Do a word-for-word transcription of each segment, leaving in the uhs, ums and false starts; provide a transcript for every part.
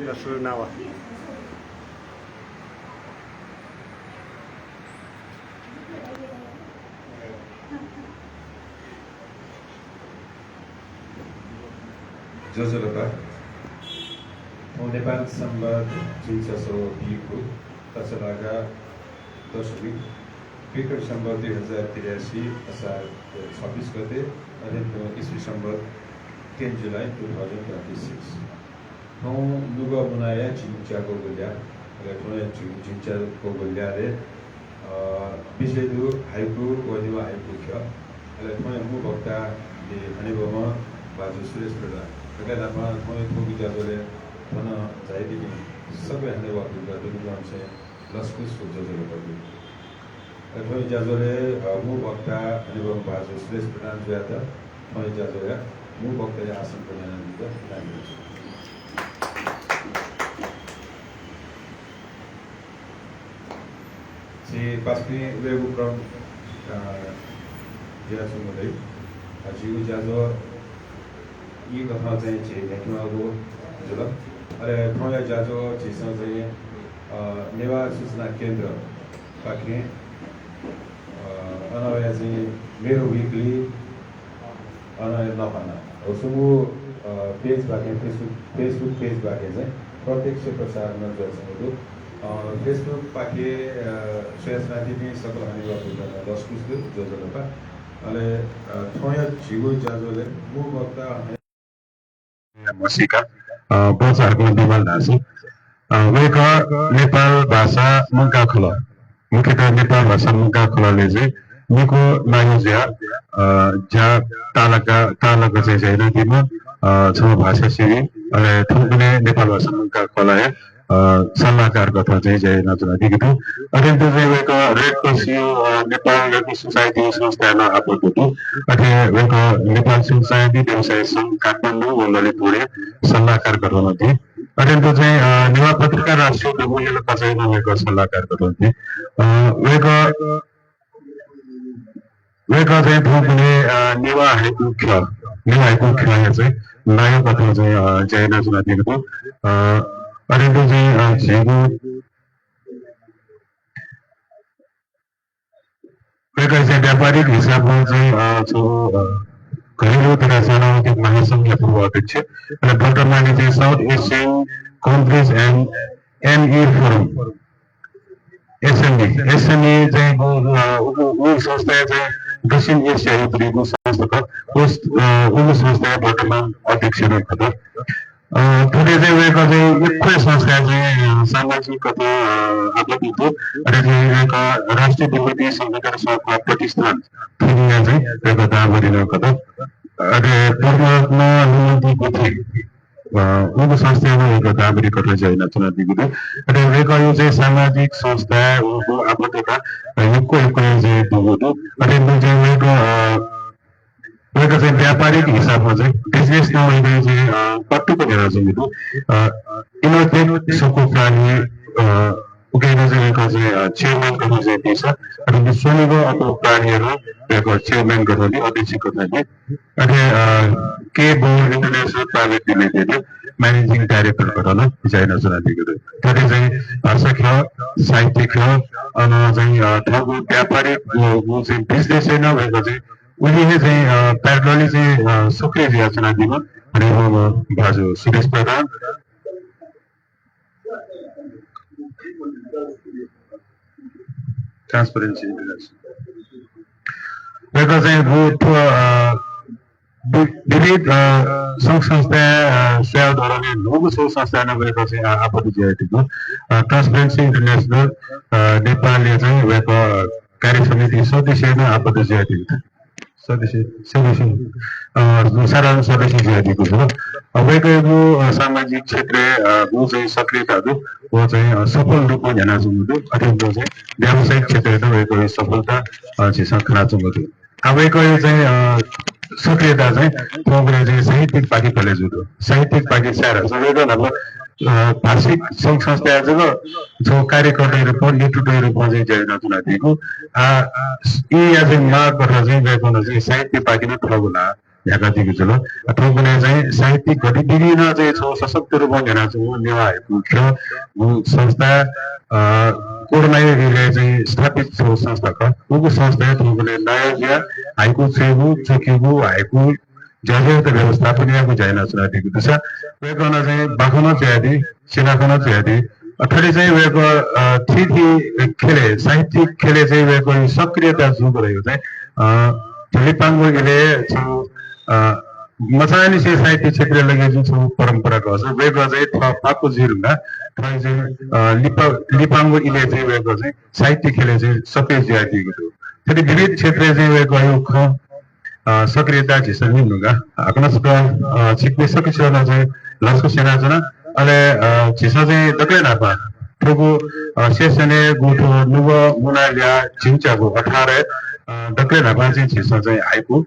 सुरु नावा। ज्वजलपा। थौं नेपाल संवत् झिंछसः बीगु तछलागा दशमी, विक्रम संवत् दुई हजार त्रियासी असार छब्बिस गते, अथे तुं इस्वी संवत् ten July two thousand twenty six। थौं नुगः मुनाया झिंच्याक्वःगु ल्याः, अले थौंया झिं-, झिंच्याक्वःगु ल्यालय्, अ, विषय दु हाइकु व नेवाः हाइकु ख्यः। अले थौंया मू वक्ता दि हनेबहःम्ह भाजु सुरेश प्रधान। थुकिया नाप थौंया थुगु ज्याझ्वलय् थन झायादीपिं सकल हनेबहःपिन्त दुनुगलंनिसें लसकुस व ज्वजलपा दु। अले थौंया ज्याझ्वलय्, अ, मू वक्ता हनेबहःम्ह भाजु सुरेश प्रधान जुयात थौंया ज्याझ्वलय् मू वक्ताया आसन पुनादीत इनाप यानाच्वना। झी पासापिं वयेगु क्रम, अ, जुयाच्वंगु दइ। अ, झीगु ज्याझ्वः ई कथं चाहिँ झी न्ह्याकेमाःगु जुल। अले थौंया ज्याझ्वः झीसं चाहिँ, अ, नेवाः सूचना केन्द्रपाखें, अ, अन वया चाहिँ मेरो weekly, अन नखःना। व स्वंगू, अ, page बाके, Facebook, Facebook page बाके चाहिँ प्रत्यक्ष प्रसारण जुयाच्वंगु दु। अ, Facebook पाखे, अ, स्वयाच्वनादीपिं सकल हनेबहःपिन्त लसकुस दु, ज्वजलपा। अले, अ, थौंया झीगु ज्याझ्वलय् मू वक्ता म्हसीका, अ, बचाहाकनं विमल धाःसा, अ, वय्कः नेपाल भाषा मंकाः खलः, मुख्यतः नेपाल भाषा मंकाः खलःलय् चाहिँ निकू नायः जुयाः, अ, ज्या ताःलाका, ताःलाक चाहिँ ज्या यानादीम्ह, अ, छम्ह भाषासेवी, अले थौंकन्हय् नेपाल भाषा मंकाः खलःया, अ, सल्लाहकार कथं चाहिँ ज्या यानाच्वनादीगु दु। अथें तुं चाहिँ वय्कः Red Cross, अ, नेपाल Red Cross Society संस्थाय् नं आबद्ध दु। अथे वय्कः नेपाल स्वयं सहायता व्यवसायी संघ काठमाडौं व ललितपुरय् सल्लाहकार कथं नं दु। अथें तुं चाहिँ, अ, नेवाः पत्रकार राष्ट्रिय दबू यल कथंय् नं वय्कः सल्लाहकार कथं दु। अ, वय्कः, वय्कः चाहिँ थौंकन्हय्, अ, नेवाः हाइकु ख्यः, नेवाः हाइकु ख्यःया चाहिँ नायः कथं चाहिँ, अ, ज्या यानाच्वनादीगु दु। अ, अथें तुं चाहिँ, अ, झीगु वय्कः चाहिँ व्यापारिक हिसाबं चाहिँ, अ, छगू, अ, घरेलु तथा साना उद्योग महासंघया पूर्व अध्यक्ष, अले वर्तमानय् चाहिँ South Asian Countries and M E Forum, S M E, S M E चाहिँ उ, अ, उ, उ संस्थाया चाहिँ दक्षिण एसियाय् ब्वति संस्था खः। उ, अ, उ संस्थाया वर्तमान अध्यक्ष नं खः। अ, थथे चाहिँ वय्कः चाहिँ यक्व हे संस्थाय् चाहिँ, अ, सामाजिक कथं, अ, आबद्ध दु। अथे चाहिँ वय्कः राष्ट्रिय विभूति संघमित्र सौभाग्य प्रतिष्ठान थुकिया चाहिँ वय्कः दांभरि नं खः। अथे पद्मरत्न हनुमन्ती गुठी, अ, उगु संस्थाय् नं वय्कः दांभरि कथं ज्या यानाच्वनादीगु दु। अथे वय्कःया चाहिँ सामाजिक संस्थाय् व, व आबद्धता, अ, यक्व यक्व हे चाहिँ दुगु दु। अथे नं चाहिँ वय्कः, अ, वय्कः चाहिँ व्यापारिक हिसाबं चाहिँ business नं वय्कः चाहिँ, अ, पत्तुक न्ह्यानाच्वंगु दु। अ, Innotech Soko Prani, अ, उकिया नं चाहिँ वय्कः चाहिँ, अ, chairman कथं चाहिँ दीसा, अथे स्वनिगः Soko Prani नं वय्कः chairman कथं दु, अध्यक्ष कथं दु। अथे, अ, K Boll International Private Limited managing director कथं नं ज्या यानाच्वनादीगु दु। थथे चाहिँ भाषा ख्यः, साहित्य ख्यः, अन चाहिँ, अ, थःगु व्यापारिक व, व चाहिँ business य् नं वय्कः चाहिँ उलि हे चाहिँ, अ, parallel चाहिँ, अ, सक्रिय जुयाच्वनादीम्ह हनेबहःम्ह भाजु सुरेश प्रधान। Transparency International। वय्कः चाहिँ व थ्व, अ, वि-, विविध, अ, संघ संस्थाय्, अ, स्वयाः धरंनिगू छगू संस्थाय् नं वय्कः चाहिँ, अ, आबद्ध जुयादीगु दु। अ, Transparency International, अ, नेपालय् चाहिँ वय्कः कार्य समिति सदस्य नं आबद्ध जुयादीगु दु। सदस्य, सदस्य, अ, साधारण सदस्य जुयादीगु दु। अ, वय्कःयागु, अ, सामाजिक क्षेत्रय्, अ, व चाहिँ सक्रियता दु, व चाहिँ, अ, सफल रूपं न्ह्यानाच्वंगु दु। अथे नं चाहिँ व्यावसायिक क्षेत्रय् नं वय्कःया सफलता, अ, झीसं खनाच्वंगु दु। आ, वय्कःया चाहिँ, अ, सक्रियता चाहिँ थौंकन्हय् चाहिँ साहित्यिक पाखे कलेजु दु। साहित्यिक पाखे छाय् धाःसा वय्कः न्हापा, अ, भाषिक संघ संस्थाय् जक छगू कार्यकर्ताया रूपं, नेतृत्वया रूपं चाहिँ ज्या यानाच्वनादीगु। आ, इया चाहिँ माग कथं चाहिँ वय्कलं चाहिँ साहित्य पाखे नं थःगु ल्हाः न्ह्याकादीगु जुल। अ, थौंकन्हय् चाहिँ साहित्यिक गतिविधि नं चाहिँ छगू सशक्त रूपं न्ह्यानाच्वंगु नेवाः हाइकु ख्यः गुगु संस्था, अ, कोरोनाया इलय् चाहिँ स्थापित छगू संस्था खः। उगु संस्थाय् थौंकन्हय् नायः जुयाः हाइकु च्वयेगु, च्वकीगु, हाइकु ज्याझ्वःयात व्यवस्थापन यायेगु ज्या यानाच्वनादीगु दुसा वय्कलं चाहिँ बाखं नं च्वयादी, सिलाखं नं च्वयादी। अ, थथे चाहिँ वय्कः, अ, थीथी ख्यलय्, साहित्यिक ख्यलय् चाहिँ वय्कःया सक्रियता जूगु धइगु चाहिँ, अ, थ्व लिपांगु इलय् छगू, अ, मचांनिसें साहित्य क्षेत्रय् लगे जूगु छगू परम्परा खः। वय्कः चाहिँ थः पाको जुइ धुंकाः थः चाहिँ, अ, लिपा-, लिपांगु इलय् चाहिँ वय्कः चाहिँ साहित्य ख्यलय् चाहिँ सक्रिय जुयादीगु दु। थथे विविध क्षेत्रय् चाहिँ वय्कःया खँ अ, सक्रियता झीसं न्यने धुंकाः हाकनं छकः, अ, छिकपिं सकसितं नं चाहिँ लसकुस यानाच्वना। अले, अ, झीसं चाहिँ दकलय् न्हापां थुगु, अ, session-य् गुगु थ्व नुगः मुना ल्याः झिंच्यागू अठारय्, अ, दकलय् न्हापां चाहिँ झीसं चाहिँ हाइकु,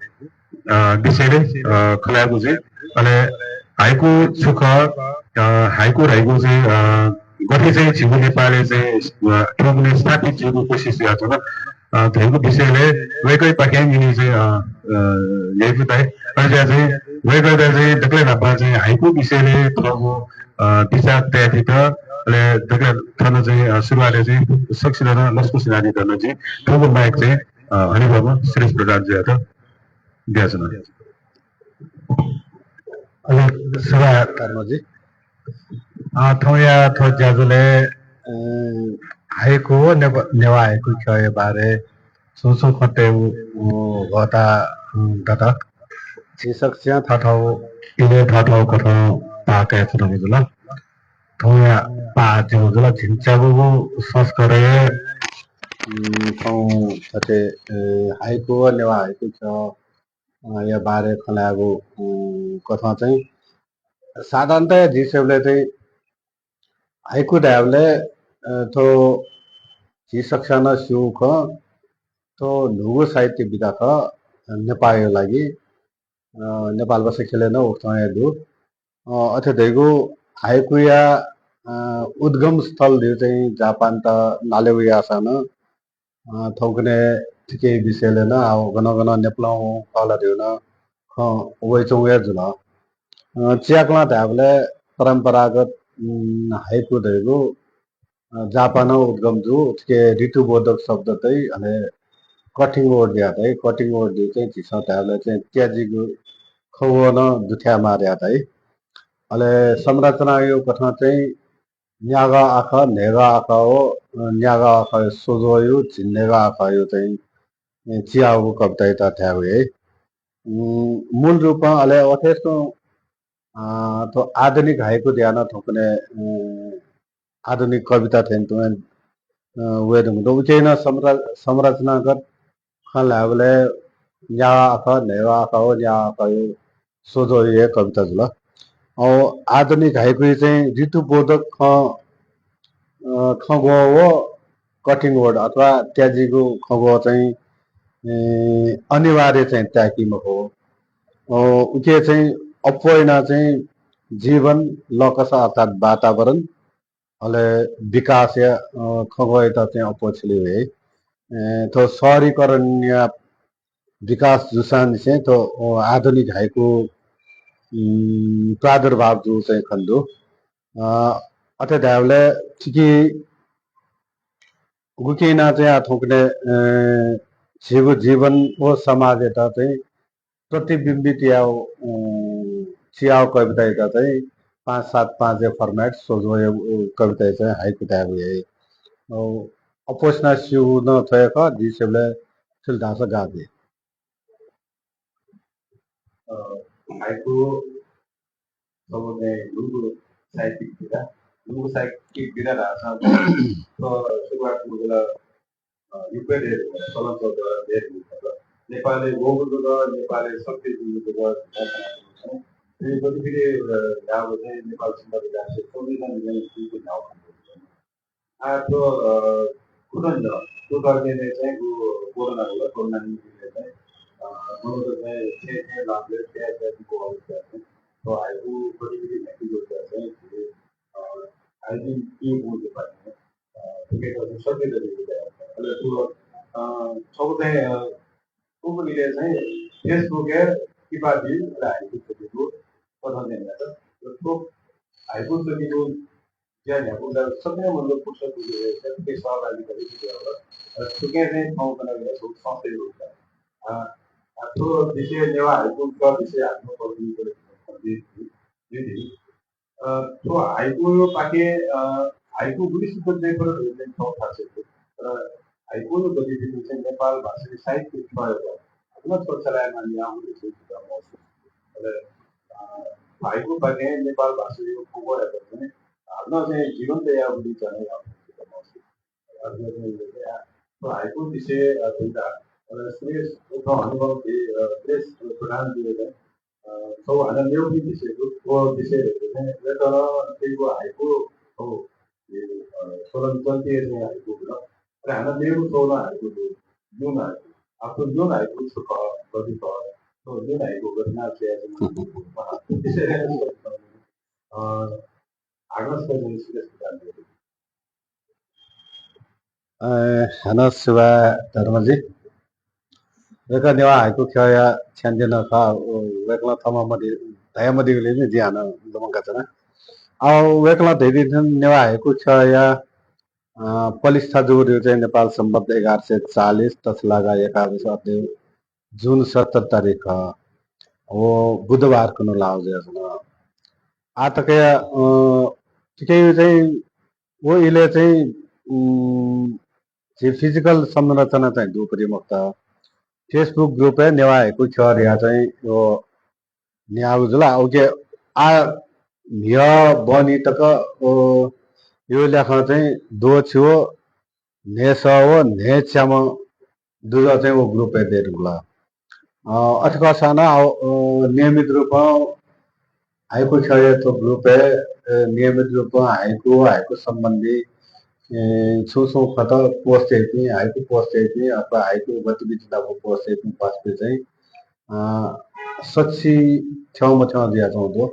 अ, विषयलय्, अ, खँ ल्हायेगु जुइ। अले हाइकु छु खः, अ, हाइकु धइगु चाहिँ, अ, गथे चाहिँ झीगु नेपालय् चाहिँ, अ, थौंकन्हय् स्थापित जुइगु कोसिस यानाच्वन, अ, धइगु विषयलय् वय्कःयापाखें न्यने चाहिँ, अ, अ, याइगु ताइ। अय्‌जुयाः चाहिँ वय्कःयात चाहिँ दकलय् न्हापां चाहिँ हाइकु विषयलय् थःगु, अ, विचार तयादीत, अले दकलय् थन चाहिँ, अ, सुरुवातय् चाहिँ सकसितं नं लसकुस यानादीत नं जिं थुगु mic चाहिँ, अ, हनेबहःम्ह सुरेश प्रधान जुयात बियाच्वना। अले सुभाय् धर्मजी। अ, थौंया थ्व ज्याझ्वलय्, अ, हाइकु व नेवा-, नेवाः हाइकु ख्यःया बारे छुं छुं खँ तयेगु, अ, ह्वःताः, अ, दत। झी सकसियां थःथःगु इलय् थःथःगु कथं पाः कयाच्वनागु जुल। थौंया पाः ज्याःगु जुल। झिंच्यागूगु संस्करणय्, अ, थौं थथे, अ, हाइकु व नेवाः हाइकु ख्यः, अ, या बारे खँ ल्हायेगु, अ, कथं चाहिँ साधारणतया झी स्वयेबलय् चाहिँ हाइकु धायेबलय्, अ, थ्व झी सकसिनं नं स्यू खः, थ्व न्हूगु साहित्य विधा खः, अ, नेपाःया लागि, अ, नेपाल भाषा ख्यलय् नं उकथं हे दु। अ, अथे धइगु हाइकुया, अ, उद्गम स्थल धइगु चाहिँ जापानत नालेगु याःसां नं, अ, थौंकन्हय् थुकिया विषयलय् नं आः गनं गनं नेपालं वं खः ला धइगु नं खँ वयाच्वंगु हे जुल। अ, चिहाकलं धायेबलय् परम्परागत, उम्, हाइकु धइगु, अ, जापानं उद्गम जूगु, थुके ऋतुबोधक शब्द दइ, अले cutting word धयाः धाइ। Cutting word धइगु चाहिँ झीसं धायेबलय् चाहिँ त्याजिगु खँग्वः नं दुथ्यायेमाः धयाः धाइ। अले संरचनाया कथं चाहिँ न्यागः आखः, न्हय्गः आखः व, अ, न्यागः आखःया स्वझ्वःया, झिंन्हय्गः आखःया चाहिँ, अ, चिहाःगु कवितायात धायेगु हे। उम्, मूल रूपं अले अथे तुं, अ, थ्व आधुनिक हाइकु धयाः नं थौंकन्हय्, अ, आधुनिक कविता थें तुं, अ, वये धुंकूगु दु। उकिं नं संर-, संरचनागत खँ ल्हायेबलय् न्यागः आखः, न्हय्गः आखः व न्यागः आखःया स्वझ्वःया हे कविता जुल। अ, आधुनिक हाइकुइ चाहिँ ऋतुबोधक खँ, अ, खँग्वः व cutting word अथवा त्याजिगु खँग्वः चाहिँ, ए, अनिवार्य चाहिँ ताय्‌की मखु। अ, उके चाहिँ अप्वः यानाः चाहिँ जीवन, लकस अर्थात् वातावरण, अले विकासया, अ, खँग्वःयात चाहिँ अप्वः छ्यले वइ। ए, थ्व शहरीकरणया विकास जूसांनिसें थ्व, अ, आधुनिक हाइकु, उम्, प्रादुर्भाव जू चाहिँ खने दु। अ, अथे धायेबलय् थुकी गुकिं यानाः चाहिँ आः थौंकन्हय्, अ, झीगु जीवन व समाजयात चाहिँ प्रतिबिम्बित याः, अ, चिहाःगु कवितायात चाहिँ पाँच सात पाँचया format स्वझ्वःया, अ, कविताया चाहिँ हाइकु धायेगु हे। अ, अप्वः यानाः स्यूगु नं थ्व हे खः, जिं स्वयेबलय् थुलि धाःसा गाः जुइ। अ, हाइकु छगू चाहिँ न्हूगु साहित्यिक विधा, न्हूगु साहित्यिक विधा धाःसा थ्व सुरुवात जूगु ला, अ, यक्व हे चलन चल्ति हे जूगु खः। नेपालय् वःगु जक, नेपालय् सक्रिय जूगु जक, थ्व गतिविधि, अ, न्ह्याःगु चाहिँ नेपाल संवत इतिहासय् संविधान न्ह्याःगु न्ह्याःगु खः। आः थ्व, अ, खुदँ न्ह्यः, थुकथं चाहिँ उ कोरोना वल, कोरोना निंतिं चाहिँ, अ, मनूत चाहिँ छेँय् छेँय् लाःबलय्, छेँय् छेँय् दुगु अवस्थाय् चाहिँ थ्व हाइकु गतिविधि न्ह्याकेगु अवस्थाय् चाहिँ झी, अ, हाइकु टीम वंगु बारे, अ, थुकियात चाहिँ सक्रिय जुयादीगु दु। अले थ्व, अ, छगू चाहिँ, अ, थुगु इलय् चाहिँ Facebook-य् किपा बिल, अले हाइकु च्वकेगु कथं न्यनात। र थ्व हाइकु च्वकेगु ज्या न्ह्यागु ला सकलें मनूत फुक्क बुझे हे, सकलें सहभागिता लिपा जुयाः, अ, थुकिं चाहिँ थौं कना गया छगू संस्थाया रूपय्। अ, अ, थ्व विषय नेवाः हाइकु ख्यः विषय हाकनं पब्लिक, पब्लिक, अ, थ्व हाइकुपाखें, अ, हाइकु गुलि सुद्धा चाहिँ फरक चाहिँ थौं थासय् दु। तर हाइकु गतिविधि चाहिँ नेपाल भाषाया साहित्य ख्यःयात हाकनं थ्व चलायमान याःगु चाहिँ सुद्धा महसुस। अले, अ, हाइकुपाखें नेपाल भाषाया फुक्कयात चाहिँ हाकनं चाहिँ जीवन्त याःगु चाहिँ याःगु चाहिँ महसुस। अले चाहिँ थ्व हाइकु विषय, अ, धुंकाः, अ, सुरेश उप्रां हनेबहःम्ह, अ, सुरेश प्रधानजुया चाहिँ अ, थ्व हानं मेगु विषय दु, थ्व विषय धइगु चाहिँ वय्कलं थुइगु हाइकु, थ्व, ए, अ, सोलन चल्तिया चाहिँ हाइकु दु। अले हानं मेगु सोलन हाइकु दु, न्यून हाइकु। आः थ्व न्यून हाइकु छु खः, गथे खः, थ्व न्यून हाइकु गथे यानाः च्वयाच्वंगु, अ, हाकनं सुरेश प्रधानजुयात। अ, हानं सुभाय् धर्मजी। वय्कः नेवाः हाइकु ख्यःया छ्याञ्जे नं खः। व-, वय्कलं थःम्हं मदि-, धयामदीगुलिं जिं हानं लुमंकाच्वना। अ, वय्कलं धयादीथें नेवाः हाइकु ख्यःया, अ, पलिस्था जूगु चाहिँ नेपाल संवत् एघार सय चालिस तछलागा एकादश अद्य जुन सत्र तारिख खः। व बुधबार कुन्हु लाःगु जुयाच्वन। आः तकया, अ, थुकिया चाहिँ व इलय् चाहिँ, उम्, झी physical संरचना चाहिँ दुपरि मखुत। Facebook group-य् नेवाः हाइकु ख्यः धयाः चाहिँ व न्याःगु जुल। उकी आः म्हिगः बहनी तक व, व ल्याखं चाहिँ द्वःछि व न्हय्सः व न्हय्च्याम्ह दुजः चाहिँ व group-य् दयेधुंकल। अ, अथे खःसां नं, अ, अ, नियमित रूपं हाइकु ख्यःया थ्व group-य्, अ, नियमित रूपं हाइकु, हाइकु सम्बन्धी, अ, छुं छुं खँत post याइपिं, हाइकु post याइपिं अथवा हाइकु गतिविधि नाप post याइपिं पासापिं चाहिँ, अ, सछि थ्यंमथ्यं जुयाच्वंगु दु।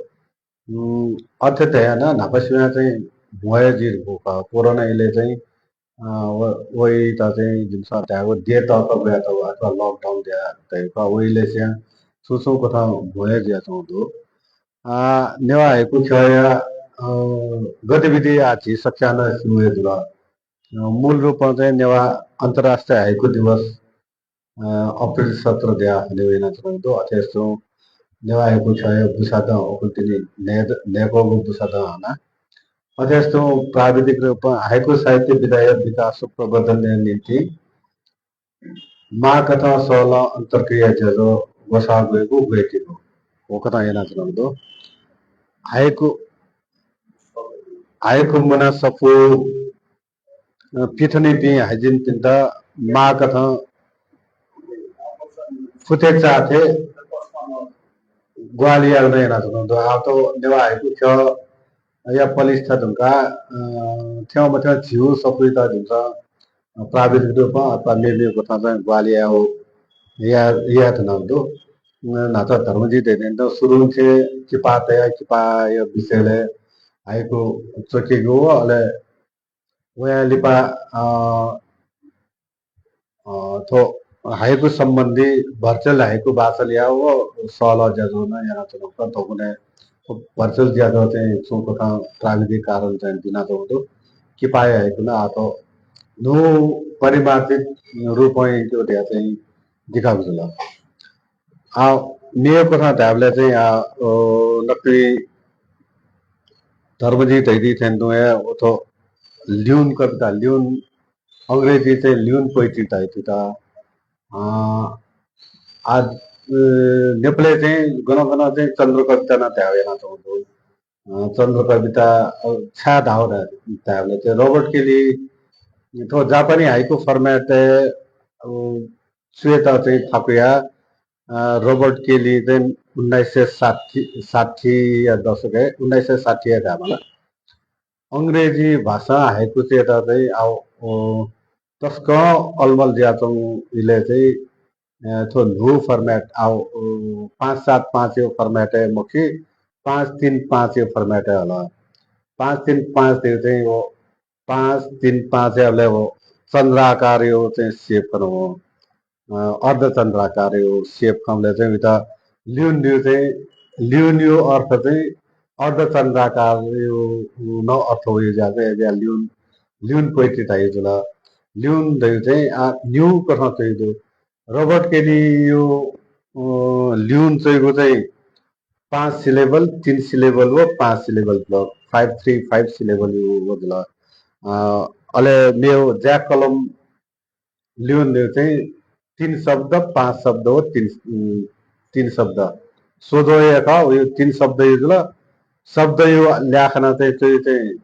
उम्, अथे धयाः नं न्हापासिबें चाहिँ भ्वय् जुइ धुंकूगु खः। कोरोना इलय् चाहिँ, अ, व-, वइत चाहिँ जिमिसं धायेगु देय् तःकः ब्वयातःगु अथवा lockdown धयाः धयागु खः। व इलय् चाहिँ छुं छुं कथं भ्वय् जुयाच्वंगु दु। अ, नेवाः हाइकु ख्यःया, अ, गतिविधि आः झी सकसिनं स्यू हे जुल। अ, मूल रूपं चाहिँ नेवाः अन्तर्राष्ट्रिय हाइकु दिवस अ, अप्रिल सत्र धयाः हनेबहः यानाच्वनागु दु। अथे हे तुं नेवाः हाइकु ख्यःया बुसादँ उखुन्हु तिनि न्हय्-, न्हय्कूगु बुसादँ हना। अथे हे तुं प्राविधिक रूपं हाइकु साहित्य विधाया विकास व प्रवर्धनया निंतिं माःकथं सहलं अन्तर्क्रिया ज्याझ्वः ग्वसाः ग्वयेगु ग्वयेकेगु व कथं यानाच्वनागु दु। हाइकु, हाइकु मुना सफू अ, पिथनेपिं हाइजिनपिन्त माःकथं फुथेचाःथें ग्वाहालि यायेगु नं यानाच्वनागु दु। आः थ्व नेवाः हाइकु ख्यःया पलिस्था धुंकाः, अ, थ्यंमथ्यं झिगू सफूयात जिमिसं प्राविधिक रूपं अथवा मेमेगु कथं चाहिँ ग्वाहालि यायेगु, या-, यायेधुनागु दु। अ, न्हाचः धर्मजी धयादिल, सुरुंनिसें किपा तयाः किपाया विषयलय् हाइकु च्वकेगु व अले वया लिपा, अ, अ, थ्व हाइकु सम्बन्धी virtual हाइकु वाचन यायेगु व सहलह ज्याझ्वः नं यानाच्वनागु खः। थौंकन्हय् virtual ज्याझ्वः चाहिँ छुं कथं प्राविधिक कारणं चाहिँ बिनातःगु दु। किपाया हाइकु नं आः थ्व न्हू परिमार्जित रूपं यंकेगु धयाः चाहिँ दिकागु जुल। आः मेगु कथं धायेबलय् चाहिँ आः, अ, नकतिनि धर्मजी धयादी थें तुं हे व थ्व ल्यून कविता, ल्यून, अंग्रेजी चाहिँ ल्यून poetry धाइ थें। अ, आः, अ, नेपालय् चाहिँ गनं गनं चाहिँ चन्द्र कविता नं धायेगु यानाच्वंगु दु। अ, चन्द्र कविता, अ, छाय् धाःगु धायेबलय् चाहिँ रोबर्ट केली, थ्व जापानी हाइकु format-य्, अ, च्वयेत चाहिँ थाकुयाः, अ, रोबर्ट केली चाहिँ उन्नाइस सय साठी, साठीया दशकय्, उन्नाइस सय साठीया धायेमाल। अंग्रेजी भाषां हाइकु च्वयेत चाहिँ आः, अ, तसकं अलमल जुयाच्वंगु इलय् चाहिँ, अ, थ्व न्हू format आः, अ, पाँच सात पाँचया format-य् मखु, पाँच तीन पाँचया format-य् हल। पाँच तीन पाँच धइगु चाहिँ व पाँच तीन पाँचया बलय् व चन्द्राकारया चाहिँ shape खन व, अ, अर्धचन्द्राकारया shape खंबलय् चाहिँ वइत ल्यून धइगु चाहिँ, ल्यूनया अर्थ चाहिँ अर्धचन्द्राकारया नं अर्थ वइगु जुयाः चाहिँ अज्याः ल्यून, ल्यून पोएट्री धाइगु जुल। ल्यून धइगु चाहिँ, आ, न्ह्यू कथं च्वइगु दु। रबर्ट केलीया, अ, ल्यून च्वइगु चाहिँ पाँच सिलेबल, तीन सिलेबल व पाँच सिलेबल जुल, five three five सिलेबल व जुल। अ, अले मेगु ज्याकलम ल्यूनया चाहिँ तीन शब्द, पाँच शब्द व तीन, उम्, तीन शब्द। सोझो हे खः, व तीन शब्दया जुल। शब्दया ल्याखं चाहिँ च्वइगु चाहिँ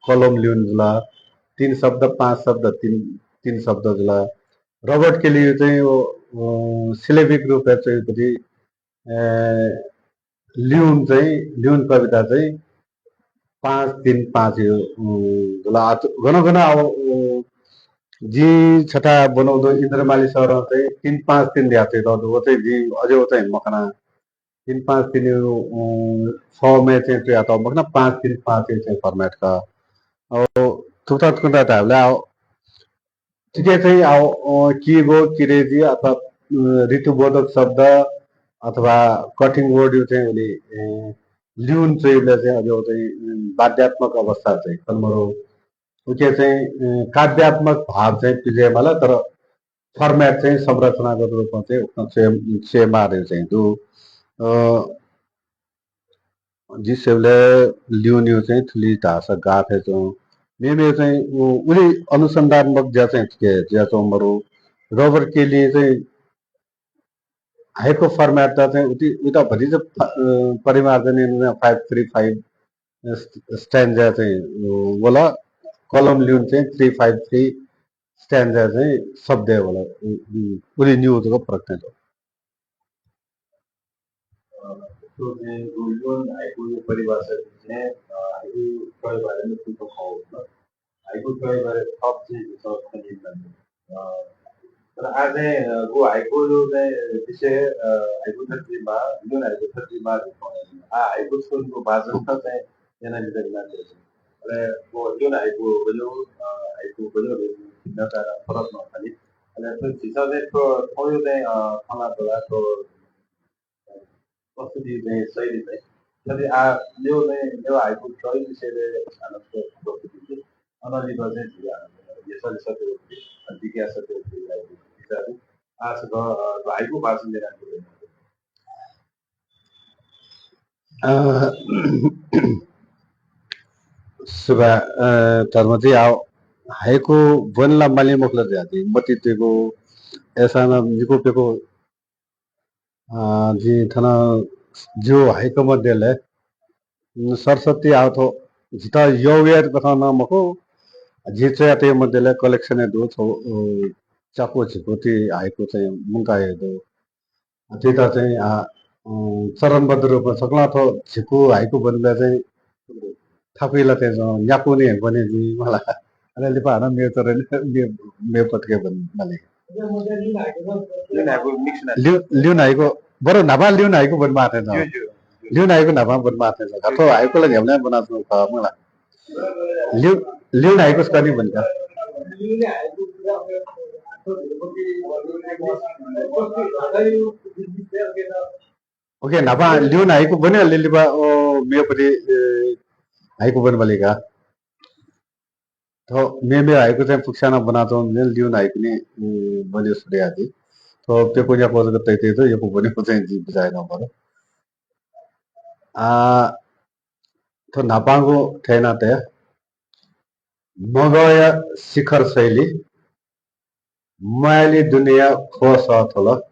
कलम ल्यून जुल। तीन शब्द, पाँच शब्द, तीन, तीन शब्द जुल। रबर्ट केलीया चाहिँ व, अ, सिलेबिक रूपय् च्वइगु पति, अ, ल्यून चाहिँ, ल्यून कविता चाहिँ पाँच तीन पाँच यो, उम्, जुल। आ, गन गन अब, उम्, जिं छता ब्वनागु दु, इन्द्रमाली सरं चाहिँ तीन पाँच तीन धयातःगु दु, व चाहिँ जिं अज्याःगु चाहिँ मखना। तीन पाँच तीन यो, उम्, form-य् चाहिँ तयातःगु मखना, पाँच तीन पाँच यो चाहिँ format का। अब थुकथं थुकथं धायेबलय् अब थुके चाहिँ अब, अ, किगो, किरेजी अथवा, अ, ऋतुबोधक शब्द अथवा cutting word-या चाहिँ उलि, अ, ल्यून च्वइबलय् चाहिँ अज्याःगु चाहिँ, अ, वाद्यात्मक अवस्था चाहिँ खने मरु। उके चाहिँ, अ, काव्यात्मक भाव चाहिँ पिज्वयेमाल, तर format चाहिँ संरचनागत रूपमा चाहिँ उक्थं च्वये, च्वयेमाःगु चाहिँ दु। अ, जिं स्वयेबलय् ल्यूनया चाहिँ थुलि धाःसा गाः थें च्वं। मेमेगु चाहिँ उ-, उलि अनुसन्धानमूलक ज्या चाहिँ थुके जुयाच्वं मरु। रबर्ट केलीं चाहिँ हाइकु format-त चाहिँ उति, उइत भतिचा प-, अ, परिमार्जन यानाः five three five st-, stanza चाहिँ, अ, वल। कलम ल्यून चाहिँ three five three stanza चाहिँ शब्दय् वल। उ-, उ-, उलि निगू जक फरक चाहिँ दु। अ, थ्व चाहिँ गु ल्यून हाइकुया परिभाषा चाहिँ, अ, हाइकु त्रय बारे नं थुइक खः। हाइकु त्रय बारे थप चाहिँ झीसं खने मानि। अ, तर आः चाहिँ, अ, गु हाइकुया चाहिँ विषय, अ, हाइकु थथे जुइमाः, ल्यून हाइकु थथे जुइमाः धइगु खः। आः हाइकु स्वनिगु वाचन चाहिँ यानाबिज्यायेगु मानित जुइ। अले व ल्यून हाइकु गज्याःगु, अ, हाइकु गज्याःगु धइगु भिन्नता फरक नं खनी। अले थ्व झीसं चाहिँ थ्व, थ्वया चाहिँ, अ, खँ ल्हानातःगु थ्व प्रस्तुति चाहिँ शैली चाहिँ। थथे आः मेगु चाहिँ, मेगु हाइकु त्रय विषयलय् हानं थ्व प्रस्तुति चाहिँ अनंलिपा चाहिँ झी हानं यशस्वी सत्य, विज्ञा सत्य, विचार। आः छकः, अ, हाइकु वाचन यानाबिज्यायेगु। अ, सुभाय्, अ, धर्मजी, आः हाइकु ब्वने ला माली मखु ला धयादी, मतिइ तुइगु, अय्‌सां नं निकू प्यकू, अ, जिं थन जिगु हाइकु मध्यलय्, उम्, सरसत्ती आः थ्व जितः यःगु यात कथं नं मखु, जिं च्वयातःगु मध्यलय् collection-य् दु, छगू, अ, च्याकू झिकू ति हाइकु चाहिँ मुंकाः हे दु। थुइत चाहिँ, आ, अँ, चरणबद्ध रूपमा सकलें थ्व झिकू हाइकु ब्वनेबलय् चाहिँ थाकुइ ला थें च्वं, न्याकू नं ब्वने जुइ मला। अले लिपा हानं मेगु चरण, मे-, मेगु पटकय् ब्वने माली। ल्यून हाइकु mix ना। ल्यू-, ल्यून हाइकु, बरु न्हापां ल्यून हाइकु ब्वनेमाः थें च्वं। ज्यू, ज्यू। ल्यून हाइकु न्हापां ब्वनेमाः थें च्वं। का थ्व हाइकु ला न्ह्याबलें ब्वनाच्वंगु खः मला। ल्यू-, ल्यून हाइकु सकसिनं ब्वनी का। OK, न्हापां ल्यून हाइकु ब्वने, अले लिपा, ओ, मेगु पति, ए, हाइकु ब्वने माली का। थ्व मेमेगु हाइकु चाहिँ फुक्कसिनं ब्वनाच्वंगु, ल्यून हाइकु नि, ए, ब्वने सुरु याये ति। थ्व प्यकू न्याकू जक तइतइ, यक्व ब्वनेगु चाहिँ जिं बिचाः यानागु मदु। आ, थ्व न्हापांगु थथे याना तये। मगःया शिखर शैली, म्वायेली दुनेया ख्वःसः थ्वल,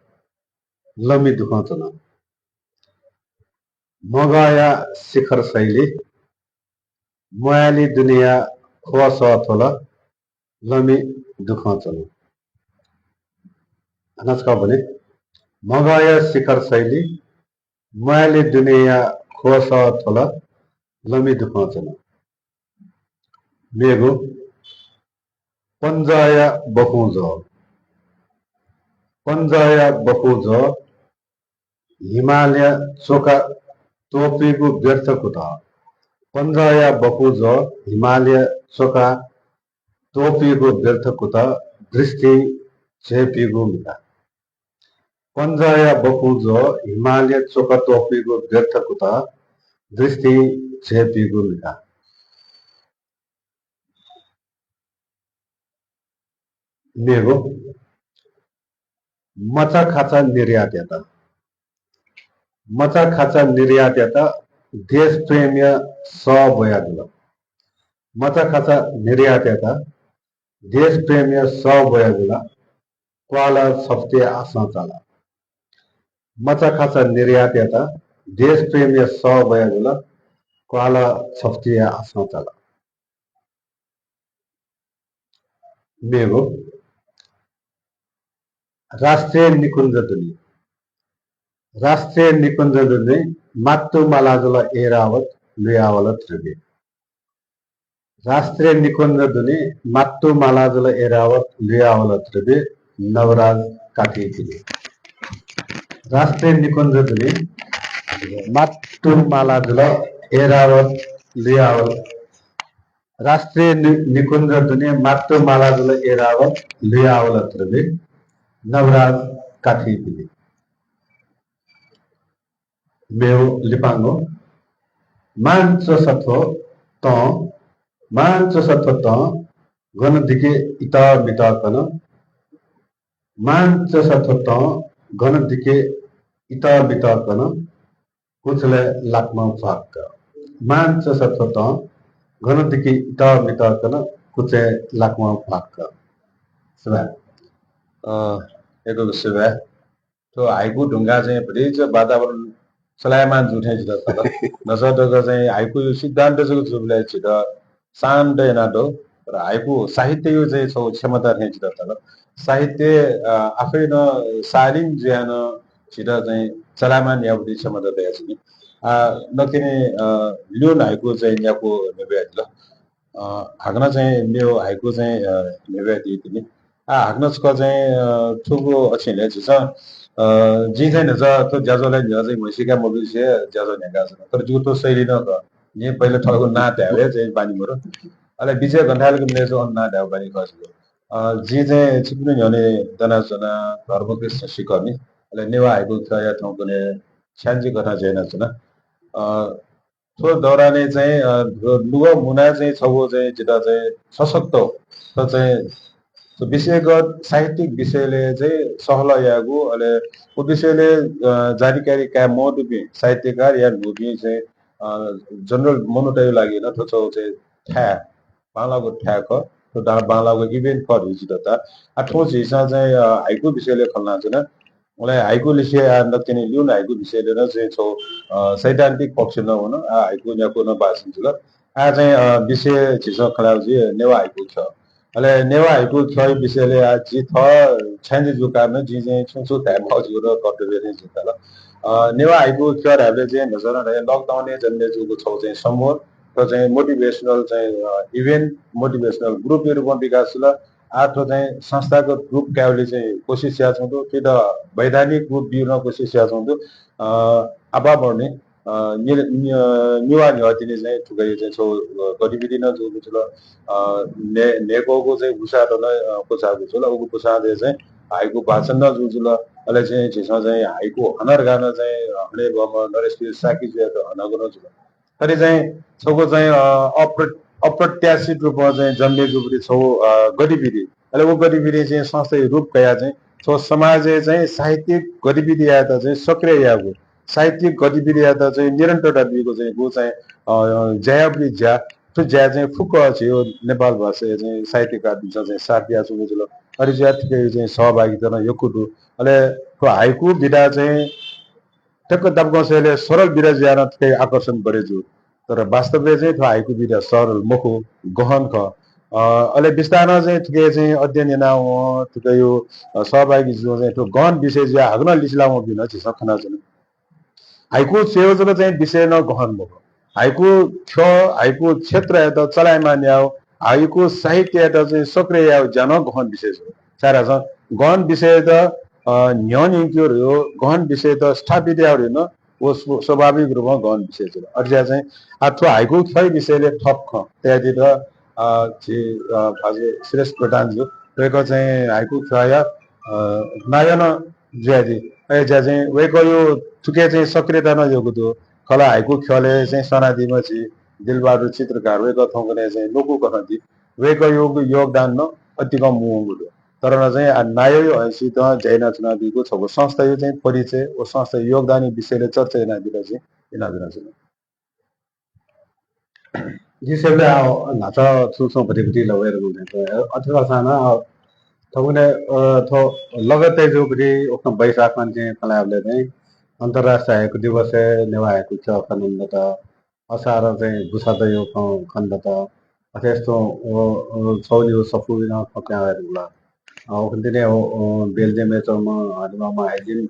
लमि दुखं च्वन। मगःया शिखर शैली, म्वायेली दुनेया ख्वःसः थ्वल, लमि दुखं च्वन। हानं छकः ब्वने। मगःया शिखर शैली, म्वायेली दुनेया ख्वःसः थ्वल, लमि दुखं च्वन। मेगु, पञ्जःया बखुं ज्वः। पञ्जःया बखुं ज्वः, हिमालया च्वका त्वपुइगु व्यर्थ कुतः। पञ्जःया बखुं ज्वः, हिमालया च्वका त्वपुइगु व्यर्थ कुतः, दृष्टिं झ्वय्‌पुइगु मिखा। पञ्जाया बकुं ज्वः हिमालय च्वका त्वःपिगु व्यर्थ कुतः दृष्टिं झेपिगु मिखा। मेगु मचाखाचा निर्यात यात। मचाखाचा निर्यात यात देशप्रेमया सः ब्वयादिल। मचाखाचा निर्यात यात देशप्रेमया सः ब्वयादिल। क्वाःल छफुतिया आसं चाल। मचाखाचा निर्यात यात देशप्रेमया सः ब्वयादिल। क्वाःल छफुतिया आसं चाल। मेगु राष्ट्रिय निकुञ्ज दुने। राष्ट्रिय निकुञ्ज दुने मात्तु मालाजुल ऐरावत लुयावल ध्रुवे। राष्ट्रिय निकुञ्ज दुने मात्तु मालाजुल ऐरावत लुयावल ध्रुवे नवराज काथीपिनि। राष्ट्रिय निकुञ्ज दुने मात्तु मालाजुल ऐरावत लुयावल राष्ट्रिय नि-, निकुञ्ज दुने मात्तु मालाजुल ऐरावत लुयावल ध्रुवे नवराज काथीपिनि। मेगु लिपांगु मांच्वसा थ्व तं, मांच्वसा थ्व तं गन दिके इतः मितः कन, मांच्वसा थ्व तं गन दिके इतः मितः कन, कुचलय् लाक्मं भ्वाक्क। मांच्वसा थ्व तं गन दिके इतः मितः कन, कुचय् लाक्मं भ्वाक्क। सुभाय्। अ, यक्व यक्व सुभाय्। थ्व हाइकु धुंकाः चाहिँ भतिचा वातावरण चलायमान जू थें जितः थल। न्हाचः तक चाहिँ हाइकुया सिद्धान्त जक जूबलय् झीत शान्त यानातःगु, तर हाइकु साहित्यया चाहिँ छगू क्षमता थें जितः थल। साहित्य, अ, आफै नं शालीन जुयाः नं झीत चाहिँ चलायमान यायेगु क्षमता दयाच्वनी। आ, नकतिनि, अ, ल्यूने हाइकु चाहिँ न्याक्व न्ह्यब्वयादिल। अ, हाकनं चाहिँ मेगु हाइकु चाहिँ, अ, न्ह्यब्वयादीतिनि। आ, हाकनं छकः चाहिँ, अ, थुगु अछिंलय् झीसं, अ, जिं चाहिँ न्हाचः थ्व ज्याझ्वलय् न्ह्यः चाहिँ म्हसीका मबिसे ज्याझ्वः न्ह्याकाच्वना। तर जिगु थ्व शैली नं खः। जिं पहिले थःगु नां धायेगु चाहिँ बानी मदु। अले बिचय् गन थाय् लाक मिले चाहिँ अन नां धायेगु बानी खः जिगु। अ, जिं चाहिँ छिकपिनि न्ह्यःने दनाच्वना धर्मकृष्ण सिकःमि। अले नेवाः हाइकु ख्यःया थौंकन्हय् छ्याञ्जिकथं ज्या यानाच्वना। अ, थ्व दौरानय् चाहिँ, अ, नुगः मुनाः चाहिँ छगू चाहिँ जितः चाहिँ सशक्त, थ्व चाहिँ थ्व विषयगत साहित्यिक विषयलय् चाहिँ सहलह यायेगु, अले व विषयलय्, अ, जानकारी काये मदुपिं साहित्यकार या न्हूपिं चाहिँ, अ, general मनूतय् लागि नं थ्व छगू चाहिँ थाय्, बांलाःगु थाय् खः, थ्व दा-, बांलाःगु event खः धइगु जितः ताः। आ, थौं झीसं चाहिँ, अ, हाइकु विषयलय् खँ ल्हानाच्वना। अले हाइकु लिसे आः नकतिनि ल्यूने हाइकु विषयलय् नं चाहिँ छगू, अ, सैद्धान्तिक पक्ष नं वन, आः हाइकु न्याक्व नं वाचन जुल। आः चाहिँ, अ, विषय झीसं खँ ल्हायेगु जुइ नेवाः हाइकु ख्यः। अले नेवाः हाइकु ख्यःया विषयलय् आः जि थः छ्याञ्जे जूगु कारणं जिं चाहिँ छुं छुं धाये माःगु जिगु नं कर्तव्य थें जितः ताल। अ, नेवाः हाइकु ख्यः धायेबलय् चाहिँ न्हाचः नं धाये lockdown-य् जन्मे जूगु छगू चाहिँ समूह, थ्व चाहिँ motivational चाहिँ, अ, event, motivational group-या रूपं विकास जुल। आः थ्व चाहिँ संस्थागत रूप कायेबलय् चाहिँ कोसिस यानाच्वंगु दु, थुइत वैधानिक रूप बीगु नं कोसिस यानाच्वंगु दु। अ, आपाः मरुनि, अ, नि-, नि-, अ, निभाः न्ह्यः तिनि चाहिँ थुकिया चाहिँ छगू, अ, गतिविधि नं जूगु जुल। अ, न्हय्-, न्हय्‌कःगु चाहिँ भूषात नं, अ, क्वचाःगु जुल। उगु भूषातय् चाहिँ हाइकु वाचन नं जूगु जुल। अले चाहिँ झीसं चाहिँ हाइकु हना धकाः नं चाहिँ, अ, हनेबहःम्ह नरेश पीर शाक्यजुयात हनागु नं जुल। थथे चाहिँ छगू चाहिँ, अ, अप्र-, अप्रत्याशित रूपं चाहिँ जन्मे जूगु छगू, अ, गतिविधि। अले व गतिविधि चाहिँ संस्थाया रूप कयाः चाहिँ छगू समाजय् चाहिँ साहित्यिक गतिविधि यायेत चाहिँ सक्रिय यायेगु, साहित्यिक गतिविधि यायेत चाहिँ निरन्तरता बीगु चाहिँ गु चाहिँ, अ, ज्या याःगु ज्या, थ्व ज्या चाहिँ फुक्क झीगु नेपाल भाषाया चाहिँ साहित्यकारपिन्सं चाहिँ साथ बियाच्वंगु जुल। अथे जुयाः थुकिया चाहिँ सहभागिता नं यक्व दु। अले थ्व हाइकु विधा चाहिँ ठ्याक्क दबकं स्वयेबलय् सरल विधा जुयाः नं थुकिया आकर्षण बढे जू। तर वास्तवय् चाहिँ थ्व हाइकु विधा सरल मखु, गहन खः। अ, अले बिस्तारं चाहिँ थुकिया चाहिँ अध्ययन यानावं थुकिया, अ, सहभागी जुं चाहिँ थ्व गहन विषय जुयाः हाकनं लिचिलावं बिन झीसं खनाच्वना। हाइकु च्वयेगु जक चाहिँ विषय नं गहन मखु। हाइकु ख्यः, हाइकु क्षेत्रयात चलायमान यायेगु, हाइकु साहित्ययात चाहिँ सक्रिय यायेगु ज्या नं गहन विषय जुल। छाय्धाःसा गहन विषययात, अ, न्ह्यःने यंकेगु धइगु, गहन विषययात स्थापित यायेगु धइगु नं व स्व-, स्वाभाविक रूपं गहन विषय जुल। अथे जुयाः चाहिँ, आ, थ्व हाइकु ख्यःया विषयलय् थप खँ तयादीत, अ, झी, अ, भाजु सुरेश प्रधानजु, वय्कः चाहिँ हाइकु ख्यःया, अ, नायः नं जुयादी। अय्‌ज्या चाहिँ वय्‌कःयो थुके चाहिँ सक्रियता नं यक्व दु। खला हाइकु ख्यलय् चाहिँ सनादीम्ह झी दिलबहादुर चित्रकार वय्‌कः थौंकन्हय् चाहिँ ल्वकु कथं दी। वय्‌कःयो योगदान नं अतिकं मुंगु दु। तर नं चाहिँ आ नायःयो हैसियतं ज्या यानाच्वनादीगु छगू संस्थायो चाहिँ परिचय व संस्थायो योगदानयो विषयलय् चर्चा यानाबिल चाहिँ यानाबिल चाहिँ। जिं स्वयेबलय् आ न्हाचः छुं छुं भतिभति लवय् धुंकल। अथे खःसां नं आ थौंकन्हय्, अ, थ्व लगत्तय् जूगुलिं उखुन्हु बैशाखं चाहिँ खँ ल्हायेबलय् चाहिँ अन्तर्राष्ट्रिय हाइकु दिवसय् नेवाः हाइकु ख्यः खनेदत। असारं चाहिँ बुसादँयो खँ खनेदत। अथे हे तुं व, व छगू सफूया नं खँ पिहां वये धुंकल। अ, उखुन्हु तिनि व, व बेल्जियमय् च्वंम्ह हनेबहःम्ह हाइजिन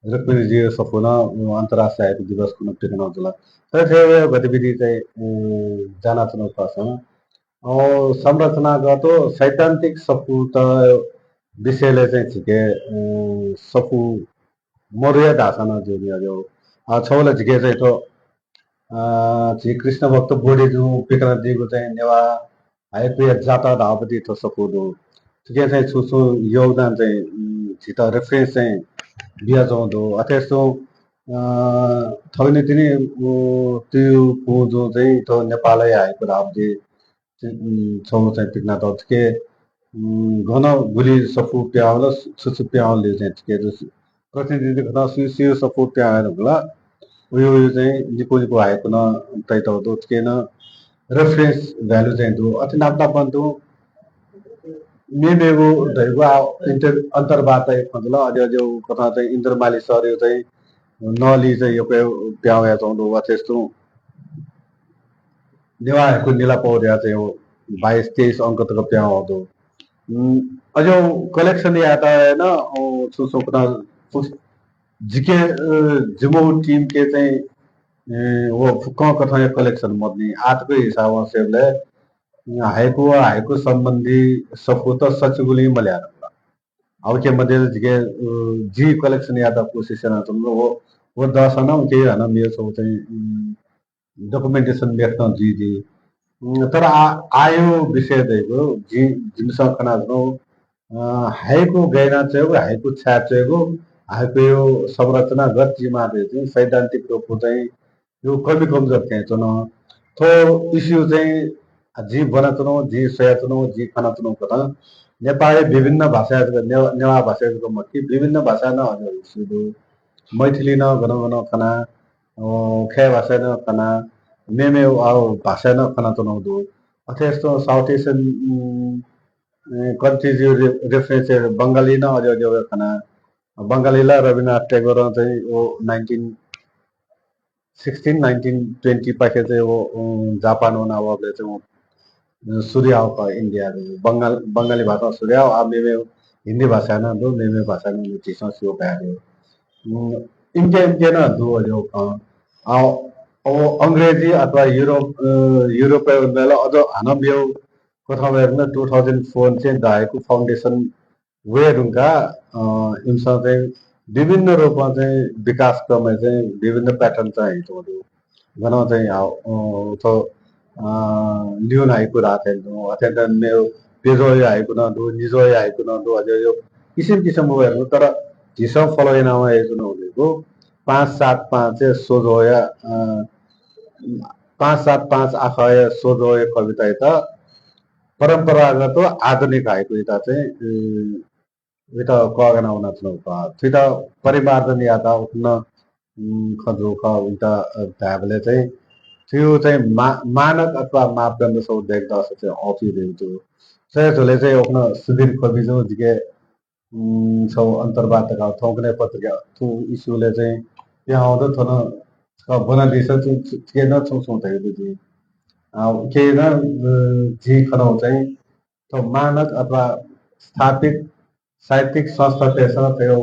रुक्मिणीजुया सफू नं, अ, अन्तर्राष्ट्रिय हाइकु दिवस खुन्हु पिकनं जुल। थथे थथे गतिविधि चाहिँ, अ, जानाच्वनागु खःसां, अ, संरचनागत सैद्धान्तिक सफूत विषयलय् चाहिँ झीके, अ, सफू मरुया धाःसा नं ज्यू नि अज्याःगु। अ, छगू ला झीके चाहिँ थ्व, अ, झी कृष्णभक्त बोडेजुं पिकनादीगु चाहिँ नेवाः हाइकुया जातः धाःगु पति थ्व सफू दु। थुकिं चाहिँ छुं छुं योगदान चाहिँ, उम्, झीत reference चाहिँ बियाच्वंगु दु। अथे हे तुं, अ, थौंकन्हय् तिनि, उ, तुयु पुं जुं चाहिँ थ्व नेपालया हाइकु धाःगु पति, उम्, छगू चाहिँ पिकनातःगु। थुके, उम्, गन गुलि सफू पिहां वल, छु छु पिहां वल चाहिँ थुके दु। प्रतिनिधि कथं सुयु सुयु सफू पिहां वये धुंकल। उयु उयु चाहिँ निपु निपु हाइकु नं तयातःगु दु। थुके नं reference value चाहिँ दु। अथे नाप नापं तुं मेमेगु धइगु आ इन्टर-, अन्तर्वार्ताया खँ जुल। अज्याःगु कथं चाहिँ इन्द्र माली सरयो चाहिँ नलि चाहिँ यक्व पिहां वयाच्वंगु दु। अथे हे तुं नेवाः हाइकु निलापौया चाहिँ बाइस तेइस अंक तक पिहां वःगु दु। उम्, अज्याःगु collection यायेत नं, अ, छुं छुं कथं फुस-, जिके, अ, जिमिगु team के चाहिँ, अ, व फुक्कं कथंया collection मदुनि। आःतक हिसाबं स्वयेबलय्, अ, हाइकु व हाइकु सम्बन्धी सफूत सच्चिगुलिं मल्याः धुंकल। आ उके मध्ये जिके, अ, जिं collection यायेत कोसिस यानाच्वनागु व, व दःसां नं उके हानं मेगु छगू चाहिँ, उम्, documentation लेखा नं जुइ दी। उम्, तर आ, आःयो विषय धइगु जि, जिमिसं खनाच्वनागु, अ, हाइकु गय् याना च्वयेगु, हाइकु छाय् च्वयेगु, हाइकुयो संरचनागत जुइमाः धइगु चाहिँ सैद्धान्तिक रूपं चाहिँ यो कमी कमजोर थें च्वन। थ्व issue चाहिँ जिं ब्वनाच्वनागु, जिं स्वयाच्वनागु, जिं खनाच्वनागु कथं नेपाःया विभिन्न भाषाय् जक, ने-, नेवाः भाषाय् जक मखु, विभिन्न भाषाय् नं अज्याःगु issue दु। मैथिलीं नं गनं गनं खना, अ, खय् भाषाय् नं खना, मेमे, अ, भाषाय् नं खनाच्वनागु दु। अथे हे तुं South Asian, उम्, अ, countries-यो रे-, reference-य् बंगाली नं अज्याःगु खना। बंगाली ला रवीन्द्रनाथ टैगोरं चाहिँ व nineteen sixteen, nineteen twenty पाखे चाहिँ व, अ, जापान वना वःबलय् चाहिँ व, अ, सुरु याःगु खः इन्डियाय्। बंगाल, बंगाली भाषां सुरु याःगु, आ मेमे हिन्दी भाषाय् नं दु, मेमे भाषाय् नं दु, झीसं स्यू कयादियो। उम्, इमिके, इमिके नं दु अज्याःगु खँ। आ, अ, अंग्रेजी अथवा युरोप, अ, युरोपय् वनेबलय् अझ हानं मेगु कथं वयेधुंकल। Two thousand four चाहिँ The Haiku Foundation वये धुंकाः, अ, इमिसं चाहिँ विभिन्न रूपं चाहिँ विकास क्रमय् चाहिँ विभिन्न pattern चाहिँ हइच्वंगु दु। गनं चाहिँ, अ, अ, थ्व, अ, ल्यून हाइकु धाःथें तुं, अथे हे तुं मेगु पेजोया हाइकु नं दु, निजोया हाइकु नं दु, अज्याःगु किसिम किसिमया वये धुंकल। तर झीसं follow याना वयाच्वनागु धइगु पाँच सात पाँचया सोझोया, अ, पाँच सात पाँच आखःया सोझोया कवितायात परम्परागत आधुनिक हाइकुयात चाहिँ, अ, उइत कःघाना वनाच्वनागु खः। थुइत परिमार्जन यायेत उखुन्हु, उम्, खँ जूगु खः, उइत, अ, धायेबलय् चाहिँ थुयो चाहिँ मा-, मानक अथवा मापदण्ड छगू दय्‌केत चाहिँ अःपुइ धइगु दु। स्वयाच्वंबलय् चाहिँ उखुन्हु सुधीर कविजुं जिके, उम्, छगू अन्तर्वार्ता का थौंकन्हय् पत्रिका थ्व issue-लय् चाहिँ पिहां वःगु दु, थन छकः ब्वनादिसँ, छु, छु, थुके नं छुं छुं धयागु दु जिं। अ, उके नं, अ, जिं खनागु चाहिँ थ्व मानक अथवा स्थापित साहित्यिक संस्थातय्‌सं थ्व,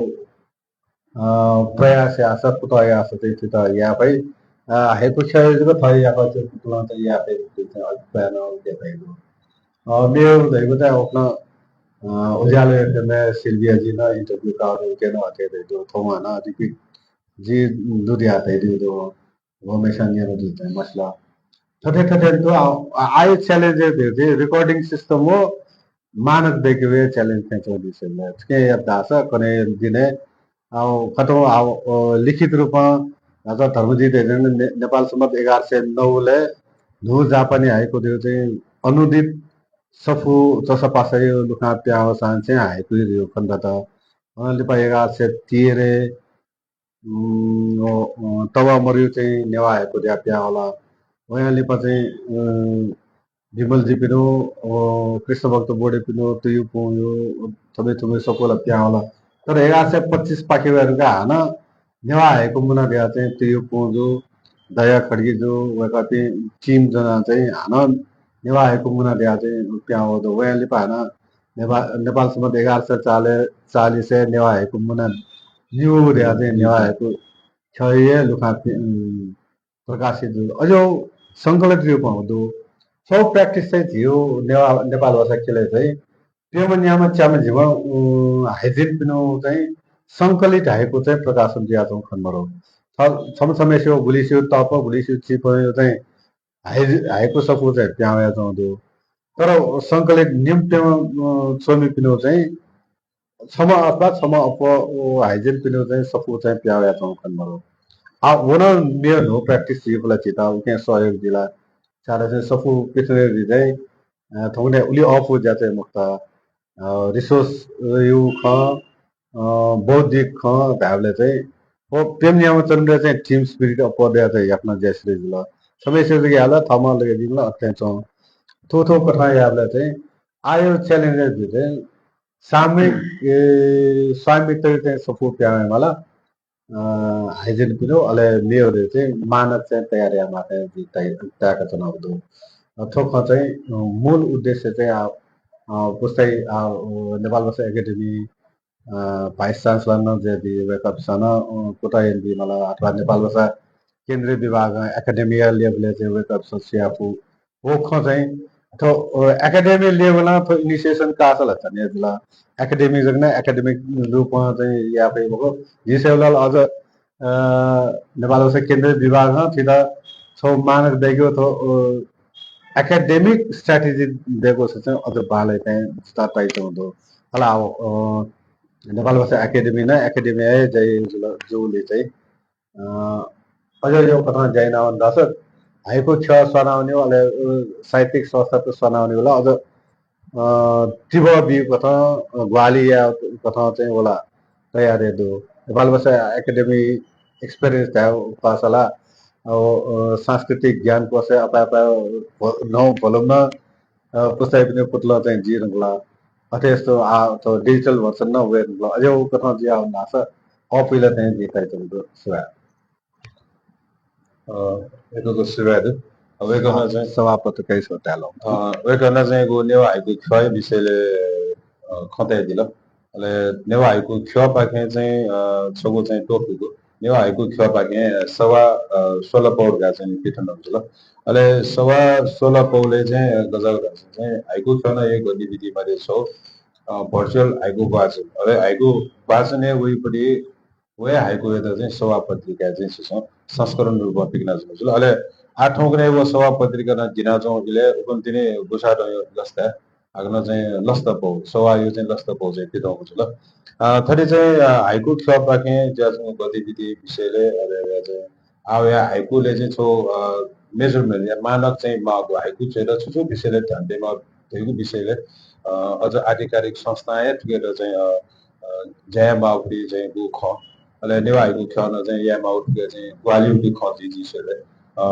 अ, प्रयास याःसा, कुतः याःसा चाहिँ थुइत याये फइ। अ, हाइकु ख्यःया जक थः याकःचा कुतलं चाहिँ याये फइ धइगु चाहिँ अभिप्राय नं उके धइगु दु। अ, मेगु धइगु चाहिँ उखुन्हु, अ, उज्यालो FM-य् सिल्भियाजुं नं interview काःगु दु, उके नं अथे धइगु दु। थौं हानं repeat जि दुत याये धइगु दु। वःम्हेस्यां न्यनादिसँ चाहिँ मसिल। थथे थथे तुं आ, आ, आःया challenge धइगु चाहिँ recording system व मानक दय्‌केगु challenge थें च्वंगु दु। थुकिं यात धाःसा कन्हय् दिनय् आ, कतौं आ, अ, लिखित रूपं राजा धर्मजित धइजं ने-, नेपाल सम्बत एघार सय नौ ले न्हू जापानी हाइकु धइगु चाहिँ अनूदित सफू चसापासाया लुखां पिहां वःसां चाहिँ हाइकु धइगु खनेदत। अनंलिपा एघार सय तेह्र, उम्, अ, अ, तवा मरु चाहिँ नेवाः हाइकु धयाः पिहां वल। वयां लिपा चाहिँ, अ, विमलजीपिनिगु, अ, कृष्णभक्त बौडेपिनिगु तुयु पुंयु थुमि थुमि सफू ला पिहां वल। तर एघार सय पच्चिस पाखे वये धुंकाः हानं नेवाः हाइकु मुना धयाः चाहिँ तुयु पुंजु, दया खड्गीजु, वय्कःपिं team ज्वनाः चाहिँ हानं नेवाः हाइकु मुना धयाः चाहिँ पिहां वल दु। वयां लिपा हानं नेपा-, नेपाल सम्बत एघार सय चाल-, चालिसय् नेवाः हाइकु मुना निगू धयाः चाहिँ नेवाः हाइकु ख्यःया लुखां पि-, उम्, प्रकाशित जू। अज्याःगु संकलित रूपं दु। थ्व practice चाहिँ झीगु नेवा-, नेपाल भाषा ख्यलय् चाहिँ प्यम्ह न्याम्ह च्याम्ह झिम्ह, उम्, हाइजिनपिनिगु चाहिँ संकलित हाइकु चाहिँ प्रकाशन जुयाच्वंगु खने मदु। छ-, छम्ह छम्हय्सिगु गुलिसिगु तप, गुलिसिगु चिपंयु चाहिँ हाइ-, हाइकु सफू चाहिँ पिहां वयाच्वंगु दु। तर संकलित निम्ह प्यम्ह, अ, च्वमिपिनिगु चाहिँ छम्ह अथवा छम्ह अप्वः, अ, हाइजिनपिनिगु चाहिँ सफू चाहिँ पिहां वयाच्वंगु खने मदु। आ, व नं मेगु न्हू practice जुइफु ला झीत, उकिं सहयोग जुइ ला। छाय्धाःसा सफू पिथनेगु जुइ चाहिँ, अ, थौंकन्हय् उलि अःपु ज्या चाहिँ मखुत। अ, resource, अ, यु खँ, अ, बौद्धिक खँ धायेबलय् चाहिँ व प्यम्ह न्याम्ह च्वनेबलय् चाहिँ team spirit अप्वः दयाः चाहिँ याकनं ज्या सिधइ जुल। छम्हय्सिगु जक याःबलय् थःम्हं लगे जिं ला अथे च्वं। थ्व थ्व कथं याःबलय् चाहिँ आःयागु challenge जुइ चाहिँ सामूहिक, ए, स्वामित्वयु चाहिँ सफू पिहां वयेमाल। अ, हाइजिनपिनिगु अले मेगु चाहिँ मानक चाहिँ तयार यायेमाः धइगु जिं ताय्-, ताय्काच्वनागु दु। अ, थ्व खँ चाहिँ, अ, मूल उद्देश्य चाहिँ आ, अ, पुस्ताय् आ, अ, नेपाल भाषा एकेडेमी, अ, vice chancellor नं जुयादी वय्कःपिसं नं, अ, कुतः यानादी माल अथवा नेपाल भाषा केन्द्रीय विभागं academia level-य् चाहिँ वय्कःपिसं स्वयाफु। व खँ चाहिँ थ्व, अ, academy level-य् थ्व initiation काःसा ला झन हे जुल। Academy जक नं academic रूपं चाहिँ याये फइ मखु। जिं स्वयेबलय् अझ, अ, नेपाल भाषा केन्द्रीय विभागं थुइत छगू मानक दय्केगु थ्व, अ, academic strategy दय्केगु चाहिँ अझ बांलाइ चाहिँ जुयातयाच्वंगु दु। अले, अ, नेपाल भाषा एकेडेमी नं academia हे ज्या याइ जुल, जूगुलिं चाहिँ अ, अज्याःगु कथं ज्या यानावने धाःसा हाइकु ख्यः स्वानावनेगु, अले, अ, साहित्यिक संस्थात स्वानावनेगु ला अझ, अ, तिबः बीगु कथं, अ, ग्वाहालि यायेगु कथं चाहिँ व ला तयार हे दु। नेपाल भाषा एकेडेमी experience धायेगु पासा ला, अ, अ, सांस्कृतिक ज्ञानकोशय् अपाय् अपाय् भ-, न्हू volume नं, अ, पुस्ताय्पिनिगु पुतलं चाहिँ जुइ धुंकल। अथे जस्तो आ, थ्व digital version नं वये धुंकल। अज्याःगु कथं जुयावने धाःसा अःपुइ ला थें जिं तायाच्वना दु। सुभाय्। अ, यक्व यक्व सुभाय् दु। अ, वय्कलं चाहिँ सभा पत्रिकाया स्वयाः धायेलं। अ, वय्कलं चाहिँ गु नेवाः हाइकु ख्यःया विषयलय्, अ, खँ तयादिल। अले नेवाः हाइकु ख्यःपाखें चाहिँ, अ, छगू चाहिँ त्वपुगु नेवाः हाइकु ख्यःपाखें सवाः, अ, स्वला पौ धकाः चाहिँ पिथनागु जुल। अले सवाः स्वला पौलय् चाहिँ, अ, गज्याःगु धाःसा चाहिँ हाइकु ख्यः नं एक गतिविधि मध्ये छगू, अ, virtual हाइकु वाचन। अले हाइकु वाचनय् वइपट्टि व हे हाइकुयात चाहिँ सवाः पत्रिकाय् चाहिँ छिसं संस्करण रूपं पिकनाच्वनागु जुल। अले आः थौंकन्हय् व सवाः पत्रिका नं दिनाच्वंगु इलय् उखुन्हु तिनि गुसादँया लसताय् हाकनं चाहिँ लसता पौ, सवाःया चाहिँ लसता पौ चाहिँ पिथंगु जुल। अ, थथे चाहिँ, अ, हाइकु ख्यःपाखें जुयाच्वंगु गतिविधि विषयलय्, अले चाहिँ आः वया हाइकुलय् चाहिँ छगू, अ, measurement या मानक चाहिँ माःगु, हाइकु च्वयेत छु छु विषयलय् ध्यान तयेमाः धइगु विषयलय्, अ, अझ आधिकारिक संस्थां हे थुकियात चाहिँ, अ, अ, ज्या यायेमाःगु धइगु खँ। अले नेवाः हाइकु ख्यः नं चाहिँ यायेमाःगु थुकिया चाहिँ ग्वाहालिया खँ जुइ जिं स्वयेबलय्, अ,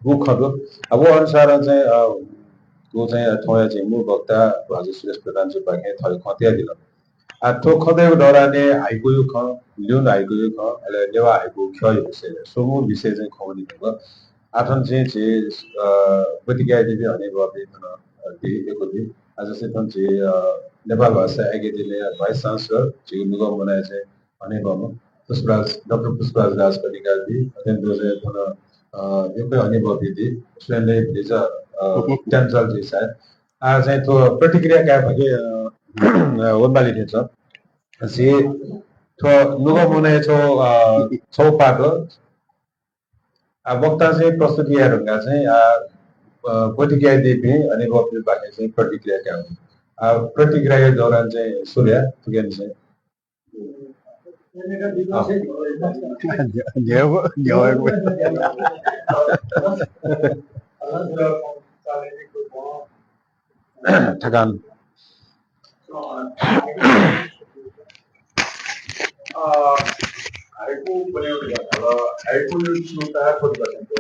गु खँ दु। अ, व अनुसारं चाहिँ, अ, गु चाहिँ थौंया चाहिँ मू वक्ता भाजु सुरेश प्रधानजुपाखें थःगु खँ तयादिल। आ, थ्व खँ तयेगु दौरानय् हाइकुया खँ, ल्यूने हाइकुया खँ, अले नेवाः हाइकु ख्यःया विषयलय् स्वंगू विषय चाहिँ खँ वनी धुंकल। आः थन चाहिँ झी, अ, ब्वति कयादीपिं हनेबहःपिं थन, अ, दि, यक्व दि। आः जस्तै थन झी, अ, नेपाल भाषा एकेडेमीया vice chancellor, झीगु नुगः मुनाया चाहिँ हनेबहःम्ह पुष्पराज, डाक्टर पुष्पराज राजकर्णिकार दि। अथें तुं चाहिँ थन, अ, यक्व हनेबहःपिं दि, सुरेन्द्र भतिचा, अ, ट्याम्चाल जुइ सायद। आः चाहिँ थ्व प्रतिक्रिया काये फके, अ, वनेमाली थें च्वं। झी थ्व नुगः मुनाया छगू, अ, छगू पाठ दु। आः वक्तां चाहिँ प्रस्तुति याये धुंकाः चाहिँ, आः, अ, ब्वति कयादीपिं हनेबहःपिंपाखें चाहिँ प्रतिक्रिया काये। आः प्रतिक्रियाया दौरान चाहिँ सुरु याये, थुकिं चाहिँ न्ह्यः, न्ह्यः। थकान। अ, हाइकु बनेगु धकाः धाल, हाइकुया च्वय् हे थ्व धकाः,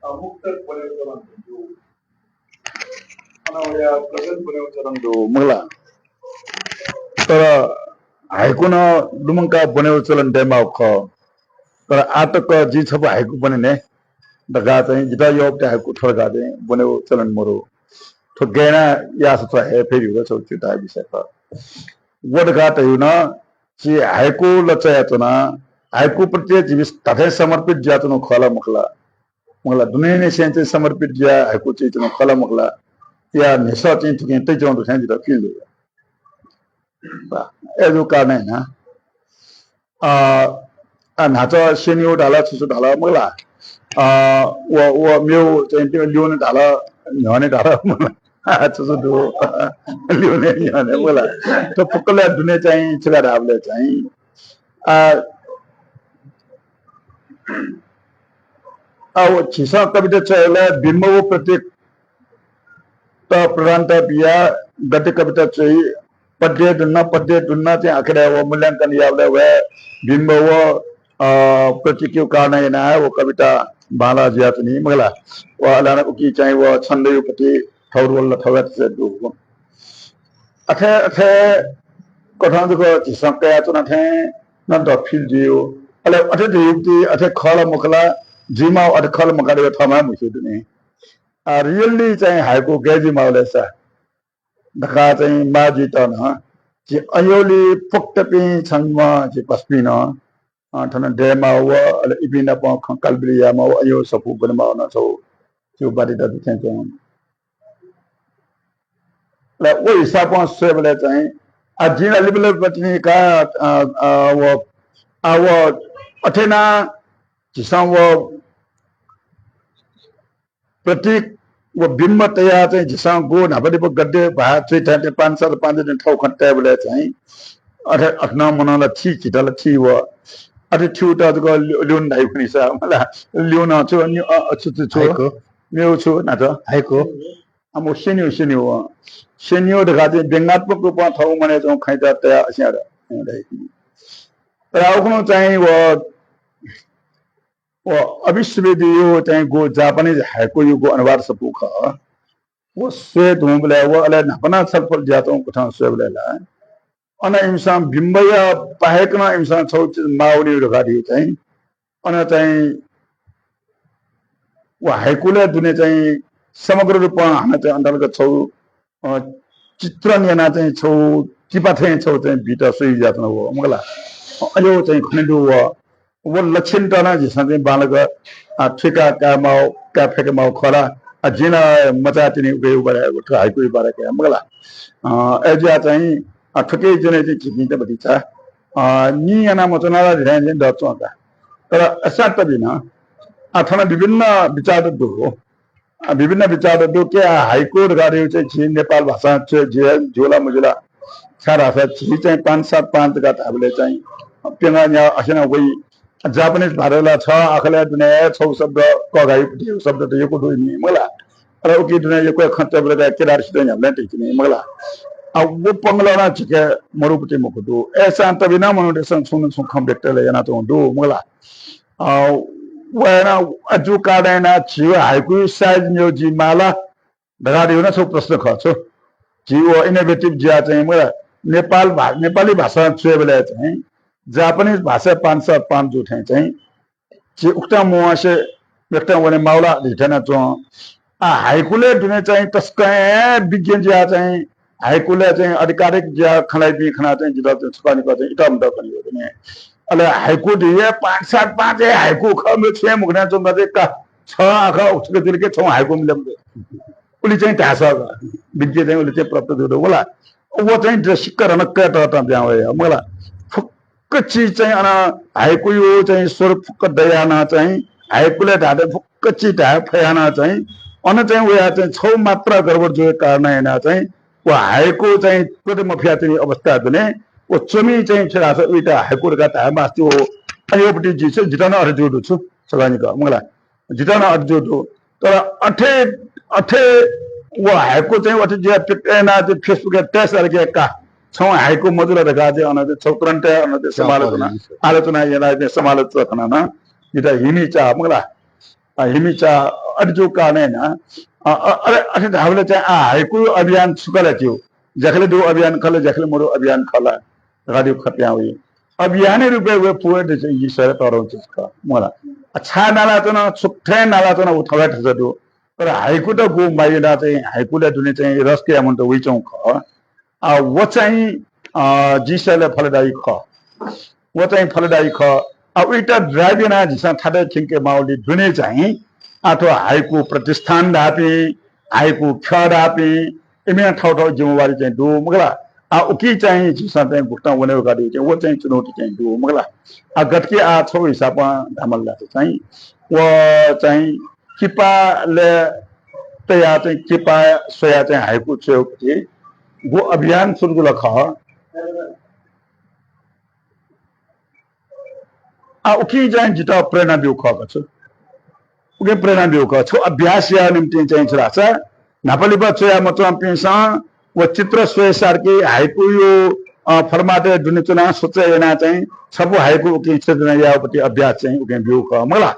अ, मुक्तक बनेगु चलन दु। अन वया गजल बनेगु चलन दु, मखुला। तर हाइकु नं लुमंकाः बनेगु चलन दयेमाःगु खः। तर आः तक जिं छपु हाइकु बने ने धकाः चाहिँ जितः यःगुपति हाइकु थ्व धकाः चाहिँ बनेगु चलन मदु। थ्व गय् यानाः याःसा थ्व हे फेरि हो, छगू चिन्ताया विषय खः। व धकाः धइगु नं झी हाइकु लँय् च्वना, हाइकु प्रति जिमि धात्थें समर्पित जुयाच्वनागु खः ला मखुला? मखुला, दुनेंनिसें चाहिँ समर्पित जुयाः हाइकु च्वयाच्वनागु खः ला मखुला? या न्ह्यसः चाहिँ थुकिं तयाच्वनागु दु थें जितः feel जुल। अय्जूगु कारणं यानाः अ, अ, न्हाचः स्यनेगु धाल, छु छु धाल, मखुला। अ, व, व मेगु चाहिँ त्यो ल्यूने धाल, न्ह्यःने धाल, मखुला। छु छु दु, ल्यूने, न्ह्यःने, मखुला। थ्व फुक्कलय् दुने चाहिँ छु का धाःबलय् चाहिँ, अ, अ, व झीसं कविता च्वयेबलय् बिम्ब व प्रतीक त प्रधानता बियाः गद्य कविता च्वइ, पद्य दुने, पद्य दुने चाहिँ आखिरय् व मूल्यांकन याःबलय् व बिम्ब व, अ, प्रतीकया कारणं यानाः व कविता बांलाः जुयाच्वनी, मखुला। व अले नं उकी चाहिँ व छन्दया प्रति थौरवल थौया तसे दु। अथे, अथे कथं जक झीसं कयाच्वना थें नं द feel जुइ। अले अथे धइगु अथे खः ला मखुला, जुइमाः अथे खः ला मखुला धइगु थःम्हं हे मस्यू दुने। आ, really चाहिँ हाइकु गय् जुइमाः ले सा धकाः चाहिँ माः जुइत नं झी अय्‌युलि पोक्तपिं छम्ह झी पसुपिं नं, अ, थन दयेमाः व, अले इपिं नाप खँ कालबिल यायेमाः व, अय्‌यु सफू ब्वनेमाः व नं छगू, छगू बाध्यता दु थें च्वं। अले व हिसाबं स्वयेबलय् चाहिँ, आ, जिं ला लिपा लिपा तिनि का, अ, अ, व, आ, व अथे यानाः झीसं व प्रतीक व बिम्ब तयाः चाहिँ झीसं गु न्हापा लिपा गद्य भाः च्वइथाय् पाँच सात पाँच दिन थौं खँ तयेबलय् चाहिँ अथे अथे नं मनं ला थी, झीत ला थी व। अथे थीगुत जक ल्यू, ल्यूने धाइ खनी सा, मला ल्यूने छु, न्यू, अ, अ, छु, छु, छु, हाइकु। मेगु छु, न्हाचः। हाइकु। अ, मखु, स्यनेगु, स्यनेगु। स्यनेगु धकाः चाहिँ व्यंग्यात्मक रूपं थःगु मनय् च्वंगु खँयात तयाः असिं यात। तर उखुन्हु चाहिँ व व अबिस्वभेदीया चाहिँ गु जापानिज हाइकुया गु अनुवाद सफू खः। व स्वये धुंबलय् व अले न्हापा नं छलफल जुयाच्वंगु कथं स्वयेबलय् ला अन इमिसं बिम्बया बाहेक नं इमिसं छगू चिज माः वनीगु धकाः धइगु चाहिँ अन चाहिँ व हाइकुलय् दुने चाहिँ समग्र रूपं हानं चाहिँ अन्तर्गत छगू अ, चित्रण यानाः चाहिँ छगू तिपा थें छगू चाहिँ बीत स्वये जुयाच्वनागु मखुला। अ, अय्‌यु चाहिँ खने दु व, व लक्षणत नं झीसं चाहिँ बांलाक, अ, थुइका कायेमाःगु, काये फय्केमाःगु खः ला। अ, जिं नं मचाः तिनि उकिया बारे, थ्व हाइकुया बारे कया मखुला। अ, अय्‌जुयाः चाहिँ, अ, थुकिया ज्वनय् चाहिँ झीपिन्त भतिचा, अ, निं याना मच्वना ला धयाथें चाहिँ दच्वं का। तर असां तबिनं, अ, थन विभिन्न विचारत दु। अ, विभिन्न विचारत दु। के हाइकु धकाः धइगु चाहिँ झी नेपाल भाषां च्वय् जुइ, जुल ला मजुल ला? छाय्‌धाःसा झी चाहिँ पाँच सात पाँच धकाः धाःबलय् चाहिँ प्यंगः न्याः असिनं वइ। जापानिज भाषाय् ला छ आखलय् दुने छगू शब्द कःघाइगु शब्द त यक्व दु नि, मखुला। अले उकी दुने यक्व खँ तयेबलय् केदार सिधं न्ह्याबलें तइतिनि, मखुला। अ, व पंगलः नं झीके मरुपति मखु दु। अय्‌सां तबिनं मनूतय्‌सं छुं न छुं खँ व्यक्त यानाच्वंगु दु, मखुला। अ, व यानाः अय्‌जूगु कारणं यानाः झीगु हाइकुया size मेगु जुइमाः ला धकाः धइगु नं छगू प्रश्न खः छु। झी व innovative जुयाः चाहिँ, मखुला, नेपाल भा-, नेपाली भाषां च्वयेबलय् चाहिँ जापानिज भाषाय् पाँच सात पाँच जू थें चाहिँ झी उकथं मवंसे मेकथं वनेमाः ला धइथें नं च्वं। आ, हाइकुलय् दुने चाहिँ तसकं हे विज्ञ जुयाः चाहिँ हाइकुलय् चाहिँ आधिकारिक जुयाः खँ ल्हाइपिं खनाः चाहिँ जितः चाहिँ छकः निकः चाहिँ इतः मतः कने वःगु दु नि। अले हाइकु धइगु पाँच सात पाँच हे हाइकु खः, मेगु छुं हे मखु धयाच्वंगु का चाहिँ का छ आखः उछिक जुल के छगू हाइकु मिले मते। उलि चाहिँ धाःसा विज्ञ चाहिँ उलि चाहिँ प्राप्त जुल मखुला। व चाहिँ दृश्यकरण कय् तःतः ब्यां वया मखुला। फुक्क चिज चाहिँ अन हाइकुया चाहिँ स्वरूप फुक्क दयाः नं चाहिँ हाइकुलय् धाःथें फुक्क चिज धाये फयाः नं चाहिँ अन चाहिँ वया चाहिँ छगू मात्रा गडबड जूगु कारणं यानाः चाहिँ व हाइकु चाहिँ त्वःते मफयाच्वनीगु अवस्था दुने। व च्वमि चाहिँ छु धाःसा उइत हाइकु धकाः धाये मास्ति हो। अयोपति जिं छु, जितः नं अथे जू दु छु, सदानिक, मखुला। जितः नं अथे जू दु। तर अथे, अथे व हाइकु चाहिँ अथे जिया पिक-, ए, ना, चाहिँ Facebook-य् test यानाके का। छं हाइकु मजुल धकाः चाहिँ अन चाहिँ छगू तुरुन्त अन चाहिँ समालोचना, आलोचना याना चाहिँ समालोचक खनाः नं जितः हिमि चा, मखुला। अ, हिमि चा अथे जू कारणं याना, अ, अ, अरे, अथे धाःबलय् चाहिँ आ हाइकु अभियान छु खः ला ज्यू? ज्याखले दु अभियान खः ला, ज्याखले मदु अभियान खः ला धकाः दु खँ पिहां वइ। अभियानया रूपय् व पूवंगु चाहिँ यि सरे तःधंगु चिज खः, मखुला। अ, छाय् नालाच्वन, छु थें नालाच्वन, व थःगु थचा दु। तर हाइकुत गु माय् यानाः चाहिँ हाइकुया दुने चाहिँ रस कयाः मनूत वइच्वंगु खः। आ, व चाहिँ, अ, जिं स्वयेबलय् फलदायी खः। व चाहिँ फलदायी खः। आ, उइत drive यानाः झीसं थातय् थ्यंके माःगुलिं दुने चाहिँ, आ, थ्व हाइकु प्रतिष्ठान धाःपिं, हाइकु ख्यः धाःपिं, इमिया थःथःगु जिम्मेवारी चाहिँ दु, मखुला। आ, उकी चाहिँ झीसं चाहिँ गुकथं वने धकाः दु चाहिँ, व चाहिँ चुनौती चाहिँ दु, मखुला। आ, गथेकि आ छगू हिसाबं धायेमाल धाःसा चाहिँ, व चाहिँ किपालय् तयाः चाहिँ किपाय् स्वयाः चाहिँ हाइकु च्वयेगु गु अभियान सुरु जुल खः। आ, उकिं चाहिँ जितः प्रेरणा ब्यूगु खः का छु। उकिं प्रेरणा ब्यूगु खः। छगू अभ्यास यायेगु निंतिं चाहिँ छु धाःसा न्हापा लिपा च्वया मच्वंपिन्सं व चित्र स्वये सारकि हाइकुया, अ, format-य् दुने च्वनाः सोचे यानाः चाहिँ छपु हाइकु उकिं सिर्जना यायेगुपति अभ्यास चाहिँ उकिं ब्यूगु खः, मखुला।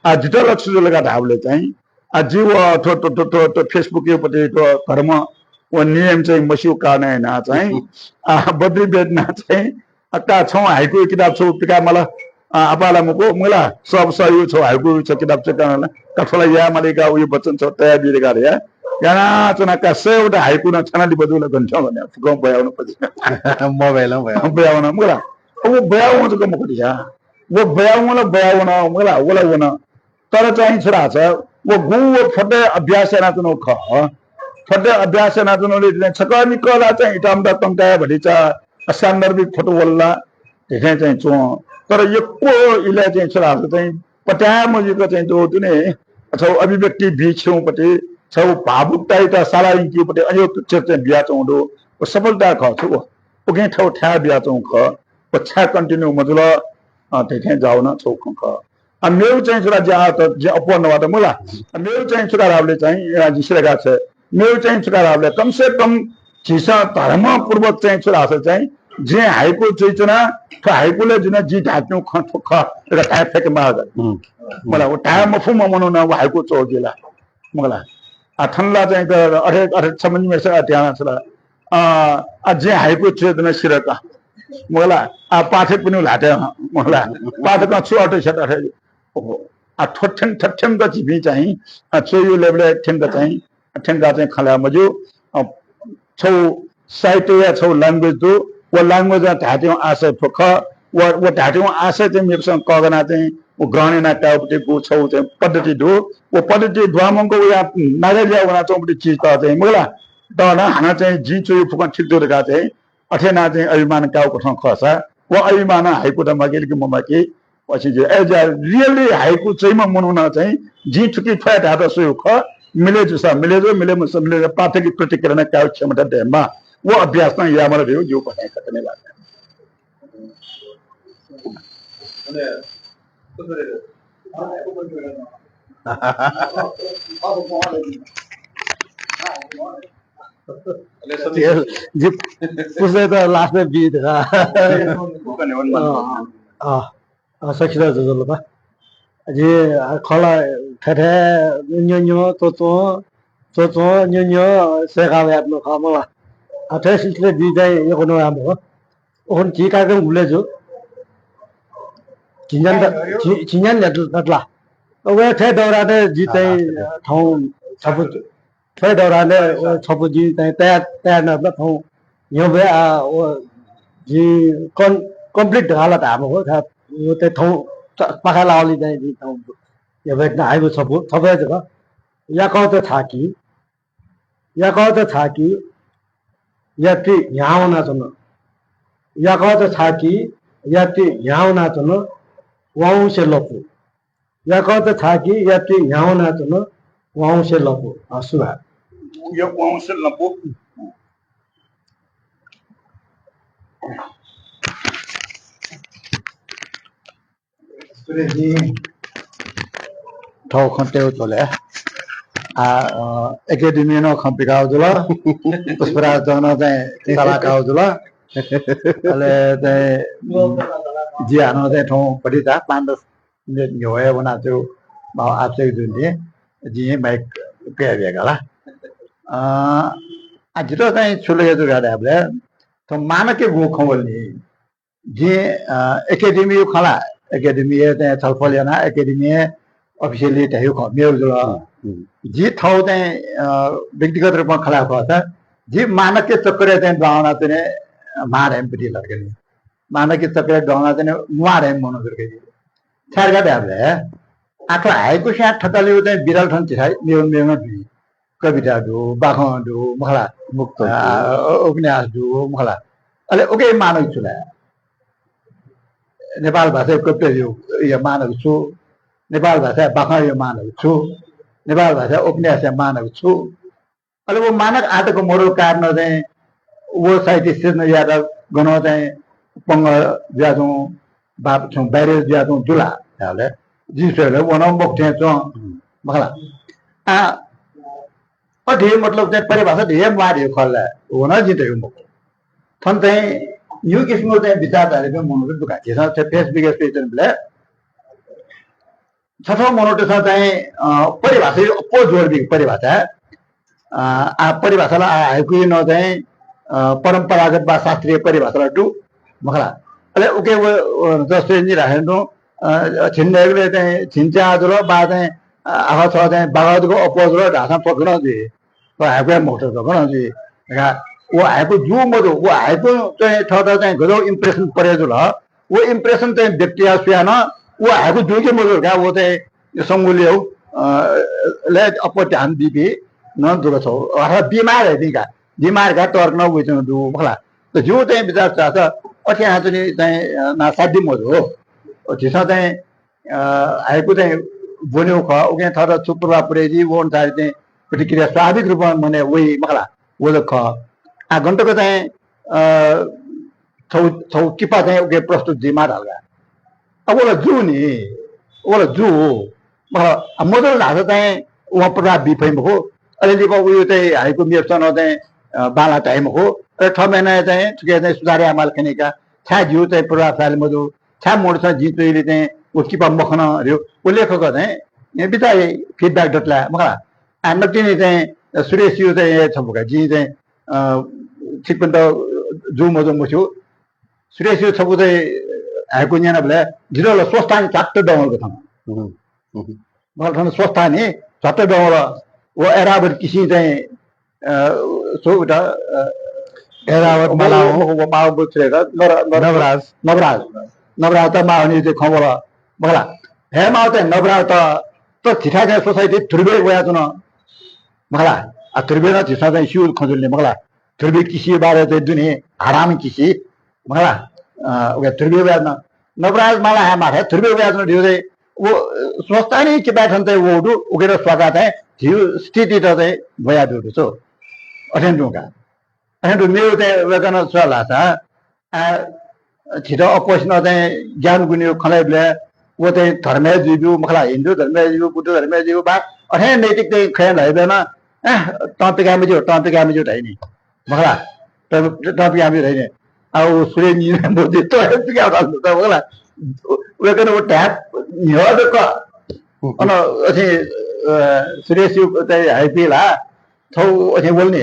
आ, जितः ला छु जुल का धाःबलय् चाहिँ, आ, जि व थ्व, थ्व, थ्व, थ्व, थ्व Facebook-या पति थ्व धर्म व नियम चाहिँ मस्यूगु कारणं यानाः चाहिँ, आ, बद्री बेदना चाहिँ, आ, का छं हाइकु किताब छगू पिकाये माल, आ, आपाः ला मखु, मखुला, सब सही, छगू हाइकु छगू किताब छगू पिकाये माल, का थ्व ला याये माल का, उइ वचन छगू तयाबी धकाः धया। यानाच्वना का सयवटा हाइकु नं छाना लिपा जूगु ला गन थ्यं गन फुक्कं ब्वयावन पछि। Mobile-नं ब्वयावन। ब्वयावन, मखुला। व ब्वयावन जक मखु धया। व ब्वयावन ला ब्वयावन, मखुला, व ला वन। तर चाहिँ छु धाःसा, व गु व फतय् अभ्यास यानाच्वनागु खः। फतय् अभ्यास यानाच्वनागुलिं चाहिँ छकः निकः ला चाहिँ इतामता तंकाया भतिचा सान्दर्भिक फत वल ला, थथे चाहिँ च्वं। तर यक्व इलय् चाहिँ छु धाःसा चाहिँ पत्याः मजुइक चाहिँ दु दुने, छगू अभिव्यक्ति बी छ्यंगुपति, छगू भावुकतायात साला यंकीगुपति अज्याःगु चिज चाहिँ बियाच्वंगु दु। व सफलता खः छु व। उकिं थ्व थाय् बियाच्वंगु खः। व छाय् continue मजुल, अ, थथे जाःगु नं छगू खँ खः। आ, मेगु चाहिँ छु धाःसा जिं अप्वः नवात, मखुला। आ, मेगु चाहिँ छु धाःसा धाःबलय् चाहिँ, अ, जिं सिधयेका छ्वये। मेगु चाहिँ छु धाःसा धाःबलय् कम से कम झीसं धर्मपूर्वक चाहिँ छु धाःसा चाहिँ जिं हाइकु च्वयाच्वना, थ्व हाइकुलय् जिं धायेत्यंगु खँ थ्व खः धकाः धाये फय्के माः का। हम्म। मखुला, व धाये मफुम्ह मनू नं व हाइकु च्वः जुइ ला, मखुला। आ, थन ला चाहिँ क-, अथे, अथे छम्ह निम्हय्सित अथे याना छु ला। अ, आ, जिं हाइकु च्वयाच्वना सिधल का, मखुला। आ, पाठकपिनिगु ल्हातय् हं, मखुला। पाठकं छु अर्थ स्यत अथे। ओहो। आ, थ्व थ्यं-, थ्व थ्यंक झीपिं चाहिँ, आ, च्वय् level-य् थ्यंक चाहिँ, थ्यंकाः चाहिँ खँ ल्हाये मज्यू। अ, छगू साहित्यया छगू language दु। व language-ं धायेत्यंगु आशय थ्व खः। व, व धायेत्यंगु आशय चाहिँ मेपिसं कःघानाः चाहिँ व ग्रहण याना कायेगुपति गु छगू चाहिँ पद्धति दु। व पद्धति दुहां मवंक वया नागः लिया वनाच्वंगुपति चिजत चाहिँ मखुला। तर हानं चाहिँ जिं च्वय् फुक्कं ठीक दु धकाः चाहिँ अथे यानाः चाहिँ अभिमान कायेगु कथं खःसा, व अभिमानं हाइकुत माकी कि ममाकी, अथे जुइ। अय् जुयाः really हाइकु च्वइम्ह मनुखं चाहिँ जिं थुकी थ्व हे धायेत स्वयागु खः, मिले जूसा मिले जू, मिले मजूसा मिले जू, पाठकया प्रतिक्रिया नं कायेगु क्षमता दयेमाः। व अभ्यास नं यायेमाल धइगु जिगु भनाइ खः। धन्यवाद। जि पुछ्ने त last-य् बी धकाः। अँ, अँ, अँ, सखिदा ज्वजलपा। जि, अ, खः ला थथे न्यँ न्यँ, च्वच्वं, च्वच्वं, न्यँ न्यँ, सय्का वयाच्वनागु खः मला। अ, थथे सिलसिला बी चाहिँ यक्व नवाये मखु। उखुन्हु झी कार्यक्रम गुबलय् जू? झिंन्यान्हु, झि-, झिंन्यान्हु न्ह्यात ला? व थ्व दौरानय् जि चाहिँ थौं छपु, थ्व दौरानय् व छपु जि चाहिँ तयार, तयार यानात ला थौं न्ह्यब्वये, आ, व जि कन-, complete धकाः ला धाये मखु, व चाहिँ थौं च-, पाखय् लाःगुलिं चाहिँ जि थौं न्ह्यब्वये हाइगु छपु, छपु हे जक। याकःचा छाकी, याकःचा छाकी, यात्री न्ह्याः वनाच्वन। याकःचा छाकी, यात्री न्ह्याः वनाच्वन, वाउँसे लपु। याकःचा छाकी, यात्री न्ह्याः वनाच्वन, वाउँसे लपु। अ, सुभाय्। या वाउँसे लपु। सुरेशजी, थौं खँ तयेगु झ्वलय् आ, अ, एकेडेमी नं खँ पिकागु जुल, पुष्पराज दं नं चाहिँ सल्लाह काःगु जुल। अले चाहिँ, उम्, जि हानं चाहिँ थौं भतिचा पाँच दस मिनेट न्ह्यः हे वनाच्वयेगु माः आवश्यक जुनिं जिं माइक कयाबिया का ला। अ, आ, जितः चाहिँ छु लगे जू का धायेबलय् थ्व मानकया गुगु खँ वल नि। जिं, अ, एकेडेमीया खँ ला, एकेडेमी हे चाहिँ छलफल यानाः एकेडेमी हे officially धयागु खँ मेगु जुल। हम्म, हम्म। जि थौं चाहिँ, अ, व्यक्तिगत रूपमा खँ ल्हायेगु खःसा, जि मानकया चक्करय् चाहिँ दुहां वनाच्वने म्वाः धाइम्ह पति ला का नि। मानकया चक्करय् दुहां वनाच्वने म्वाः धाइम्ह मनू जुल का जि। छाय् का धायेबलय् आखः हाइकु स्यां थकालिगु चाहिँ विधात थन झीथाय् मेगु मेगु दु। कविता दु, बाखं दु, मखु ला? मुक्त दु। आ, उपन्यास दु, मखु ला? अले उकिया मानक छु ला? नेपाल भाषाया कविताया मानक छु? नेपाल भाषाया बाखंया मानक छु? नेपाल भाषाया उपन्यासया मानक छु? अले व मानक आःतक मदुगु कारणं चाहिँ व साहित्य सिर्जना यायेत गनं चाहिँ पंगः जुयाच्वं वा छुं barrier जुयाच्वं दु ला धायेबलय् जिं स्वयेबलय् व नं मखु थें च्वं। हम्म। मखु ला? आ, अथे मतलब चाहिँ परिभाषा धयागु म्वाः धयागु खः ला, व नं जिं धयागु मखु। थन चाहिँ निगू किसिमं चाहिँ विचारधारापिं मनूत दु का। झीसं थ्व Facebook-य् स्वयाच्वनेबलय् छथ्व मनूतय्‌सं चाहिँ, अ, परिभाषाया अप्वः जोड बीगु परिभाषा। अ, आ, परिभाषा ला आ, हाइकुया नं चाहिँ, अ, परम्परागत वा शास्त्रीय परिभाषा ला दु, मखु ला? अले उकी व, व जस्तै नि धाये नि तुं, अ, झिंन्यागलय् चाहिँ झिंच्या जुल, वा चाहिँ, अ, आखः छगः चाहिँ बाघ जक अप्वः जुल धाःसां थ्व गनं जुइ? व हाइकुया मखुत, थ्व गनं जुइ? का, व हाइकु जू मजू, व हाइकु चाहिँ थःत चाहिँ गज्याःगु impression परे जुल, व impression चाहिँ व्यक्तया स्वयाः नं व हाइकु जू कि मजू का, व चाहिँ संगुलियु, अ, लय् अप्वः ध्यान बीपिं नं दु का छगू। अथवा बीमाः धाइपिं का, बीमाः का तर्क नं वइच्वंगु दु, मखु ला? त जिगु चाहिँ विचार चाःसा अथे यानाच्वने चाहिँ, अ, ना साध्य मजू। झीसं चाहिँ, अ, हाइकु चाहिँ ब्वनेगु खः, उकिं थःत छु प्रभाव पुरे जुइ, व अनुसार चाहिँ प्रतिक्रिया स्वाभाविक रूपमा मनय् वइ, मखु ला? व जक खः। आ, गन तक चाहिँ, अ, छगू, छगू किपा चाहिँ उकी प्रस्तुत जुइमाः धाल का। अब व ला जू नि, व ला जू। मखु, आ, मजुल धाःसा चाहिँ वं प्रभाव बी फइ मखु। अले लिपा उयो चाहिँ हाइकु म्येपुसं नं चाहिँ, अ, बांलाः धाइ मखु। अले थःम्हं नं चाहिँ थुकी चाहिँ सुधार यायेमाल खनी का। छाय् जिगु चाहिँ प्रभावशाली मजू, छाय् मनूतय्‌सं जिं च्वइबलय् चाहिँ व किपा मखन धइगु। व लेखकं चाहिँ, ए, बिचाः याइ, feedback दत ला, मखु ला? आ, नकतिनि चाहिँ सुरेशयु चाहिँ, ए, छपु का, जिं चाहिँ, अ, छिकपिन्त जू मजू मस्यू। सुरेशयु छपु चाहिँ हाइकु न्यनाबलय् जितः ला स्वस्थानी झ्वाट्ट दंवल का थन। हम्म, हम्म। मखु ला, थन स्वस्थानी झ्वाट्ट दंवल। व ऐरावत किसिं चाहिँ, अ, छु उत, अ, ऐरावत व, मालावं। व, व, व मालावं छु रे का, नर-, नर-, नवराज। नवराज। नवराजत माःनि चाहिँ खँ वल। मखु ला, हे माःगु चाहिँ नवराजत, त झीथाय् चाहिँ society ध्रुवय् वयाच्वन। मखु ला, आ, ध्रुवय् नं झीसं चाहिँ स्यू खँ जुल नि, मखु ला? ध्रुवय् किसिया बारे चाहिँ दु नि, हराम किसि, मखु ला? अ, उकी ध्रुवय् वयाच्वन। नवराज माला हे माःथाय् ध्रुवय् वयाच्वन धइगु चाहिँ व, अ, स्वस्थानी किपाय् थन चाहिँ वःगु दु, उकी नं स्वाकाः चाहिँ झीगु स्थितित चाहिँ ब्वयाब्यूगु दु छु। अथें तुं का। अथें तुं मेगु चाहिँ वय्‌कलं छु धाल धाःसा, आ, झीत अप्वःसिनं चाहिँ ज्ञान गुनियो खँ ल्हाइबलय् व चाहिँ धर्मय् जुइब्यू, मखु ला, हिन्दू धर्मय् जुइब्यू, बुद्ध धर्मय् जुइब्यू, वा अथें नैतिक चाहिँ खँय् ल्हाइबलय् नं, ए, तं पिकाये मज्यू, तं पिकाये मज्यू धाइ नि, मखु ला? तं, तं पिकाये मज्यू धाइ नि। आ, व सुरेश निं मजू, तं हे पिकाये मज्यू, मखु ला? वय्‌कलं व धाये न्ह्यः जक अन अथे, अ, सुरेशयु चाहिँ हाइकुइ ला, थौं अथे वल नि,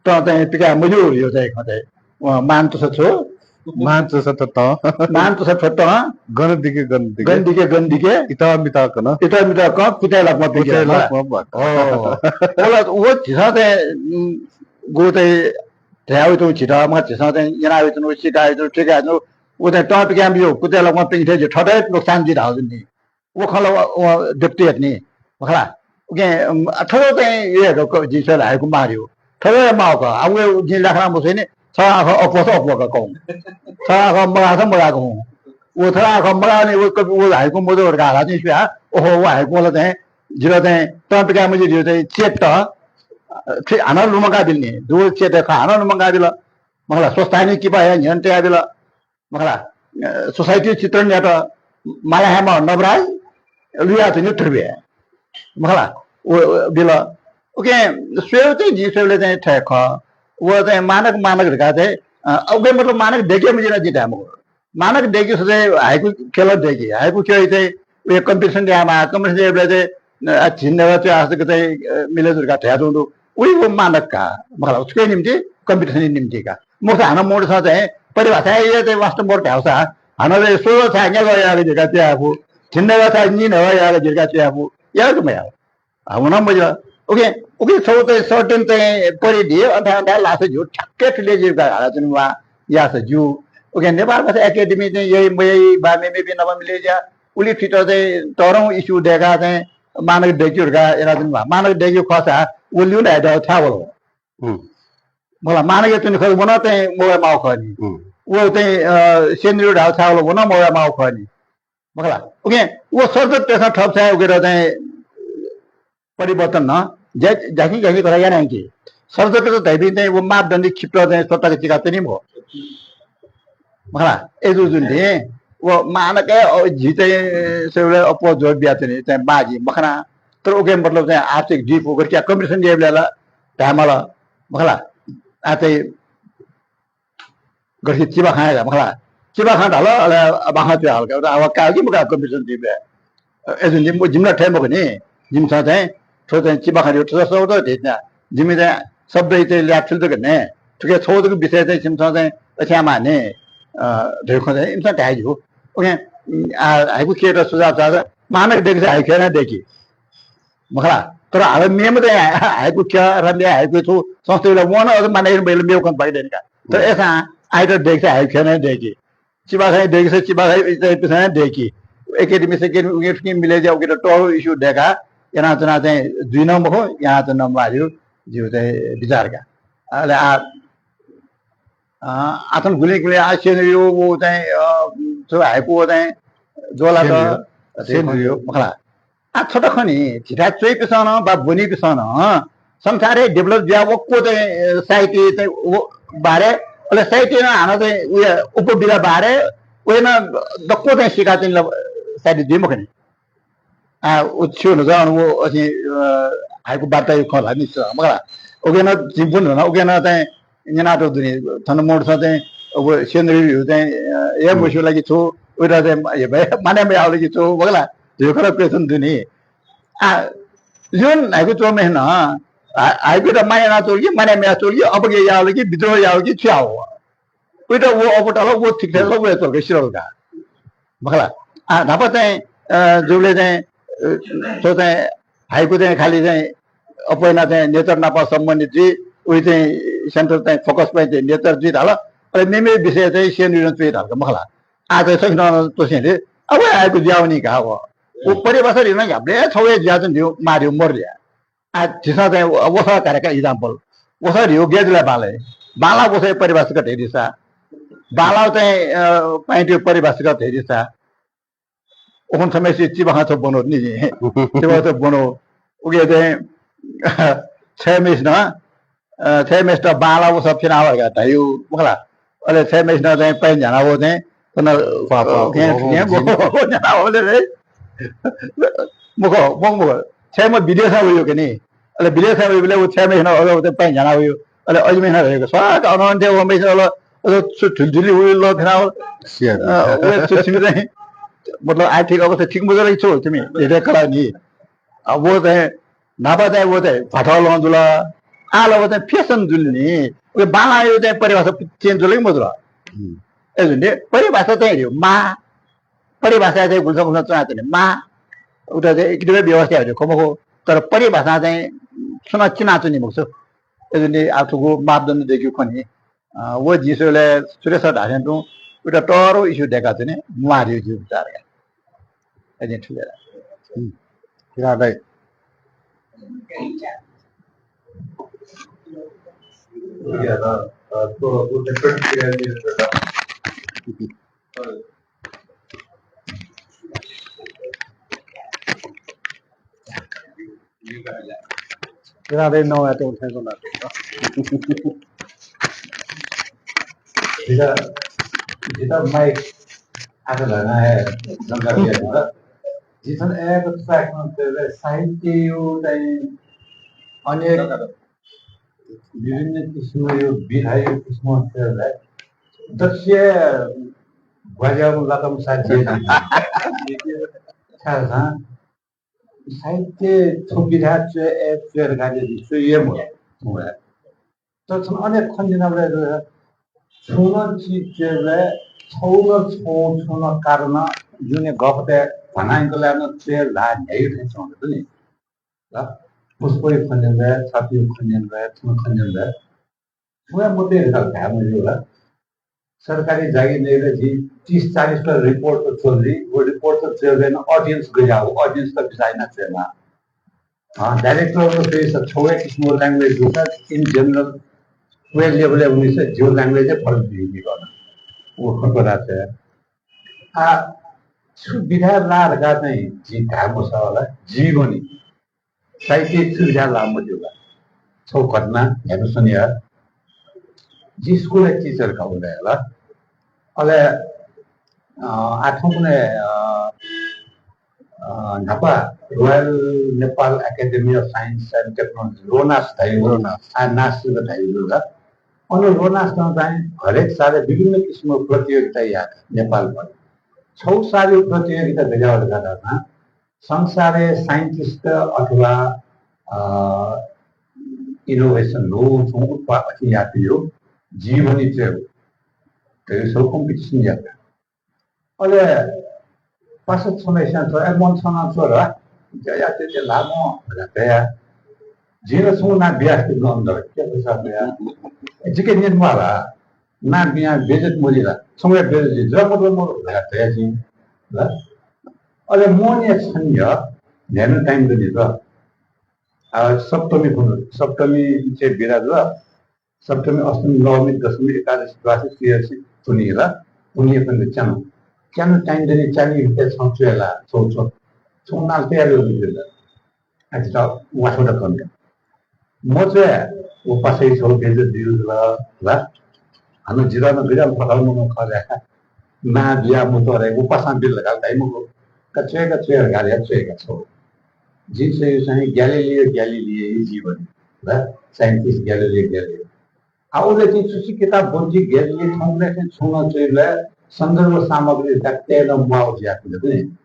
तं चाहिँ पिकाये मज्यू धइगु चाहिँ खँ चाहिँ, अ, मान तसः छु? मान तसः तं। मान तसः तं। गन दिके गन दिके। गन दिके गन दिके। इतः मितः कं। इतः मितः कं, कुतय् लाक्वं पिंके। कुतय् लाक्वं पिंके। हो। व ला, व झीसं चाहिँ, उम्, गु चाहिँ धयावइतुं झीत, मखु, झीसं चाहिँ न्यनावइतुं, सिकावइतुं, थुइकावइतुं, व चाहिँ तं पिकाये मज्यू, कुतय् लाक्वं पिंके थें जुइ, थःत हे नोक्सान जुइ धाःगु नि। व खँ ला व, व व्यक्तिगत नि, मखु ला? उकिं, उम्, थ्व चाहिँ, ए, क-, जिं स्वयेबलय् हाइकु माः धइगु। थ्व हे माःगु खः। आ, व जिं ल्याखं मस्वइ नि, छगः आखः अप्वःसा अप्वः का कं। छगः आखः मगाःसा मगाः का हुँ। व छगः आखः मगाः नि, व कवि, व हाइकु मजू धकाः हालाः चाहिँ स्वयाः, ओहो, व हाइकुं ला चाहिँ, जितः चाहिँ तं पिकाये मज्यू धइगु चाहिँ चेत, अ, थि-, हानं लुमंकाबिल नि। दुगु चेत खः, हानं लुमंकाबिल। मखु ला, स्वस्थानी किपा हे न्ह्यःने तयाबिल। मखु ला, अ, society चित्रण यात। माला हे माः नवराज, लुया चाहिँ ध्रुवे। मखला, व, व बिल। OK, स्वयेबलय् चाहिँ जिं स्वयेबलय् चाहिँ थथे खः। व चाहिँ मानक, मानक धकाः चाहिँ, अ, OK, मतलब मानक दय्के मजिल जिं धाये मखु। मानक दय्के सः चाहिँ हाइकु ख्यलं दय्के। हाइकु ख्यः चाहिँ व competition यायेमाः, competition यायेबलय् चाहिँ, अ, झिंन्हय्‌गः च्वय् हासेक चाहिँ, अ, मिले जुल धकाः धयातःगु दु। उलि व मानक का, मखला, छुकिया निम्ति, competition निम्ति का। मखुसा हानं मनूतय्‌सं चाहिँ परिभाषा हे चाहिँ वास्तव मरु धाःसा, हानं चाहिँ सोझो छाय् न्यागः यायेगु धकाः च्वयागु, झिंन्हय्‌गः छाय् निन्हय्‌गः यायेगु धकाः च्वयागु, यायेगु मयाः। आ, व नं मजिल। OK, OK, छगू चाहिँ certain चाहिँ परिधि, अथे अथे लासा ज्यू, ठ्याक्कै थुलि ज्यू का हालाच्वने वा, याःसा ज्यू। OK, नेपाल भाषा एकेडेमी चाहिँ यइ मयइ वा मेमेपिं नाप मिले जुया, उलि थुइत चाहिँ तःधंगु issue दय्काः चाहिँ मानक दय्के धकाः यानाच्वने वा। मानक दय्के खःसा व ल्यूने धाःसा छाय् वल? हम्म। मखला, मानक यानाच्वने खःसा व नं चाहिँ मवये माःगु खः नि। हम्म। व चाहिँ, अ, सेन्द्रियो धाःसा छाय् वल? व नं मवये माःगु खः नि। मखला। OK, व सर्जकतय्‌सं थःपिन्सं उकेत चाहिँ परिवर्तन नं ज्या-, ज्याखि ज्याखि कथं याना यंकी। सर्जकत धइपिं चाहिँ व मापदण्ड खिप्त चाहिँ स्वतःक चिकाच्वनी मखु। मखला, अय्‌जूगुलिं व मानकय्, अ, झी चाहिँ स्वयेबलय् अप्वः जोर बियाच्वने चाहिँ माः जिं मखना। तर उकिया मतलब चाहिँ आर्थिक दिप उगरकिया competition यायेबलय् ला धायेमाल। मखला, आ चाहिँ गथे चिबाखं हे धाल, मखला। चिबाखं धाल, अले बाखं च्वयाहल का। आः व काः कि मकाः competition जुइबलय्। अ, अय्‌जूगुलिं जिमि ला थथे मखु नि। जिमिसं चाहिँ थ्व चाहिँ चिबाखं थ्व शब्द धइथें जिमि चाहिँ शब्दया चाहिँ ल्याः थुलि जक नये। थुकिया छगू जक विषय चाहिँ छिमिसं चाहिँ अथे यायेमाः नि, अ, धइगु खँ चाहिँ इमिसं धाये ज्यू। OK, आ, हाइकु ख्यःयात सुझाव चाःसा मानक दय्केसा हाइकु ख्यः नं दय्की। मखला, तर हानं मेम्ह चाहिँ हाइकु ख्यः, अथवा मेम्ह हाइकु थ्व संस्थाया ला वं नं अझ मानय् यानाबलय् मेगु खँ बाकि दनि का। तर अय्‌सां आःयात दय्केसा हाइकु ख्यः नं दय्की। चिबाखं दय्केसा चिबाखंयापिन्सं नं दय्की। एकेडेमी सेकेडेमी उकी थुकी मिले जुया उकेत तःधंगु issue दय्काः यानाच्वना चाहिँ जुइ नं मखु, यानाच्वने नं म्वाः धइगु जिगु चाहिँ विचार का। अले आ, अ, आः थन गुलिं गुलिं आः सेन्द्रियो व चाहिँ, अ, थ्व हाइकु व चाहिँ ज्वलात सेन्द्रियो। सेन्द्रियो। मखला। आः थ्व त खः नि, झीथाय् च्वइपिन्सं नं वा ब्वनीपिन्सं नं संसारय् develop जुया वक्व चाहिँ, अ, साहित्य चाहिँ व बारे, अले साहित्य नं हानं चाहिँ उया उपविधा बारे, उया नं दक्व चाहिँ सिकाच्वनी ला साहित्य जुइ मखु नि। आ, व छु न्हाचः व अथे, अ, हाइकु वार्ताया खँ ला निश्चित मखला। उकी नं जिं ब्वने धुन, उकी नं चाहिँ न्यनातःगु दु नि। थन मनूतय्‌सं चाहिँ व सेन्द्रियो चाहिँ, अ, हे, हम्म। मस्यूगु ला कि छु, उइत चाहिँ हे भाइ मानय् मयाःगु ला कि छु, मखला। धइगु खँ ला question दु नि। आ, ल्यूने हाइकु च्वंम्हय्‌सिनं हा-, हाइकुयात माया यानाच्वंगु कि मानय् मयाच्वंगु कि अपव्यय याःगु कि विद्रोह याःगु कि छु याःगु? उइत व अप्वः ताल, व ठीक थाय् ला वयाच्वल का, सिधल का। मखला। आ, न्हापा चाहिँ, अ, जूबलय् चाहिँ, अ, थ्व चाहिँ हाइकु चाहिँ खालि चाहिँ अप्वः यानाः चाहिँ nature नाप सम्बन्धित जुइ, उइ चाहिँ central चाहिँ focus point चाहिँ nature जुइ धाल, अले मेमेगु विषय चाहिँ सेन्द्रियों च्वइ धाल का, मखला। आः चाहिँ सकसिनं च्वसेंलि, अब हाइकु जुयावनी का व। व परिभाषा धइगु नं न्ह्याबलें छगू हे जुयाच्वने धइगु माः धइगु मरु या। आ, झीसं चाहिँ व-, वसः कार्यका example। वसः धइगु गय् जुल बांलाया? बांला वसःया परिभाषा धयादिसँ। बांला चाहिँ, अ, पाइँतय् परिभाषा धयादिसँ। उखुन्हु छम्हय्‌सित चिबाखं छगू ब्वनागु नि जिं। चिबाखं छगू ब्वनागु। उकी चाहिँ छम्हय्‌सिनं, अ, छम्हय्‌सित बांला वसः फ्यनावल धकाः धाइगु, मखला। अले छम्हय्‌सिनं चाहिँ पाइँ झ्यानावल चाहिँ, थन, प्वाः, प्वाः, अ, खेँ, प्वाः, खेँ, प्वाः, प्वाः, प्वाः, झ्यानावल रे। मखु, मखु, मखु। छम्ह विदेशं वइगु का नि। अले विदेशं वइबलय् व छम्हय्‌सिनं अझ व चाहिँ पाइँ झ्यानावइगु। अले अजिम्हय्‌सिनं धइगु, स्वाक अनन्त वम्हय्‌सिनं अले अझ छु धुलि धुलि वइगु लः फ्यनावल। सिया अ, व छु छिमि चाहिँ, मतलब आर्थिक अवस्था ठीक मजुल कि छु छिमि, हेरे कला नि। अ, व चाहिँ न्हापा चाहिँ व चाहिँ भ्वाथः लं जुल। आः ला व चाहिँ fashion जुल नि। व बांलाया चाहिँ परिभाषा change जुल कि मजुल? हम्म। अय्‌जूगुलिं परिभाषा चाहिँ हे माः, परिभाषा चाहिँ गुलिसं गुलिसं च्वनाच्वने माः। उत चाहिँ एकदमै व्यवस्था हे खः मखु। तर परिभाषा चाहिँ सुनां चिनाच्वनी मखु। अय्‌जूगुलिं आः थुगु मापदण्ड दय्केगु खः नि। अ, व जिं स्वयेबलय् सुरेश सर धाःथें तुं उत तःधंगु issue दय्काच्वने म्वाः धइगु जिगु विचार का। अय्‌जूगुलिं थुलि हे ला। हम्म। किरा दाइ। किरा दाइ नवायेत उठेको ला। जिता, जिता mic। आखः ल्हानाः हे जंका बियादिल। जिं थन एक track नं च्वय् साहित्यया चाहिँ अनेक विभिन्न किसिमया विधाया किसिमं च्वय् दक्ष ग्वाज्याःगु लताम साथी छाय्‌धाःसा साहित्य थ्व विधा च्वय्, ए, च्वय् धकाः जिं च्वय् हे मदु। तर थन अनेक खँ न्यनाबलय् छुं नं चिज च्वय्‌बलय् छगू नं छुं, छुं नं कारण जुने गफतय् भनांकलाय् नं च्वय् ल्हाः न्ह्याइगु थें च्वं दु नि। ल, पुष्पया खँ न्यनाबलय्, छापिया खँ न्यनाबलय्, थन खँ न्यनाबलय् छुं हे मते धकाः धाये मज्यू ला। सरकारी जागिर नयेबलय् जिं तीस चालीस टा report त च्वल जुइ, व report त च्वय्‌बलय् नं audience गज्याः, audience त बिचाः यानाः च्वयेमाः। अँ, director व च्वइसा छगू हे किसिमको language दुसा, in general, व level-य् वनीसा जिगु language हे फरक जुइ नि गन। व खँ च्वनाच्वये। आ, छु विधाय् लाः धकाः चाहिँ जिं धाये मसः ला, जीवनी। साहित्य छु विधाय् लाः मज्यू ला। छगू घटना न्ह्याबलें स्वने या। जि स्कुलय् teacher खः उबलय् ला। अले, अ, आः थौंकन्हय्, अ, अ, न्हापा Royal Nepal Academy of Science and Technology, रोनास धाइगु, रोनास। आ, नास जक धाइगु ला। अन रोनासं चाहिँ हरेक सालय् विभिन्न किसिमको प्रतियोगिता याः नेपालभर। छगू सालय् प्रतियोगिता गज्याः धाःसा संसारय् scientist अथवा, अ, innovation न्हू छुं उत्पाद अथे याःपिनिगु जीवनी च्वय् धइगु छगू competition यात। अले पासा छम्हस्यां च्वः, ए, मं छं नं च्वः ला, ज्या यात, ज्या ल्हाः मं धकाः धया। जिं नं छुं नां बियाः स्थिति नं दु, के पैसा बिया। ए, जिके न्यने म्वाः ला, नां बियाः बेइज्जत मजुइ ला, छुं हे बेइज्जत जुइ, ज्या मत मत धकाः धया जिं। ल, अले मोहन या छन्य न्ह्याइगु time दनि त। आ, सप्तमी खुन्हु, सप्तमी चाहिँ बिदा जुल। सप्तमी, अष्टमी, नवमी, दशमी, एकादशी, द्वादशी, त्रयोदशी, पुन्हि ला, पुन्हि पनि च्यान्हु। च्यान्हु time दनि, च्यान्हु भित्तय् छं च्वय् ला, छौ, छौ, छौ नाल तयार जुल। आ, जितः वास्वत कन का। मच्वय्, व पासाया छगू बेइज्जत जुइगु जुल ला। हानं जितः नं गज्याःम्ह फथल मनू खः ला। नां बिया मच्वः रे, व पासां बिल धकाः धाइ मखु। का च्वय् का च्वय् धकाः धया च्वय् का छौ। जिं च्वय् चाहिँ Galileo Galilei-या जीवनी ला, scientist Galileo Galilei। आ, उबलय् चाहिँ छु छु किताब बंकी, Galilei थौंकन्हय् चाहिँ छुं नं च्वय्‌बलय् सन्दर्भ सामग्री धकाः तये नं म्वाःगु जुयाच्वन नि।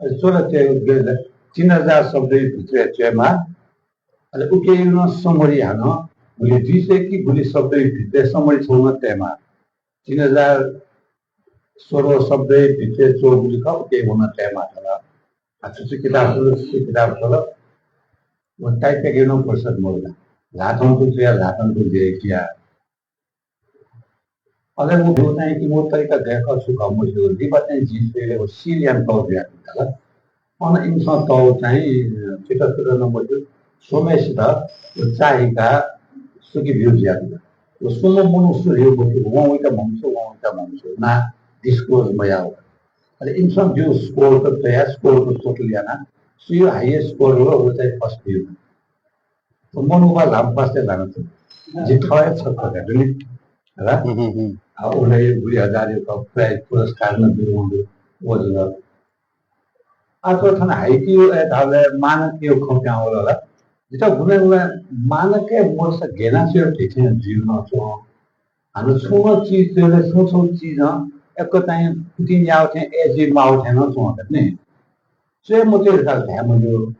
अले च्वला च्वय्, तीन हजार शब्दया भित्रय् च्वयेमाः। अले उकिया नं summary हानं गुलि दुई सय कि गुलि शब्दया भित्रय् summary छगू नं तयेमाः। तीन हजार सोह्र शब्दया भित्रय् च्वंगुलि खः, उकिया नं तयेमाः थन। आ, छु छु किताब छ्वल, छु छु किताब छ्वल, व type याकेगु नं फुर्सद मदु ला। ल्हातं तुं च्वया, ल्हातं तुं ज्या याये। अले व चाहिँ इमिगु तरिका गय् खः छु खः मस्यू, लिपा चाहिँ जिं स्वयेबलय् व seal यानातःगु जुयाच्वन का ला। अन इमिसं तःगु चाहिँ, अ, छुट्टा छुट्टा नं मस्यू, स्वम्हय्‌सित व चाःहिकाः सुकि ब्यूगु जुयाच्वन का। व स्वम्ह मनू सु धइगु मस्यू, वं वइका म्हमस्यू, वं वइका म्हमस्यू, नां disclose मयाः। अले इमिसं ब्यूगु score त तयाः, score त total यानाः सुया highest score वल, व चाहिँ first ब्यूगु। मनू व ल्हाःम्ह पासाया ल्हानाच्वन। जि थः हे छक्क का दुनि। हला? हम्म, हम्म, हम्म। आ, उबलय् गुलि हजारया prize पुरस्कार नं ब्यूगु व जुल। आ, थ्व थन हाइकुया धाःबलय् मानकया खँ पिहां वल ला। जितः गुबलें गुबलें मानकय् मदुसा गय् याना च्वये फइ थें जुइ नं च्वं। हानं छुं नं चिज च्वयेबलय् छुं छुं चिजं यक्व चाहिँ fitting याःगु थें, ए जुइ माःगु थें नं च्वं का नि। च्वय् मते धकाः धाये मज्यू।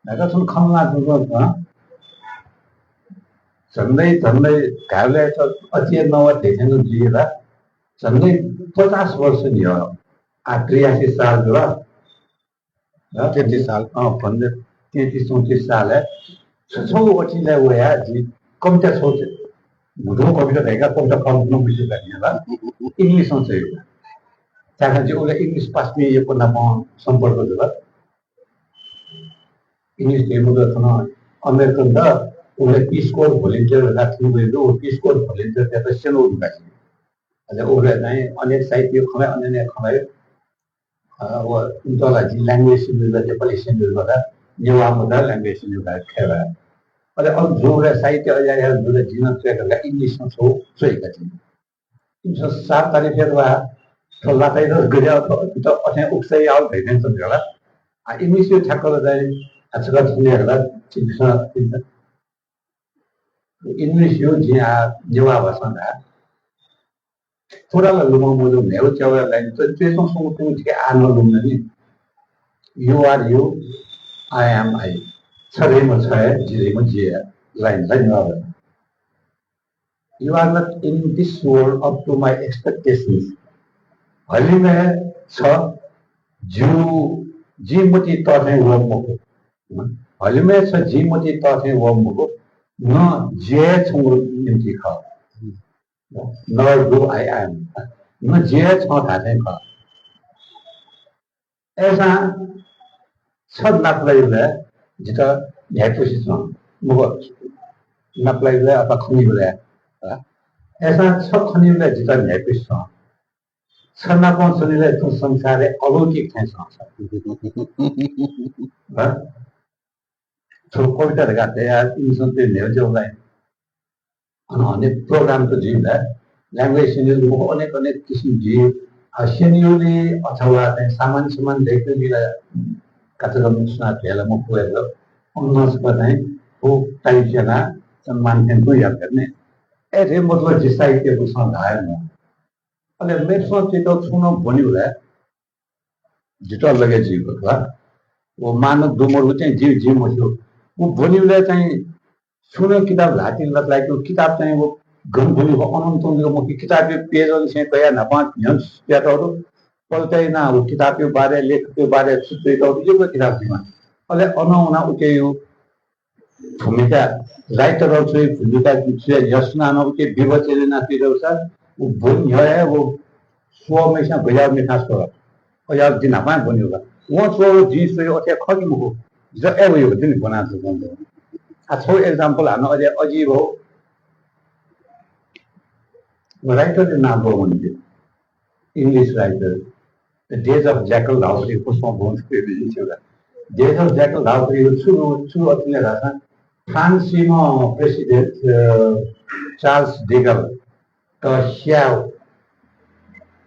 न्हाचः छुं खँ ल्हाना च्वंगु खः। झन्डै झन्डै धायेबलय् त अति हे नवा धइथें नं जुइ ला। झन्डै पचास वर्ष न्ह्यः, आ, त्रियासी साल जुल। तेत्तिस साल। अँ, भन्दा तेत्तिस चौत्तिस सालय् छु छगू अतिलय् वयाः जि कविता छगू, म्हुतुं कविता धइका कविता खः मखु नं मस्यू का नि ला। English नं च्वयेगु। छाय्‌धाःसा जि उबलय् English पासापिं यक्व नाप सम्पर्क जुल। English धइगु मखु थन American त, उबलय् Peace Corps volunteer धकाः थुगु दु, व Peace Corps volunteer तय्‌त स्यनागु दु का जिं। अले उबलय् चाहिँ अनेक साहित्यया खँ ल्हाइ, अनेक खँ ल्हाइ, अ, व इमित ला जिं language स्यनीगु जुल, नेपाली स्यनीगु जुल, नेवाः मत language स्यनीगु जुल, खय् ला। अले अन जूबलय् साहित्य अज्याःगु जुल, जिं नं च्वये धकाः English नं छगू च्वये का जिं। इमिसं सात तारिखय् वा थ्व लाताइ दस गज्या अथें उक्सय् याः धइथें च्वंगु खला। आ, इमिसं ठ्याक्क ला चाहिँ आ छकः थुने खला, इमिसं इमिसं जिं आ नेवाः भाषां धाये। थोड़ा ला लुमं मजू, न्हय्‌गू च्यावया लाइन त त्वेसं सुंगु तुं थिके आ न लुमन नि। You are you, I am I। छ धइम्ह छ हे, जि धइम्ह जि हे। लाइन, लाइन बराबर। You are not in this world up to my expectations। हलिमय् छ ज्यू, जिं मतिइ तःथें वःम्ह मखु। हलिमय् छ जिं मतिइ तःथें वःम्ह मखु, न जि हे छंगु निंतिं खः। Nor do I am। न जि हे छं धाःथें खः। अय्‌सां छ नापलाइबलय् जितः न्ह्याइपुसे च्वं। मखु, नापलाइबलय् अथवा खनीबलय्, अ, अय्‌सां छ खनीबलय् जितः न्ह्याइपुसे च्वं। छ नाप च्वनीबलय् थ्व संसारय् अलौकिक थें च्वं। अ? थ्व कविता धकाः तयाः इमिसं तये न्ह्यः जूगु ला। अन अनेक program त जुइ ला, language स्यनीगु मखु, अनेक अनेक किसिम जुइ। अ, स्यनीगुली अथवा चाहिँ सामान सुमान दय्‌केगुली ला कार्यक्रम सुनां भेला मखु वय्‌कः। अन छकः चाहिँ थ्व type यानाः सम्मान थें तुं यात नि। अय्‌थें मतलब जि साहित्य गुसां धाये न। अले मेपिसं च्वय्‌त छुं नं ब्वनीबलय् जितः लगे जुइगु खला। व मानक दु मदु चाहिँ जिं, जिं मस्यू। व ब्वनीबलय् चाहिँ छुं नं किताब ल्हातिइ लत लाइके, व किताब चाहिँ व गन ब्वनीगु अनन्त नं मखु, किताबया page अनिसें कयाः न्हापां न्ह्यःने सुयातःगु दु। पलेत यानाः व किताबया बारे, लेखकया बारे छु च्वयातःगु दु, यक्व किताब जुइमाः। अले अनं वनाः उकिया थुमिका writer छु हे भूमिका छु हे यस्नानं उके विवेचन यानातःसा व ब्वने न्ह्यः हे व स्वःम्हय्‌सिनं गज्याःगु मिखां स्वल। अज्याःगु जिं न्हापां ब्वनीगु ला। वं स्वःगु जिं स्वयेगु अथे खः कि मखु? जितः अय् वइगु दु नि ब्वनातःगु। आ, छगू example हानं अझ अजीब हो। Writer-या नां ब्वःमनि। English writer, The Death of Jackal धाःगु पुस्तकं ब्वंगु छु, Death of Jackal धाःगु छु, छु अथे धाःसा फ्रान्सयाम्ह president, अ, Charles de Gaulle त स्याः,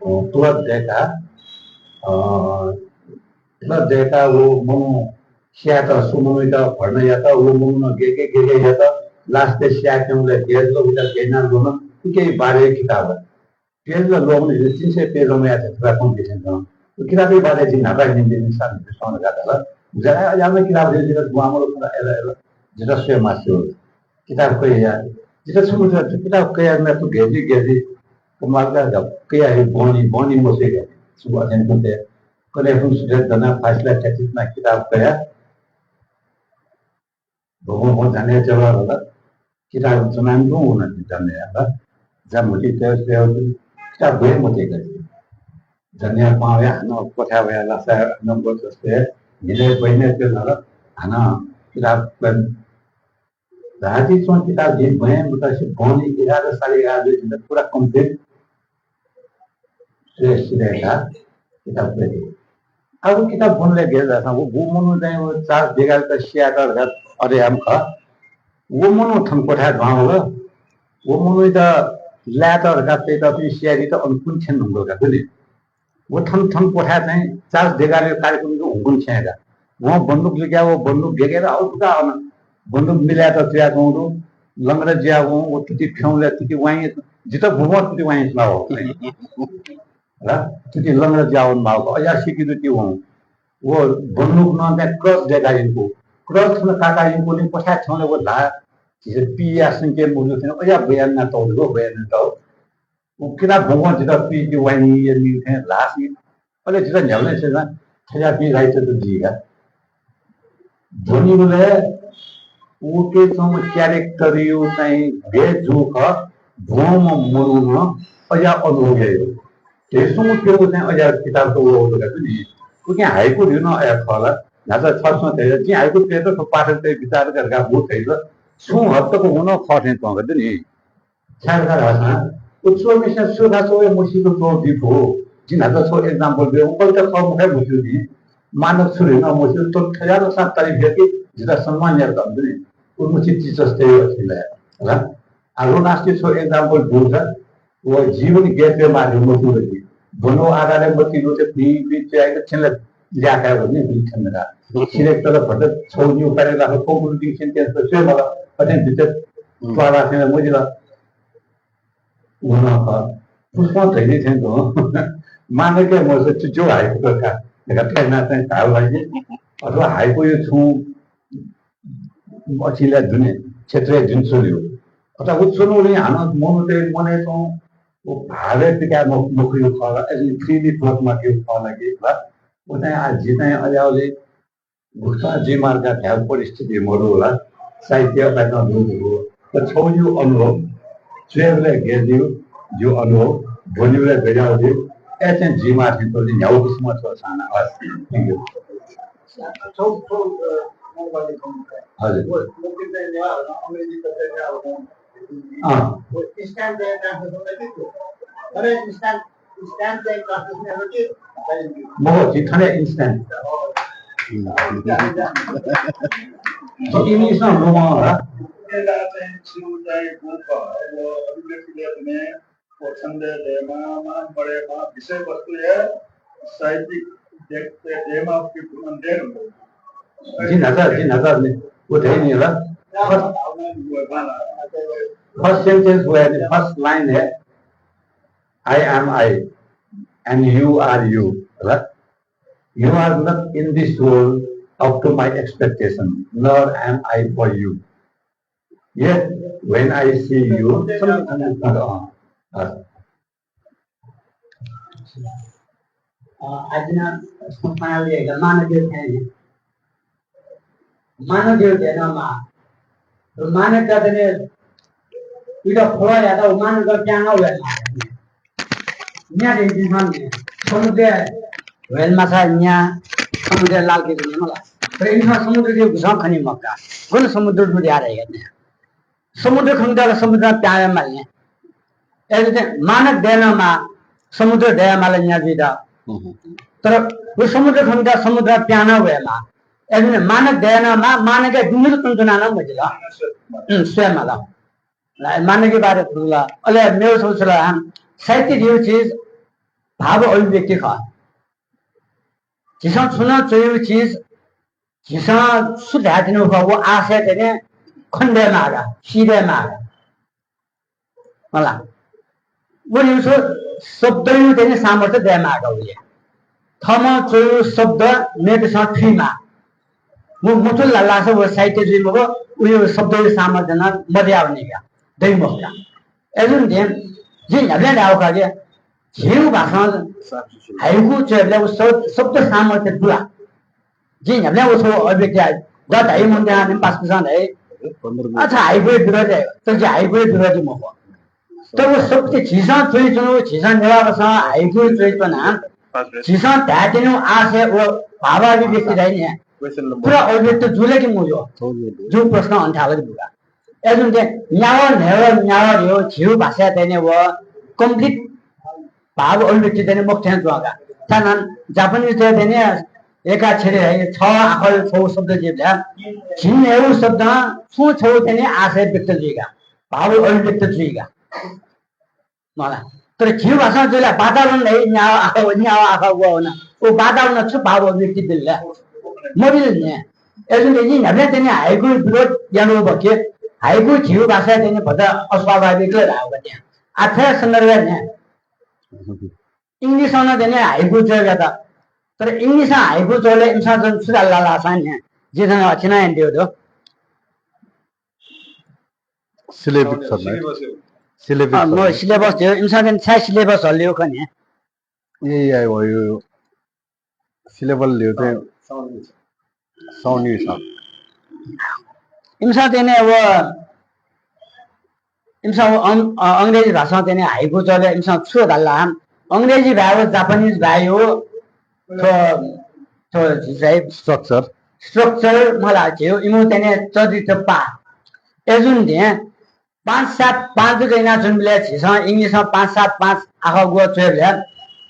अ, plot दय्‌काः, अ, plot दय्‌काः व मनू स्यायेत सु मनूयात भर्ना यात, व मनूनं गेगे गेगे यात, last-य् स्याये त्यंबलय् गय् जुल, उकियात गय् यानाः ल्वःमन, उकिया बारे किताब। Page ला ल्वःमन, तिन सय page नं मयाः, थुका कम थें च्वं। व किताबया बारे जिं न्हापा न्यने, जिं साथीतय्‌सं धकाः धाल। जितः अज्याःम्ह किताब दु, जितः दुहां मदु, अय्‌ला, अय्‌ला, जितः स्वये मास्ति वल। किताब कयाः, जितः छुं मदु, किताब कयाः, थ्व गय् जुइ, गय् जुइ, कमाल का, कयाः हे ब्वनी, ब्वनी मस्यू का। छुं अध्ययन करते, कन्हय् खुन्हु सुथय् दनाः फाइसला त्याति च्वनाः किताब कयाः भुगुं भुगुं जान्हय् चले वल। किताब च्वनाः तुं वन, जान्हय् हला। जा म्हतिं तय् स्वयावल। किताब ब्वये मते का। जान्हय् पाहां वयाः हानं क्वथाय् वयाः लासाय् हानं ब्वत स्वये। न्हिनय् ब्वयेत हला। हानं किताब ब्वये। राति च्वं किताब जिं ब्वये, मतलब, ब्वनी एघार, साढे एघार बजे जिमित पूरा complete। श्रेष्ठ रेखा किताब ब्वये। अब किताब ब्वनय् गय् धाःसा व, व मनू चाहिँ व Charles de Gaulle-यात स्यायेत धकाः अथे याःम्ह खः। व मनू थन क्वथाय् दुहां वल। व मनूयात लायेत धकाः तयातःपिं CID-त अन कुन्हु थ्यने धुंकल का दुने। व थन, थन क्वथाय् चाहिँ Charles de Gaulle-या कार्यक्रम हुंकन छेँ का। वं बन्दुक लुक्याः, व बन्दुक गेगे ला, अन बन्दुक मिलायेत तयाच्वंगु दु। लंगदय् जुयाः वं, व तुति फ्यंबलय् तुति वाइं, जितः बुबुं तुति वाइं सुनावल। हला, तुति लंगदय् जुयाः वनेमाःगु, अज्याःगु security वं। व बन्दुक नं चाहिँ क्रस दय्‌काः यंकू। क्रस थन काकाः यंकूगुलिं क्वथाय् थ्यंबलय् व ल्हाः झीसं पीया संकेत मजू थें अज्याःगु बयान यानातःगु दु, बयान यानातःगु। व किताब ब्वंकं जितः पिइति वाइंया निंथें ल्हाः सी। अले जितः न्ह्याबलें छेँय् थज्याःपिं writer-त जुइ का। ब्वनीबलय् उके च्वंम्ह character-या चाहिँ गय् जू खः, ब्वंम्ह मनूनं अज्याःगु अनुभव याइगु। धइसं प्यंगू चाहिँ अज्याःगु किताबत वःगु दु का नि। उकिं हाइकु धइगु नं अज्याःगु खः ला। न्हाचः छसं धयागु, जिं हाइकु तयेत थ्व पाठकतय् बिचाः दु का धकाः मू धयागु। छुं हद तक व नं खः थें च्वं का नि। छाय् धकाः धाःसा, व च्वःम्हय्‌सिनं छु धकाः च्वः हे मसीक च्वः जुइ फु। जिं न्हाचः छगू example बिया, व कविता खः मखु हे मस्यू जिं। मानक छु धइगु नं मस्यू, तर थज्याःगु साथ तारिफ यात कि जितः सम्मान यात धइगु नि। उर्वशी teachers day-या अथें ला, हला। आ, रोनास्ति छगू example ब्यूसा, व जीवन गेट रे माथि मतिलो कि। बनो आधारे मतिलो ते बी, बी च्याइक छिन ल्याकाय वनी बी ठन्डा। सिलेक्ट तर भत छौ न्यू पारे लाख कोकुल दिंग सेंटेन्स तो से मला, अथे बिचर हम्म। त्वाला सेना मजिला। उनका पुष्पा धैर्य थें तो। मानक के मोसे चुचु हाइकु का। देखा तेना तें काल लागे। अथवा हाइकु यो छु अचिला दुने, क्षेत्रीय जुन सुलियो। अथवा उच्चनुले हानं मनोते मने तो, वो भावे पिका मख-, मखियो खला, अजि फ्रीली प्लट माकियो खला कि, बा। वो तें आ जितें अल्यावले गुप्ता जी मार्ग ध्याव परिस्थिति मरु होला, साहित्य पैदा दु दु। त छौ यु अनुभव, च्वेबले गेदियो, जो अनुभव, बोलियोले बेजाव दियो, ऐसे जी मार्ग तो जी न्याउ किस्म तो साना अस। Thank you। छौ, छौ, अ, नेपाली कम। हजुर। वो, वो कितने न्याउ, अंग्रेजी कितने न्याउ, अँ। वो instant translation में भी तो। अरे instant, instant translation में भी तो। महो, जी, थने instant। English में महो, हाँ? अभिव्यक्ति लेखने व छन्दय् दयेमा, मान बढयेमा, विषयवस्तुया साहित्यिक दे-, दयेमा कि बुझन दे। जी नजर, जी नजर ने, वो धै नहीं होला। First, first sentence वो है, first line है, "I am I, and you are you," right? "You are not in this world up to my expectation, nor am I for you. Yet when I see you," अ, अ, अ, आज ना संस्मरण ले मानव देव थे। मानव देव थे ना मा। तो मानव का तने इधर खोला जाता, वो मानव का क्या ना हुआ है। न्या दे दिन हम ने। समुद्र वेल मासा न्या, समुद्र लाल के दुनिया मला। तो इनका समुद्र के गुसा खनी मक्का। गुण समुद्र में जा रहे हैं। समुद्र खंगदल समुद्र प्यावे माल ने। ए जते मानक देन मा समुद्र दया माल न्या जुइदा। हम्म। तर वो समुद्र खंगदल समुद्र प्याना वे मा। ए जते मानक देन मा मानक दुमुर तुंतुना ना मजिला। हम्म, स्वयं माला। ला, मानक के बारे खुला। अले मेव सोचला हम साहित्य दियो चीज भाव अभिव्यक्ति खः। झीसं छुं च्वयु चीज, झीसं छु धायेत्यनागु खः, व आशय तने खने दयेमाः का, सी दयेमाः का। मला। व निगू शब्दयु तने सामर्थ्य दयेमाः का उया। थःम्हं च्वयु शब्द मेपिसं थुइमाः। व मथुल धाःसा व साहित्य जुइ मखु, उया शब्दयु सामर्थ्य नं मदया वनी का, दइ मखु का। अय्‌जूगुलिं जिं न्ह्याबलें धायेगु खः कि झीगु भाषां हाइकु च्वयेबलय् व शब्द, शब्द सामर्थ्य दु ला? जिं न्ह्याबलें व छगू अभिव्यक्ति याये, द धाइ, मन्त यानाः निम्ह पासापिंसं धाइ, अच्छा, हाइकुया विरोधी हे, तर जि हाइकुया विरोधी मखु। तर व शब्द झीसं च्वइच्वनागु, झीसं नेवाः भाषां हाइकु च्वइच्वनाः झीसं धायेत्यनागु आशय व भावाभिव्यक्ति धाइ नि, पूरा अभिव्यक्ति जुल कि मजू? जिगु प्रश्न अन थाय् ला कि बुका। अय्‌जूगुलिं न्यावः न्हय्‌वः न्यावः धयो झीगु भाषाय् तने व complete भाव अभिव्यक्ति तने मखु थें च्वं का। थाय् नं Japanese तय् तने एका छेरे हे छ आखः छगू शब्द जुइबलय् झिंन्हय्‌गू शब्दं छुं छगू तने आशय व्यक्त जुइ का, भाव अभिव्यक्त जुइ का। मला। तर झीगु भाषां जुल वातावरण हे न्यावः आखः, न्यावः आखः वः वन। व वातावरणं छु भाव अभिव्यक्ति बिल ला? मबिल नि। अय्‌जूगुलिं जिं न्ह्याबलें तने हाइकु विरोध यानागु बखे, हाइकु झीगु भाषाय् तने भचा अस्वाभाविक ला धाःगु का। आः थ्व सन्दर्भय् न्ह्या। English नं तने हाइकु च्वयेगु यात। तर English हाइकु च्वले इमिसं जन छु धाल धाःसा न्ह्या। जिं थन अथे नं यानादियागु दु। Syllabus सर ना? Syllabus। अ, म syllabus। Syllabus थ्यो, इमिसं छाय् syllabus हलियो खने। ए, ए, हो, यो, यो। Syllabus लियो थे। अँ, साउन्ड। साउन्ड यो साउन्ड। इमिसं तने व, इमिसं व अं-, अ, अंग्रेजी भाषां तने हाइकु च्वले इमिसं छु धाल ला? अंग्रेजी भाय् व Japanese भाय् यो थ्व, थ्व झी चाहिँ structure। Structure मला झीगु इमिगु तने चरित्र पाः। अय्‌जूगुलिं पाँच सात पाँच जक यानाच्वनीबलय् झीसं English-ं पाँच सात पाँच आखः ग्वः च्वयेबलय्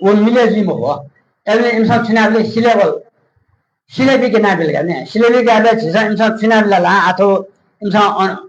व मिले जुइ मखु। अय्‌जूगुलिं इमिसं छु यानाबिल syllabus। Syllabic यानाबिल का नि। Syllabic याःबलय् झीसं इमिसं छु यानाबिल ला आः थ्व इमिसं अन-,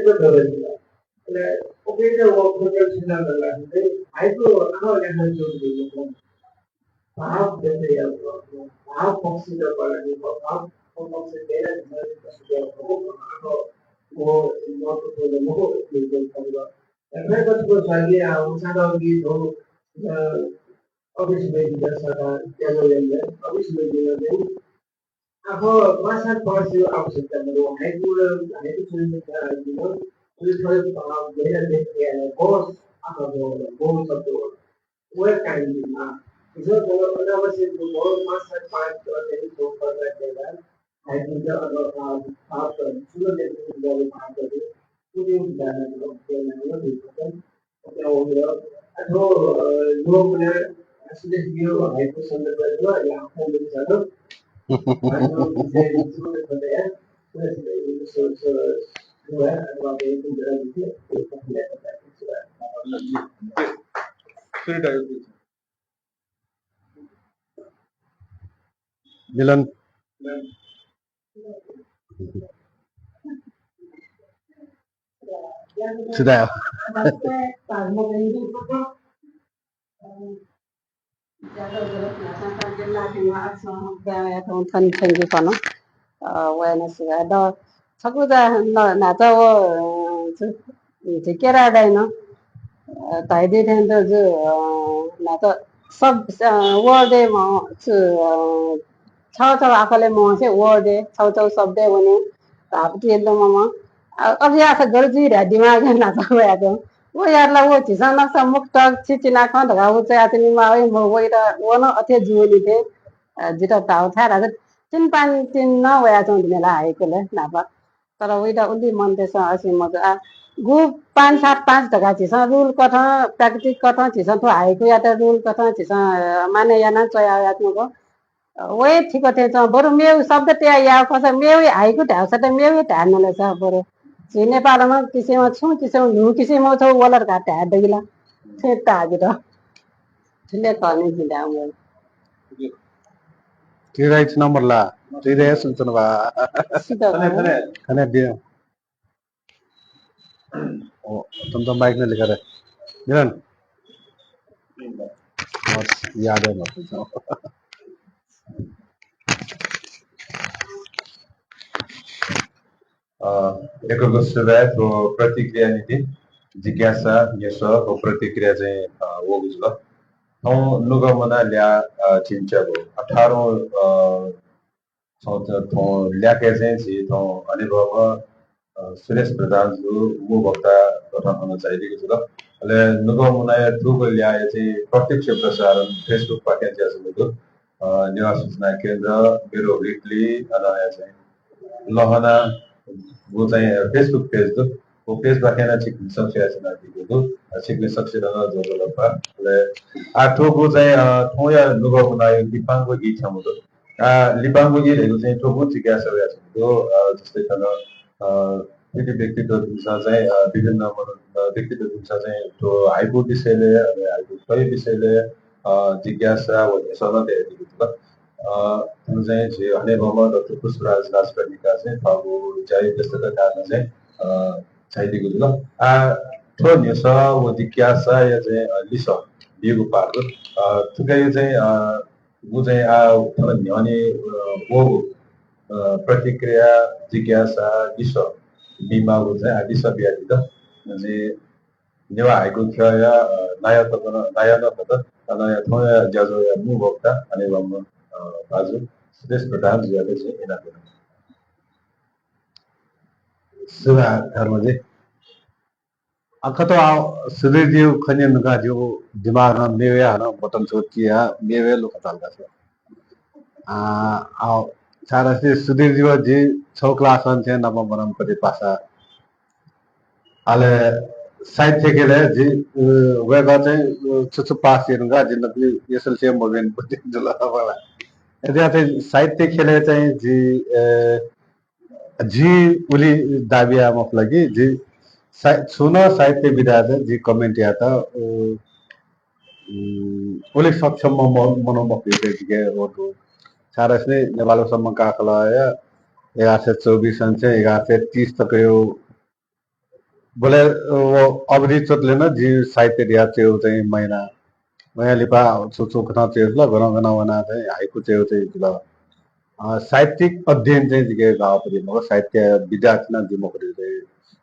अले ओपेटा व खोटल छुना गल्ला चाहिँ हाइकु आखः ल्याखं जुल जुल। भाव व्यक्त याः, भाव पक्षी द पलानी, भाव पक्षी बेला भितर पक्षी द, आखः वो महत्वपूर्ण महत्व के के खबर। एफआई बचपन साली आ उसादा की दो, अ, अविस्मरणीय सदा त्यागोलेंद्र, अविस्मरणीय। अब मासा पर्सि आवश्यकता मरु, हाइकु, हाइकु सुनिता दिनु, उलि थोरै, अ, मेहनत देखिया, बहुत आखा बहुत, बहुत शब्द हो। वह काइंदी ना। जो तो अनावश्यक बहुत मासा पाँच तो नहीं तो कर देगा। हाइकु जो अगर आप, आप सुनो देखो, जो आप करें, उन्हें जाना तो, जो ना, वो भी खत्म। मिलन। सिधा। थन थ्यंकी कन। अ, वय्‌नं सिधा द छकू जा न-, न्हाचा व, अ, झिकेरा दाइनं, अ, धयादी थें द जु, अ, न्हाचा सब, अ, word-य् म, छु, अ, छगू छगू आखलय् मवंसे word-य्, छगू छगू शब्दय् वने, भाव तिल मम। अ, अभ्यास गरु जुइ धया दिमागय् न्हाचा वयाच्वं। व यात ला व झीसं नक्सा मुक्त चिचिनाखं धकाः व च्वयाच्वनीमाः वइ, म वइत व नं अथे जुवनी थें, अ, जितः ताः थाय् धाःसा तिन पान तिन नं वयाच्वं धुने ला हाइकुलय् न्हापा। तर वइत उलि मन्तय्‌सं असिं मजू। आ, गु पाँच सात पाँच धकाः झीसं rule कथं, प्राकृतिक कथं झीसं थ्व हाइकुयात rule कथं झीसं, अ, मानय् यानाः च्वया वयाच्वंगु। अ, वये थिक थें च्वं, बरु मेगु शब्द तयाः याः खःसा मेगु हाइकु धाःसा त मेगु धाये नल सा बरु। झी नेपालमा किसिमं छुं किसिमं न्हू किसिमं छौ वल धकाः धाये दगिला। थें ताः जितः। थुले कने जिं धाये वल। तुइ राइट नम्बर ला, तुइ रे सुन सुन बा। सिधा बा। खने दियो। ओ, तुम तो माइक नहीं लिखा रे। मिलन। बस, याद है मत। अ, यक्व यक्व सुभाय् थ्व प्रतिक्रिया निंतिं। जिज्ञासा, न्ह्यसः व प्रतिक्रिया चाहिँ, अ, वःगु जुल। थौं नुगः मुनाः ल्याः, अ, झिंच्यागु अठारौं, अ, थौं, थौं ल्याखय् चाहिँ झी थौं हनेबहःम्ह, अ, सुरेश प्रधान जु मू वक्ता कथं थन झायादीगु जुल। अले नुगः मुनाया थुगु ल्याःया चाहिँ प्रत्यक्ष प्रसारण Facebook पाखें जुयाच्वंगु दु। अ, नेवाः सूचना केन्द्र, मेरो weekly, अन हे चाहिँ लहना, व चाहिँ Facebook page दु। व page पाखें नं छिकपिन्सं स्वयाच्वनादीगु दु। अ, छिकपिन्सं सकसितं नं ज्वजलपा। अले आ थुगु चाहिँ, अ, थौंया नुगः मुनाया लिपांगु गीत छम्ह दु। आ, लिपांगु गीत धइगु चाहिँ थुगु जिज्ञासा वयाच्वंगु दु। अ, जस्तै थन, अ, थुकी व्यक्तित्वपिन्सं चाहिँ, अ, विभिन्न मनो-, अ, व्यक्तित्वपिन्सं चाहिँ थ्व हाइकु विषयलय्, अले हाइकु ख्वया विषयलय्, अ, जिज्ञासा व न्ह्यसः नं तयादीगु दु। अ, थन चाहिँ झी हनेबहःम्ह डाक्टर पुष्पराज राजकर्णिकार चाहिँ थःगु ज्याया व्यस्तता कारणं चाहिँ, अ, झायादीगु जुल। आ, थ्व न्ह्यसः व जिज्ञासाया चाहिँ, अ, लिसः बीगु पाः दु। अ, थुकिया चाहिँ, अ, गु चाहिँ आ थन न्ह्यःने, अ, वःगु, अ, प्रतिक्रिया, जिज्ञासा, लिसः बीमाःगु चाहिँ आ लिसः बियादीत। जि नेवाः हाइकु ख्यःया, अ, नायः तक नं, नायः नं खः, अन थौंया ज्याझ्वःया मू वक्ता हनेबहःम्ह, अ, भाजु सुरेश प्रधान जुयात चाहिँ इनाप याना। सुभाय् धर्मजी। अ, कत आ, सुधीरज्यू खँ न्यने धुंकाः जिगु दिमागं मेगु हे हानं बटन छगू चिया, मेगु हे लुखा चाल का। अ, आ, छाय्‌धाःसा सुधीरज्यू जि छगू class-ं थें नाप ब्वनाम्ह पति पासा। अले साहित्य ख्यलय् जि, अ, वय्‌कः चाहिँ, अ, छु छु पास यानागु का, जि नकतिनि SLC मब्यन पति जुल मला। अथे याःथें साहित्य ख्यलय् चाहिँ जि, अ, जि उलि दाबी याये मफुला कि जि साहि-, छुं नं साहित्य विधाय् जि comment यायेत, अ, उम्, उलि सक्षम म-, मनू मखु जिके वःगु। छाय्‌धाःसा नेपाल सम्म काखलया एघार सय चौबिस अन चाहिँ एघार सय तीस तकया, बले व अवधि चतुले नं जिं साहित्य धिया च्वयेगु चाहिँ महिना वया लिपा छु छु कथं च्वयेगु जुल, गनं गनं वना चाहिँ हाइकु च्वयेगु चाहिँ जुल। अ, साहित्यिक अध्ययन चाहिँ जिके गाःपति मखु, साहित्य विद्यार्थी नं जि मखु धइगु चाहिँ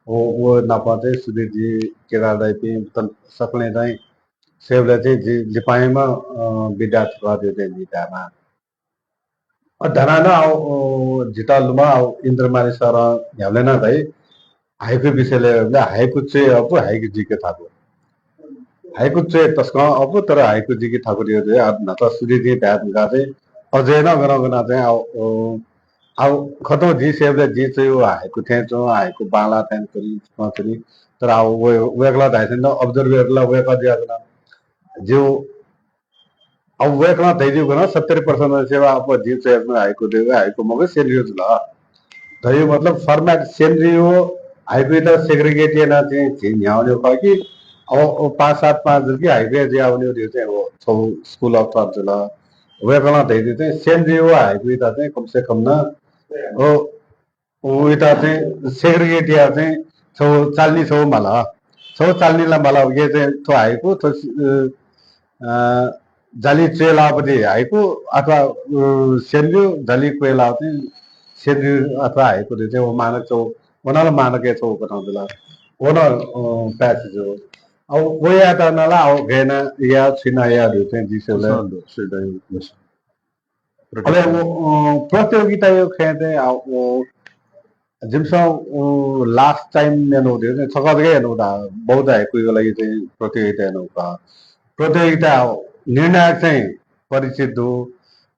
व, व नाप चाहिँ सुधीर जि केदार दाइपिं तन सकलें चाहिँ सेबले चाहिँ जि लिपायाम्ह, अ, विद्यार्थी खः धइगु चाहिँ जि धायेमाः। अ, धना नं आव, अ, जितः लुमं आव इन्द्रमाली सरं न्ह्याबलें नं धाइ, हाइकु विषयलय् हाइकु च्वये अःपु, हाइकु जिके थाकु। हाइकु च्वये तसकं अःपु, तर हाइकु जिके थाकु धइगु चाहिँ आव न्हाचः सुधीरं धाये धुंकाः चाहिँ अझै नं गनं गनं चाहिँ आव, अ, आव खतं जिं सेबले जिं च्वयेगु हाइकु थें च्वं, हाइकु बांलाः थें च्वनी, च्वनी। तर आव वय्-, वय्‌कलं धाइथें नं observe यात ला वय्‌कः जुयाच्वन। ज्यू, अब वय्‌कलं धयादीगु नं सत्तरी percent सेवा अब जिं च्वयाच्वनागु हाइकु धइगु हाइकु मखु, सेनरियो जुल। धइगु मतलब format सेनरियो हाइकुयात segregate यानाः चाहिँ झी न्ह्यावनेगु खः कि अब, अब पाँच सात पाँच जुल कि हाइकुया जुयावनेगु धइगु चाहिँ व छगू school of thought जुल। वय्‌कलं धयादीगु चाहिँ सेनरियो हाइकुयात चाहिँ कम से कम नं, अ, वयात चाहिँ segregate याः चाहिँ छगू चालनी छगू माल। छगू चालनी ला माल, उके चाहिँ थ्व हाइकु, थ्व, अ, अ, जालि च्वय् लाःपति हाइकु अथवा, अ, सेनरियो, जालि क्वय् लाःपति सेनरियो अथवा हाइकु धइगु चाहिँ व मानक छगू, व नं मानकया छगू कथं जुल। व नं, अ, passage जुल। अब व यायेत नं ला अब गय् याना या, छु याना या धइगु चाहिँ जिं सेबले। अले व, अ, प्रतियोगिताया खँय् चाहिँ, अ, व जिमिसं, अ, last time यानागु धइगु चाहिँ छकः जक यानागु दु, बौद्ध हाइकुया लागि चाहिँ प्रतियोगिता यानागु का। प्रतियोगिता निर्णायक चाहिँ परिचित दु,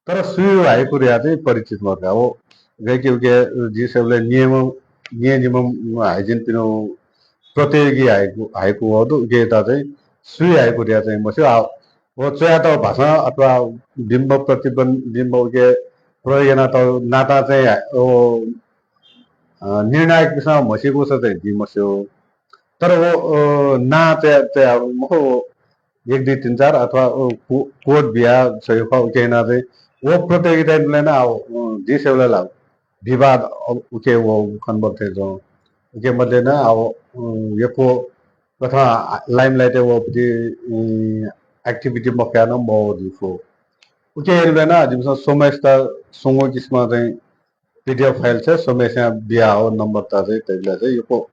तर सुया हाइकु धयाः चाहिँ परिचित मदु का। व गय्‌कि उके जिं सेबले नियम, नियम नियम हाइजिनपिनिगु प्रतियोगी हाइकु, हाइकु वःगु दु, उकेत चाहिँ सुया हाइकु धयाः चाहिँ मस्यू। आ, व च्वयातःगु भाषां अथवा बिम्ब प्रतिबिम्ब उके प्रयोग यानातःगु नातां चाहिँ, अ, निर्णायकपिन्सं म्हसीकूसा चाहिँ जिं मस्यू। तर व, अ, नां चाहिँ, चाहिँ अब मखु, एक दुई तीन चार अथवा, अ, को-, code बियाः च्वयेगु खः, उके यानाः चाहिँ व प्रतियोगिताय् नं अब, अ, जिं सेबले ला विवाद, अ, उके व खनेबल थें च्वं। उके मध्ये नं अब, अ, यक्व कथं limelight-य् वःपति, अ, activity मखयाः नं मवः जुइ फु। उके यानाः नं जिमिसं स्वम्हसित स्वंगू किसिमं चाहिँ PDF file छगू स्वम्हस्यां बियाः व number त चाहिँ तइबलय् चाहिँ यक्व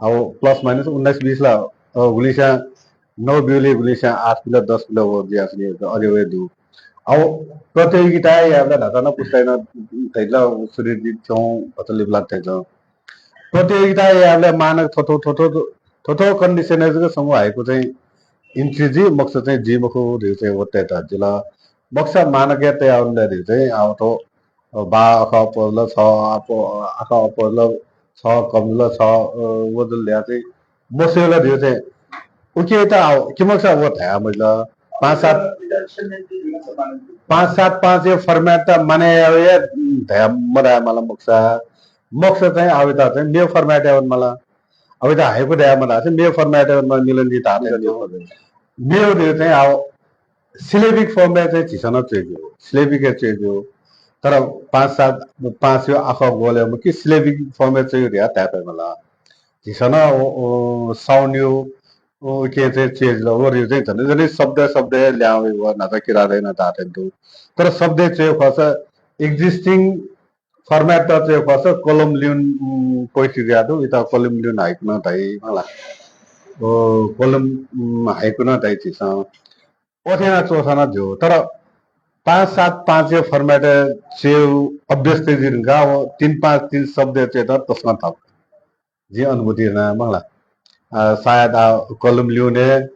अब plus minus उन्नाइस बीस ला, अ, गुलिस्यां नौ ब्यूलि, गुलिस्यां आठ बिल, दस बिल व जुयाच्वनी, अथे व हे दु। अब प्रतियोगिता यायेबलय् न्हाचः नं पुस्ताय् नं धइला सुधीर जि थौं भचा लिपा ला थें च्वं। प्रतियोगिता यायेबलय् मानक थ्व थ्व condition-य् जक छंगु हाइकु चाहिँ entry जुइ, मखुसा चाहिँ जुइ मखु धइगु चाहिँ व तयेत जुल। मखुसा मानकय् तयावनेबलय् धइगु चाहिँ अब थ्व बा आखः अप्वः जुल, छ आखः अप्वः जुल, छ कम जुल, छ, अ, व जुल धयाः चाहिँ मस्यू ला धइगु चाहिँ उकेत अब कि मखुसा व धाये मजिल। पाँच सात, पाँच सात पाँचया format त मानय् याये धया मधाये माल मखुसा। मखुसा चाहिँ अब इत चाहिँ मेगु format-य् वने माल। अब इत हाइकु धाये मधासे मेगु format-य् वने माल, मिलन जि धाःथें। मेगु धइगु चाहिँ अब syllabic form-य् चाहिँ झीसं नं च्वये ज्यू, syllabic-य् च्वये ज्यू। तर पाँच सात पाँचया आखः ग्वलय् मखु कि syllabic form-य् च्वये धयाः धाये फयेमाल। झीसं नं व, व sound-या व उके चाहिँ च्वये जुल, व धइगु चाहिँ झन झन शब्द शब्दय् ल्याहां वइ, व न्हाचः किरातय् नं धाःथें दु। तर शब्दय् च्वये खःसा existing format-य् च्वये खःसा column ल्यून, उम्, poetry जुयाः दु, इत column ल्यून हाइकु नं धाइ, मला। व column, उम्, हाइकु नं धाइ झीसं। अथे यानाः च्वःसा नं ज्यू, तर पाँच सात पाँचया format-य् च्वयेगु अभ्यस्त जुइ धुंकाः व तीन पाँच तीन शब्दय् च्वयेत तसकं थप। जिं अनुभूति याना, मखुला। अ, सायद आ column ल्यूने, अ,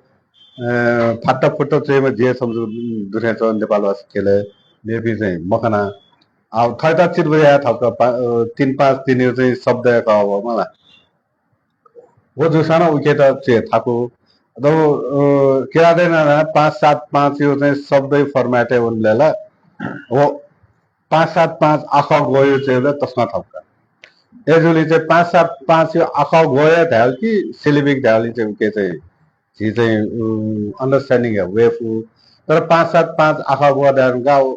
फाट्टा फुट्टा च्वयेम्ह जि हे छम्ह दु थें च्वं नेपालभाषा ख्यलय्, मेपिं चाहिँ मखना। आ थःत चित्त बुझे याये थप का, पा-, अ, तीन पाँच तीनया चाहिँ शब्दय् का व, मखुला। व जूसां नं उकेत च्वये थाकु। अथवा, अ, किरातय् नं पाँच सात पाँचया चाहिँ शब्दया format-य् वनेबलय् ला व पाँच सात पाँच आखः ग्वःया च्वयेबलय् तसकं थप का। अय्‌जूगुलिं चाहिँ पाँच सात पाँचया आखः ग्वःया धायेबलय् कि syllabic धायेबलय् चाहिँ उके चाहिँ झी चाहिँ, उम्, understanding-य् वये फु। तर पाँच सात पाँच आखः ग्वः धाये धुंकाः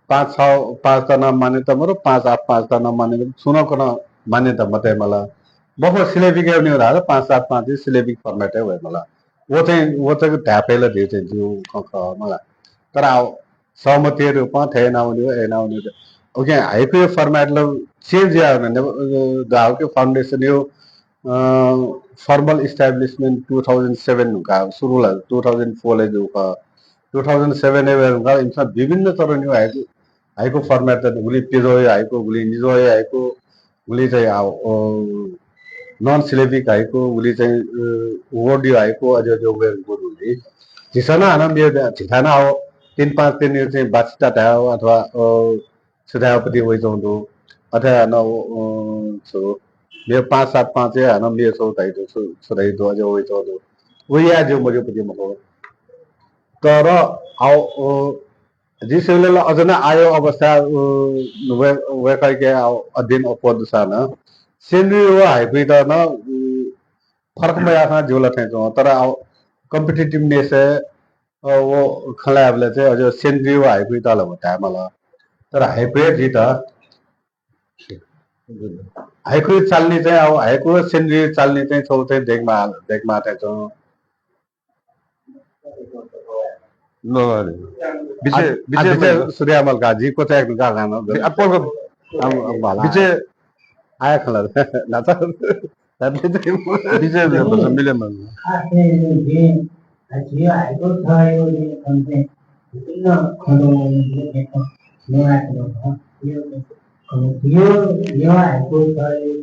पाँच छ पाँचत नं मान्यता मदु, पाँच आठ पाँचत नं मान्यता, छुं नं कथं मान्यता मतये माल। मखु, सिलेबिक वनेगु धाःसा पाँच सात पाँच सिलेबिक format-य् वये मला। व चाहिँ, व चाहिँ धाये फइ ला धइगु चाहिँ जिगु खँ खः मला। तर आः सहमति रूपं थथे यानावनेगु, यानावनेगु। OK, हाइकुया format ला change याः नं, अ, धाःगु कि foundation-या, अ, formal establishment two thousand seven धुंकाः सुरु ला, two thousand four-य् जूगु खः। Two thousand seven-य् वये धुंकाः इमिसं विभिन्न चरणया हाइकु, हाइकु format, गुलि प्यज्वःया हाइकु, गुलि निज्वःया हाइकु, गुलि चाहिँ आः, अ, non syllabic हाइकु, गुलि चाहिँ, अ, word-या हाइकु, अज्याःगु वये धुंकूगुलिं झीसं नं हानं मेगु, झीथाय् नं आः तीन पाँच तीन चाहिँ बाचिता धायेगु अथवा, अ, छु धायेगु पति वइच्वंगु दु। अथे हानं, अ, छु, मेगु पाँच सात पाँच हे हानं मेगु छु धाइ दु, छु, छु धाइ दु, अज्याःगु वइच्वंगु दु। व याये ज्यू मज्यू पति मखु। तर आः, अ, जिं स्वयेबलय् ला अझ नं आःया अवस्था, अ, वय्-, वय्कःयाके अध्ययन अप्वः दुसा नं सेन्द्रीय व हाइकुइत नं, अ, फरक मयाःसां ज्यू ला थें च्वं। तर आः competitiveness-य्, अ, व खँ ल्हायेबलय् चाहिँ अझ सेन्द्रीय व हाइकुइत ला व धाये माल। तर हाइकु हे जुइत, हाइकु चालनी चाहिँ, आः हाइकु सेन्द्रीय चालनी चाहिँ छगू चाहिँ दयेकेमाः, दयेकेमाः थें च्वं। न, न, न। बिचय्, आ, आ, बिचय् बिचय् मन्त। सूर्या मल्का, जिं क्वचायेके धुंकाः गाना। बि-, आ, पोल्को। आम, आम भाला। बिचय्। आया खला। नाचा। बिचय् मन्त, मिले मन्त। आ, से, से, आ, जियो हाइकु छ, यो, ये, कम से, विभिन्न खंडों में, ये, ये, कम, नया खंडों, हाँ, ये, ये, कम, जियो, यो हाइकु छ, यो,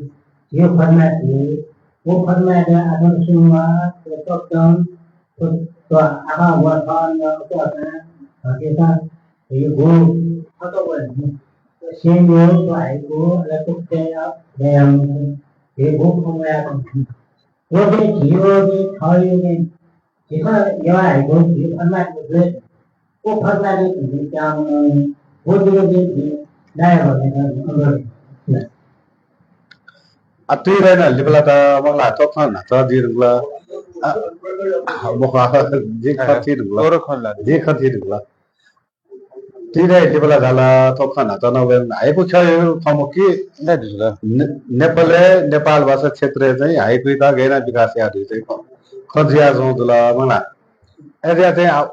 यो format, ये, वो format, आदम सुनवा, तो, तो, तो, तो, तो, आहा, वो, तो, तो, तो, तो, तो, ये, वो, तो, तो, वो, तो, सेम, यो, तो, हाइकु, अलग, तो, तो, तो, तो, ये, वो, तो, तो, तो, तो, वो, तो, जियो, ये, छ, यो, ये, झीसं नेवाः हाइकु झी format-य् जुइ, व format-य् झी त्यां, व जुइ झी नायः भगतयात अनुरोध। आ, तुइ दाइनं लिपा लात, मखु ला, थ्व खँ न्हाचः जुइ धुंकल। आ, मखु, जिं खँ थी धुंकल। जिं खँ थी धुंकल। तुइ दाइ लिपा ला धाल, थ्व खँ न्हाचः नं वये, हाइकु ख्यःया खँ मखु कि, ने-, नेपालय्, नेपाल भाषा क्षेत्रय् चाहिँ हाइकुइत गय् यानाः विकास याये धइगु चाहिँ खँ, खँ जुयाच्वंगु जुल, मखु ला। अय्‌जुयाः चाहिँ आ,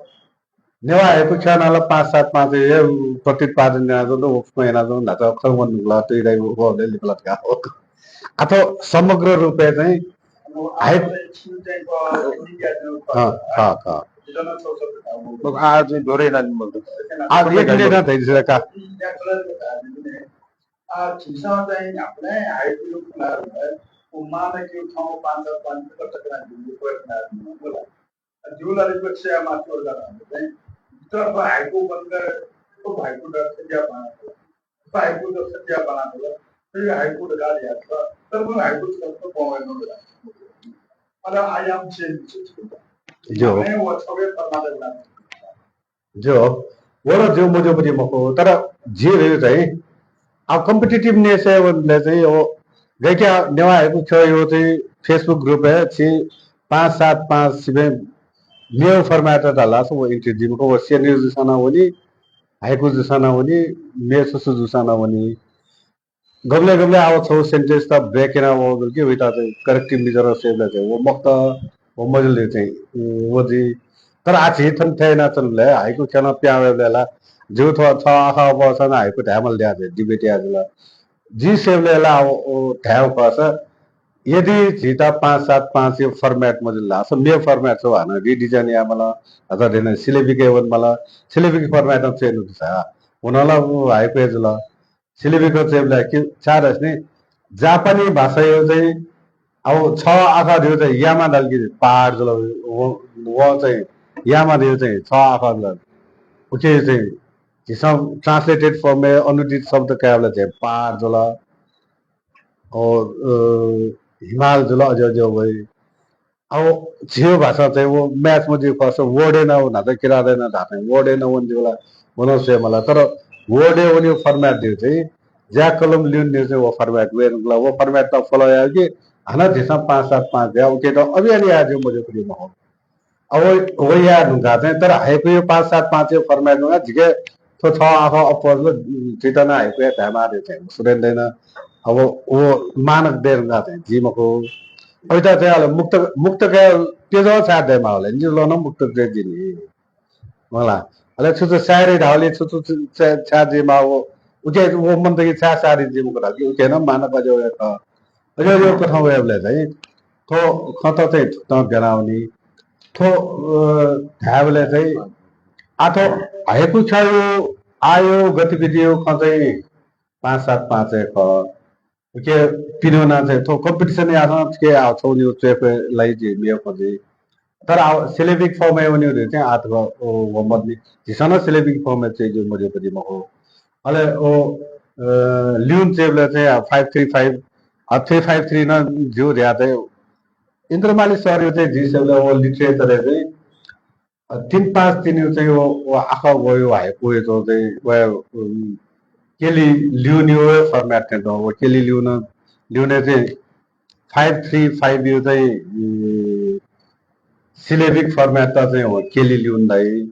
नेवाः हाइकु ख्यः नं ला पाँच सात पाँच हे प्रतिपादन यानाच्वंगु दु, व खँ यानाच्वंगु न्हाचः खँ वने धुंकल, तुइ दाइ व, व लिपा लात का। आ, थ्व समग्र रूपय् चाहिँ हाइकु, अँ, खः, खः। आ, चाहिँ दोहोरे यानाः मखु। आ, एक मिनेट नं धयादिसँ का। आ, झीसं चाहिँ न्ह्याबलें हाइकु ल्हायेबलय् व मानक थौं पाँच सात पाँच तक तक नं जिगु प्रयत्न यानाच्वनागु दु। जिगु ला लिपा स्वयाः मास्टर दादा चाहिँ, भित्र हाइकु बन्द, हाइकु दर्शन या बाना, हाइकु दर्शन या बाना, हाइकु दर्शन या बाना। अले आयाम change, जो। जो, व ला ज्यू मज्यूपति मखु, तर जिं धयागु चाहिँ, आ, competitiveness-य् वनेबलय् चाहिँ, व, गय्‌कि नेवाः हाइकु ख्यःया चाहिँ Facebook group-य् छिं पाँच सात पाँच सिबें मेगु format धाःसा व entry जुइ मखु, व सेन्द्रीय जूसां नं वनी, हाइकु जूसां नं वनी, मेगु सुसु जूसां नं वनी। गबलें गबलें आः छगू sentence-त break याना वःगु कि वइत चाहिँ corrective measure स्वयेबलय् चाहिँ व मखुत, व मजिल चाहिँ, व जुइ। तर आः झी थन थथे यानाच्वनाबलय् हाइकु ख्यलं पिहां वयेबलय् ला जिगु थ्व छगः आखः अप्वःसां नं हाइकु धायेमाल धयाः चाहिँ debate याये जुल। जिं स्वयेबलय् ला व, व धायेगु खःसा यदि झीत पाँच सात पाँच या format मजिल धाःसा मेगु format छगू हानं redesign यायेमाल, अथवा थथे syllabic-य् वनेमाल, syllabic format-ं च्वयेनु दुसा व नं ला व हाइकु हे जुल। Syllabic-ं च्वयेबलय् कि छाय् धाःसा नि, जापानी भाषाया चाहिँ, आः छगः आखः धइगु चाहिँ यामा धाल कि पहाड जुल, व, व चाहिँ यामा धइगु चाहिँ छगः आखः जुल। उकिं चाहिँ झीसं translated form-य् अनुदित शब्द कायेबलय् चाहिँ पहाड जुल। अ, अ, हिमाल जुल, अज्याःगु अज्याःगु वइ। आः झीगु भाषां चाहिँ व match मजुइगु खःसा word-य् नं व न्हाचः किरातय् नं धाःथें word-य् नं वने ज्यू ला, व नं स्वयेमाल। तर word-य् वनीगु format धइगु चाहिँ ज्या कलम लिउने धइगु चाहिँ व format वये धुंकल। व format-त follow यायेगु कि हानं झीसं पाँच सात पाँच धयाः उकियात अभियान याये ज्यू मज्यूपति मखु। अब व याये धुंकाः चाहिँ, तर हाइकुया पाँच सात पाँच या format धुंकाः झीके थ्व छगः आखः अप्वः जुल, झीत नं हाइकुया धायेमाः धइगु चाहिँ सुरेन दाइनं अब व मानक दये धुंकाः चाहिँ जुइ मखु। अय्‌त चाहिँ अले मुक्त, मुक्त कयाः प्यजः छाय् दयेमाः ले, निद्वः नं मुक्त जुइ जिनि। मला। अले छु छु शायरी धाःबलय् छु छु छु छाय्, छाय् जुइमाः व, उके व मन्त कि छाय् शायरी जुइ मखु धाःगु कि उके नं मानक अज्याःगु खः। अज्याःगु कथं वयेबलय् चाहिँ थ्व खँत चाहिँ थुकथं ब्यानावनी। थ्व, अ, धायेबलय् चाहिँ आः थ्व हाइकु ख्यःया आःया गतिविधिया खँ चाहिँ पाँच सात पाँचय् खः। उके पिने वनाः चाहिँ थ्व competition याःसां थुके आः छगू निगू च्वय् ख्वय् लाइ जुइ, मेगु खँ जुइ। तर आः syllabic form-य् वनेगु धइगु चाहिँ आः तक व, व मदुनि। झीसं नं syllabic form-य् च्वय् ज्यू मज्यू पति मखु। अले व, अ, ल्यूने च्वय्‌बलय् चाहिँ आः five three five, आः three five three नं ज्यू धयाः चाहिँ इन्द्रमाली सरया चाहिँ जिं स्वयेबलय् व literature-य् चाहिँ अ, तीन पाँच तीन चाहिँ व, व आखः वःगु हाइकुया चाहिँ व, उम्, केली ल्यूनेया format थें तुं। व केली ल्यूने, ल्यूने चाहिँ five three five-या चाहिँ, उम्, syllabic format-त चाहिँ व केली ल्यूने धाइ।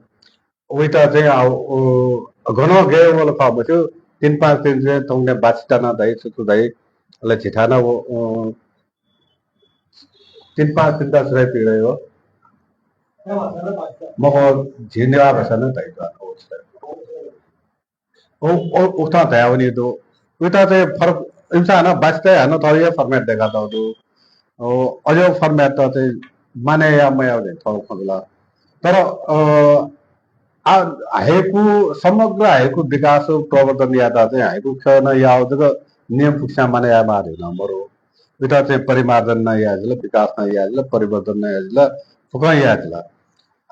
वइत चाहिँ आ, व, गनं गय् वल खः मस्यू, तीन पाँच तीन चाहिँ थौंकन्हय् बाछिता नं धाइ, छु छु धाइ, अले झीथाय् नं व, अ, तीन पाँच तीनता सुरय् पीगु धाइ हो। मखु, झी नेवाः भाषां नं धाइ। ओ, ओ, उकथं धयावनी दु। उइत चाहिँ फरक, इमिसं हानं बाछिताय् हानं थःगु format दय्‌कातःगु दु। ओ, अज्याःगु format-त चाहिँ मानय् याः मयाः धइगु थःगु खँ जुल। तर, अ, आ, हाइकु, समग्र हाइकु विकास प्रवर्धन यायेत चाहिँ हाइकु ख्यः नं याःगु जक नियम पुक्स्यां मानय् यायेमाः धइगु नं मरु। उइत चाहिँ परिमार्जन नं याये जुल, विकास नं याये जुल, परिवर्तन नं याये जुल, फुक्कं याये जुल।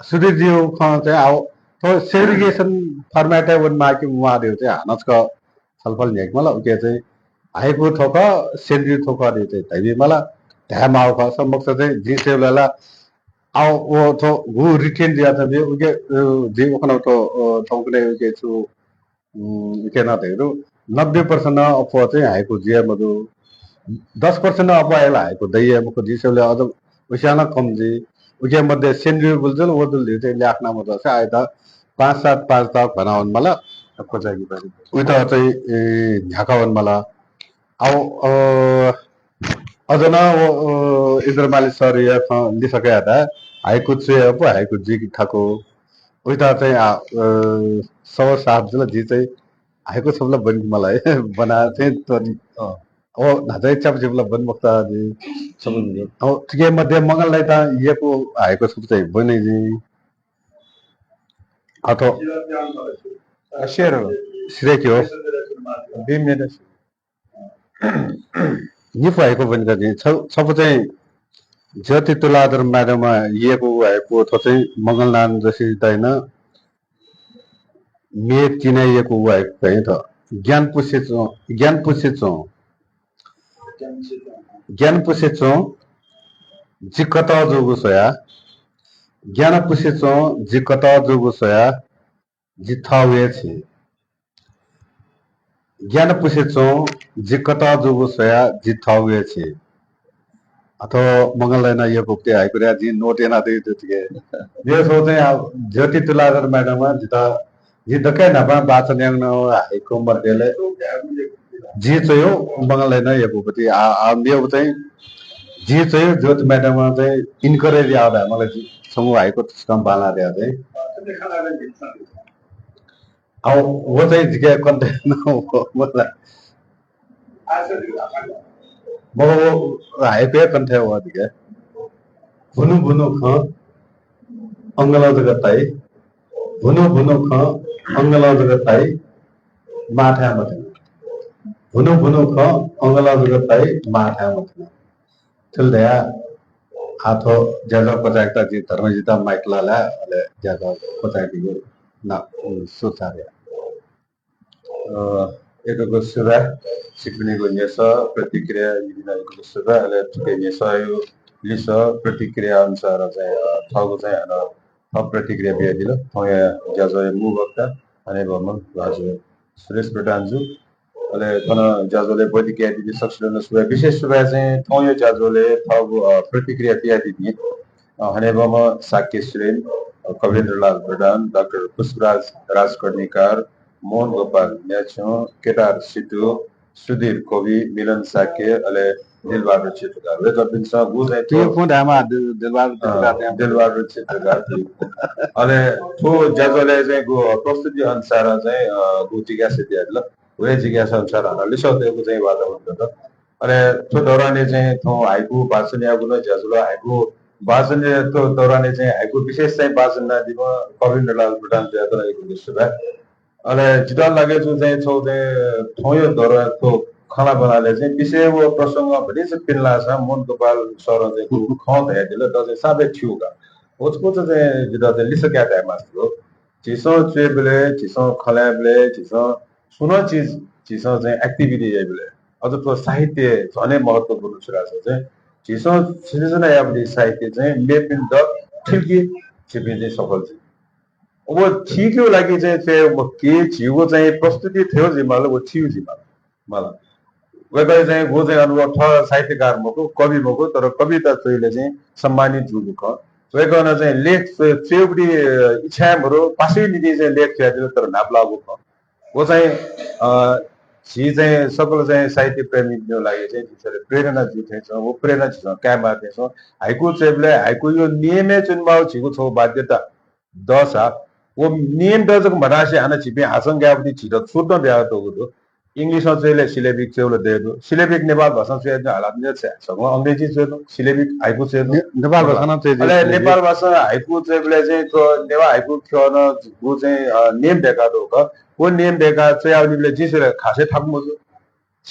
सुधीरजुया खँ चाहिँ आः थ्व segregation format-य् वनेमाः कि म्वाः धइगु चाहिँ हानं छकः छलफल न्ह्याकेमाल। उके चाहिँ हाइकु थ्व खः, सेन्द्री थ्व खः धइगु चाहिँ धाइबीमाल, धायेमाःगु खः। समकक्ष चाहिँ जिं स्वयेबलय् ला आः व थ्व गु retain जुयाच्वंपिं उके, अ, जिं उखुन्हु थ्व, अ, थौंकन्हय् उके छु, उम्, उके नं धइगु दु। नब्बे percent अप्वः चाहिँ हाइकु जुइ हे मजू। दस percent अप्वः हे ला हाइकु दइ हे मखु, जिं स्वयेबलय् अझ उकियां नं कम जुइ। उके मध्ये सेन्द्रीया गुलि जुल, व जुल धइगु चाहिँ ल्याखं मजूसा आः पाँच सात पाँचता घ्वाना वनेमाल। उइत चाहिँ, ए, न्ह्याका वनेमाल। आः, अ, अझ नं व, अ, इन्द्रमाली सरया खँ लिसः कयाः धाये, हाइकु च्वये अप्वः, हाइकु जुइके थाकु। उइत चाहिँ आ, अ, सव साफ जुल, जिं चाहिँ हाइकु छपु ला ब्वनेके माल हे, ब्वनाः चाहिँ त्वने। अँ। ओ, न्हाचः च्यापा झिपु ला ब्वने मखुत जि। छपु झिपु। अँ, थुके मध्ये मंगल दाइयात यक्व हाइकु छपु चाहिँ ब्वने जि। अथवा अ, share हो। Share कि हो। दुई minute। निपु हाइकु ब्वनेके जि। छ-, छपु चाहिँ ज्योति तुलाधर madam-ं यःगु हाइकु, थ्व चाहिँ मंगलनारायण जोशी दाइनं मे तीनय् यःगु हाइकु खः नि थ्व। ज्ञान पुसे च्वं, ज्ञान पुसे च्वं। ज्ञान पुसे च्वं, जि कतः जूगु स्वयाः। ज्ञान पुसे च्वं, जि कतः जूगु स्वयाः, जि थःगु हे छि। ज्ञान पुसे च्वं, जि कतः जूगु स्वयाः, जि थःगु हे छि। अथवा मंगल दाइनं यःगु पति हाइकु धयाः जिं note यानातयागु दु थुके। मेगु छगू चाहिँ आ, ज्योति तुलाधर madam-ं जितः, जिं दकलय् न्हापां वाचन यानागु हाइकु मध्ये ले जिं च्वयागु मंगल दाइनं यःगु पति आ, आ, मेगु चाहिँ जिं च्वयागु ज्योति madam-ं चाहिँ encourage याःगु धायेमाल, जि छंगु हाइकु तसकं बांलाः धयाः चाहिँ। आ, व चाहिँ जिके कण्ठय् नं व, व ला। मखु, व हाइकु हे कण्ठय् वः जिके। भुनु भुनु खँ, अंगलं जक ताइ। भुनु भुनु खँ, अंगलं जक ताइ, माथाय् मथन। भुनु भुनु खँ, अंगलं जक ताइ, माथाय् मथन। थुलि धयाः आः थ्व ज्याझ्वः क्वचायेकेत जिं धर्मजितयात mic लाः, अले ज्याझ्वः क्वचायेकेगु ना, उम्, सुरु याये। अ, यक्व यक्व सुभाय्, छिकपिनिगु न्ह्यसः प्रतिक्रिया यक्व यक्व सुभाय्, अले थुके न्ह्यसःया लिसः प्रतिक्रिया अनुसार चाहिँ, अ, थःगु चाहिँ हानं थप प्रतिक्रिया बियादिल। थौंया ज्याझ्वःया मू वक्ता हनेबहःम्ह भाजु सुरेश प्रधान जु, अले थन ज्याझ्वलय् ब्वति कयादीपिं सकसितं नं सुभाय्। विशेष सुभाय् चाहिँ थौंया ज्याझ्वलय् थःगु, अ, प्रतिक्रिया बियादीपिं, अ, हनेबहःम्ह शाक्य श्रेष्ठ, अ, कविन्द्रलाल प्रधान, डाक्टर पुष्पराज राजकर्णिकार, मोहन गोपाल न्याछ्यु, केदार सितु, सुधीर कवि, मिलन शाक्य, अले दिलबहादुर चित्रकार। वय्‌कःपिन्सं गु चाहिँ थ्व तुयुपुं धायेमाः, दिल-, दिलबहादुर अँ, चित्रकार धायेमाः। दिलबहादुर चित्रकार तुयुपुं। अले थ्व ज्याझ्वलय् चाहिँ गु प्रस्तुति अनुसार चाहिँ, अ, गु जिज्ञासा बियादिल। व हे जिज्ञासा अनुसार हानं लिसः तयेगु चाहिँ वातावरण दत। अले थ्व दौरानय् चाहिँ थौं हाइकु वाचन याःगु नं ज्याझ्वल, हाइकु वाचन याःगु दौरानय् चाहिँ हाइकु विशेष चाहिँ वाचन यानादीम्ह कविन्द्रलाल प्रधान जुयात नं यक्व यक्व सुभाय्। अले जितः लागे जू चाहिँ छगू चाहिँ थौंया दौरा थ्व खँल्हाबल्हालय् चाहिँ विषय व प्रसंग भतिचा पिने लाःसां मोहन गोपाल सरं चाहिँ थ्व खँ धयादिल, थ्व चाहिँ सापय् थ्यू का। व चाहिँ, व चाहिँ जितः चाहिँ लिसः काये धाये मास्ति हो। झीसं च्वयेबलय्, झीसं खँ ल्हायेबलय्, झीसं सुं नं चिज, झीसं चाहिँ activity याइबलय्, अझ थ्व साहित्य झन हे महत्त्वपूर्ण छु धाःसा चाहिँ झीसं सिर्जना याःगु साहित्य चाहिँ मेपिन्त थिल कि झीपिं चाहिँ सफल जुइ। व थीकेगु लागि चाहिँ, चाहिँ व के झीगु चाहिँ प्रस्तुति थ्यू जुइमाल, व थ्यू जुइमाल। माल। वय्‌कःया चाहिँ गु चाहिँ अनुभव, थः साहित्यकार मखु, कवि मखु, तर कविता च्वइबलय् चाहिँ सम्मानित जूगु खः। वय्‌कलं चाहिँ लेख च्वये, च्वयेगुति, अ, इच्छा हे मरु, पासाया निंतिं चाहिँ लेख च्वयादिल, तर न्हापालाःगु खः। व चाहिँ, अ, झी चाहिँ सकल चाहिँ साहित्य प्रेमीपिनिगु लागि चाहिँ झीसं प्रेरणा जू थें च्वं, व प्रेरणा झीसं कायेमाः थें च्वं। हाइकु च्वयेबलय् हाइकुया नियमय् च्वनेमाःगु झीगु छगू बाध्यता दःसा, व नियमत जक मधासे हानं झीपिं हासं गायेबलय् झीत छुट नं बियातःगु दु। English-ं च्वयेबलय् syllabic च्वयेबलय् दये दु। Syllabic नेपाल भाषां च्वये हालात नि, सकलें अंग्रेजी च्वये दु, syllabic हाइकु च्वये दु। ने-, नेपाल भाषां नं च्वये दु अले syllabic। नेपाल भाषां हाइकु च्वयेबलय् चाहिँ थ्व नेवाः हाइकु ख्यः नं गु चाहिँ, अ, नियम दय्‌कातःगु खः। व नियम दय्‌काः च्वयावनीबलय् जिं स्वयाः खासय् थाकु मजू।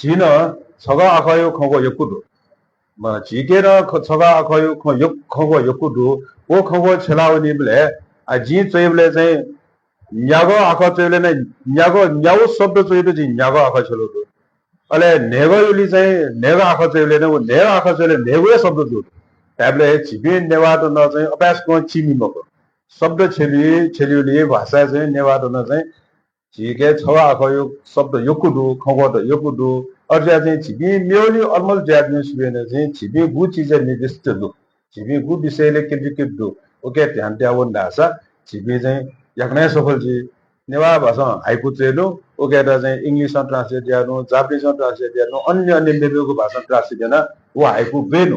झी नं छगः आखःया खँग्वः यक्व दु। म, झीके नं ख-, छगः आखःया खँ यक्-, खँग्वः यक्व दु। व खँग्वः छ्यलावनीबलय्, आ, जिं च्वइबलय् चाहिँ न्यागः आखः च्वइबलय् नं न्यागः, न्यागू शब्द च्वयातःगु जिं न्यागः आखः छ्यलू दु। अले न्हय्‌गः युलिं चाहिँ न्हय्‌गः आखः च्वइबलय् नं व न्हय्‌गः आखः च्वइबलय् न्हय्‌गू हे शब्द जू। धायेबलय् हे झीपिं नेवाःत नं चाहिँ अभ्यास कं चीमि मखु। शब्द छ्यली, छ्यलीगुलिं भाषाय् चाहिँ नेवाःत नं चाहिँ झीके छगः आखःया शब्द यक्व दु, खँग्वःत यक्व दु। अथे जुयाः चाहिँ झीपिं मेगुलिं अलमल जुयाच्वंगु सिबें नं चाहिँ झीपिं गु चिजय् निर्दिष्ट दु, झीपिं गु विषयलय् केन्द्रीकृत दु, उके ध्यान तयावन धाःसा झीपिं चाहिँ याकनं हे सफल जुइ। नेवाः भाषां हाइकु च्वये नु, उकेत चाहिँ English-ं translate याये नु, Japanese-ं translate याये नु, अन्य अन्य मेमेगु भाषां translate यानाः व हाइकु ब्वये नु।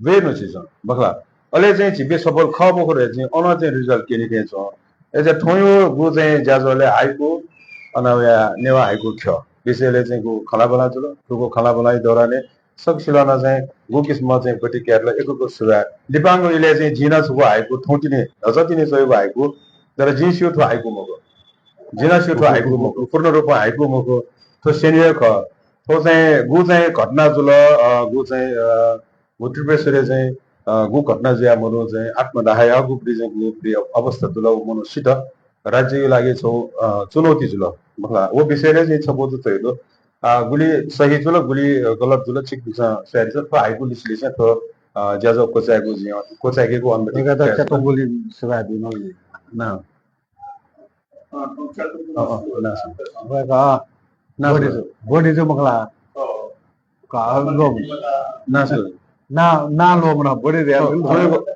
ब्वये नु झीसं, मखु ला? अले चाहिँ झीपिं सफल खः मखु धयाः चाहिँ अनं चाहिँ result क्यने थें च्वं। अय्‌सा थौंया गु चाहिँ ज्याझ्वलय् हाइकु, अन वया नेवाः हाइकु ख्यः विषयलय् चाहिँ गु खँल्हाबल्हा जुल। थुगु खँल्हाबल्हाया दौरानय् सकसिलं नं चाहिँ गु किसिमं चाहिँ प्रतिक्रिया यात, यक्व यक्व सुभाय्। लिपांगु इलय् चाहिँ जिं नं छगू हाइकु थौंतिनि, न्हाचःतिनि च्वयागु हाइकु, तर जिं स्यू थ्व हाइकु मखु। जिं नं स्यू थ्व हाइकु मखु, पूर्ण रूपं हाइकु मखु। थ्व स्यनेगु हे खः। थ्व चाहिँ गु चाहिँ घटना जुल, अ, गु चाहिँ, अ, गु त्रिपुरेश्वरय् चाहिँ, अ, गु घटना जुयाः मनू चाहिँ आत्मदाह याःगु पति चाहिँ गु पति अवस्था जुल, व मनू सित। राज्यया लागि छगू, अ, चुनौती जुल। मखु ला, व विषयलय् चाहिँ छकू जक च्वये दु। अ, गुलि सही जुल, गुलि गलत जुल, छिकपिन्सं स्वयादिसँ। थ्व हाइकु लिसें लिसें थ्व, अ, ज्याझ्वः क्वचायेगु जिं, क्वचाय्‌केगु अनुमति वय्‌कःयात काये छु। च्यातुंगुलिं सुभाय् बियादिसँ। ना। अ, अ, ना सु। वय्‌कः, अ, ना सु। बोधिजु, बोधिजु मखु ला। का, लो। ना सु। ना, ना लो मना, बोधि रे। थौं, थौंगु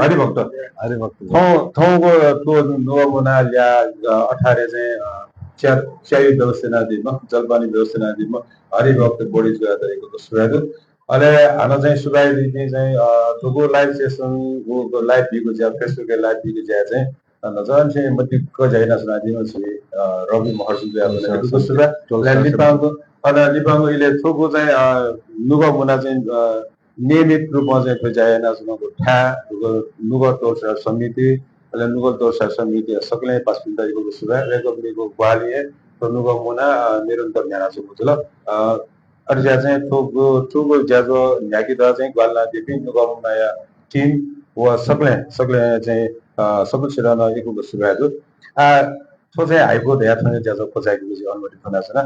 हरिभक्त। हरिभक्त। थौं, थौंगु थ्व नुगः मुना ल्याः, अ, अठारय् चाहिँ, अ, च्या, च्याया व्यवस्था यानादीम्ह, जलपानी व्यवस्था यानादीम्ह हरिभक्त बोधिजुयात यक्व यक्व सुभाय् दु। अले हानं चाहिँ सुभाय् दीपिं चाहिँ, अ, थुगु live session, व, व live बीगु ज्या, Facebook-य् live बीगु ज्या चाहिँ अ, न्हाचः निसें मदिक्क ज्या यानाच्वनादीम्ह झी, अ, रवि महर्जनजुयात यक्व यक्व सुभाय्। अले लिपांगु, अले लिपांगु इलय् थुगु चाहिँ, अ, नुगः मुना चाहिँ, अ, नियमित रूपं चाहिँ थ्व ज्या यानाच्वनागु थाय्, नुगः, नुगः तोर छ्यला समिति, अले नुगः तोर छ्यला समितिया सकलें पासापिन्त यक्व यक्व सुभाय्। वय्‌कःपिनिगु ग्वाहालिं हे थ्व नुगः मुना, अ, निरन्तर न्ह्यानाच्वंगु जुल। अ, अथे जुयाः चाहिँ थुगु, थुगु ज्याझ्वः न्ह्याकेत चाहिँ ग्वाहालि यानादीपिं नुगः मुनाया team व सकलें, सकलें चाहिँ, अ, सकसितं नं यक्व यक्व सुभाय् दु। आ, थ्व चाहिँ हाइकु धयाः थन ज्याझ्वः क्वचायेकेगु जिं अनुमति फ्वनाच्वना।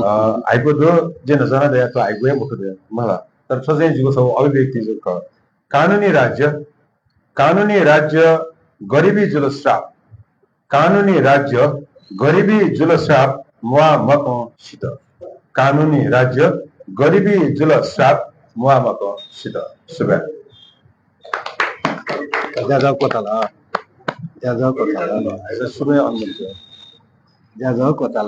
अ, हाइकु दु, जिं न्हाचः नं धया थ्व हाइकु हे मखु धया, मखु ला। तर थ्व चाहिँ जिगु छगू अभिव्यक्ति जक खः। कानुनी राज्य, कानुनी राज्य गरिबी जुल श्राप। कानुनी राज्य गरिबी जुल श्राप, म्वाः मकं सित। कानुनी राज्य गरिबी जुल श्राप, म्वाः मकं सित। सुभाय्। ज्याझ्वः क्वचाल। ज्याझ्वः क्वचाल। सुभाय् अनुमति। ज्याझ्वः क्वचाल।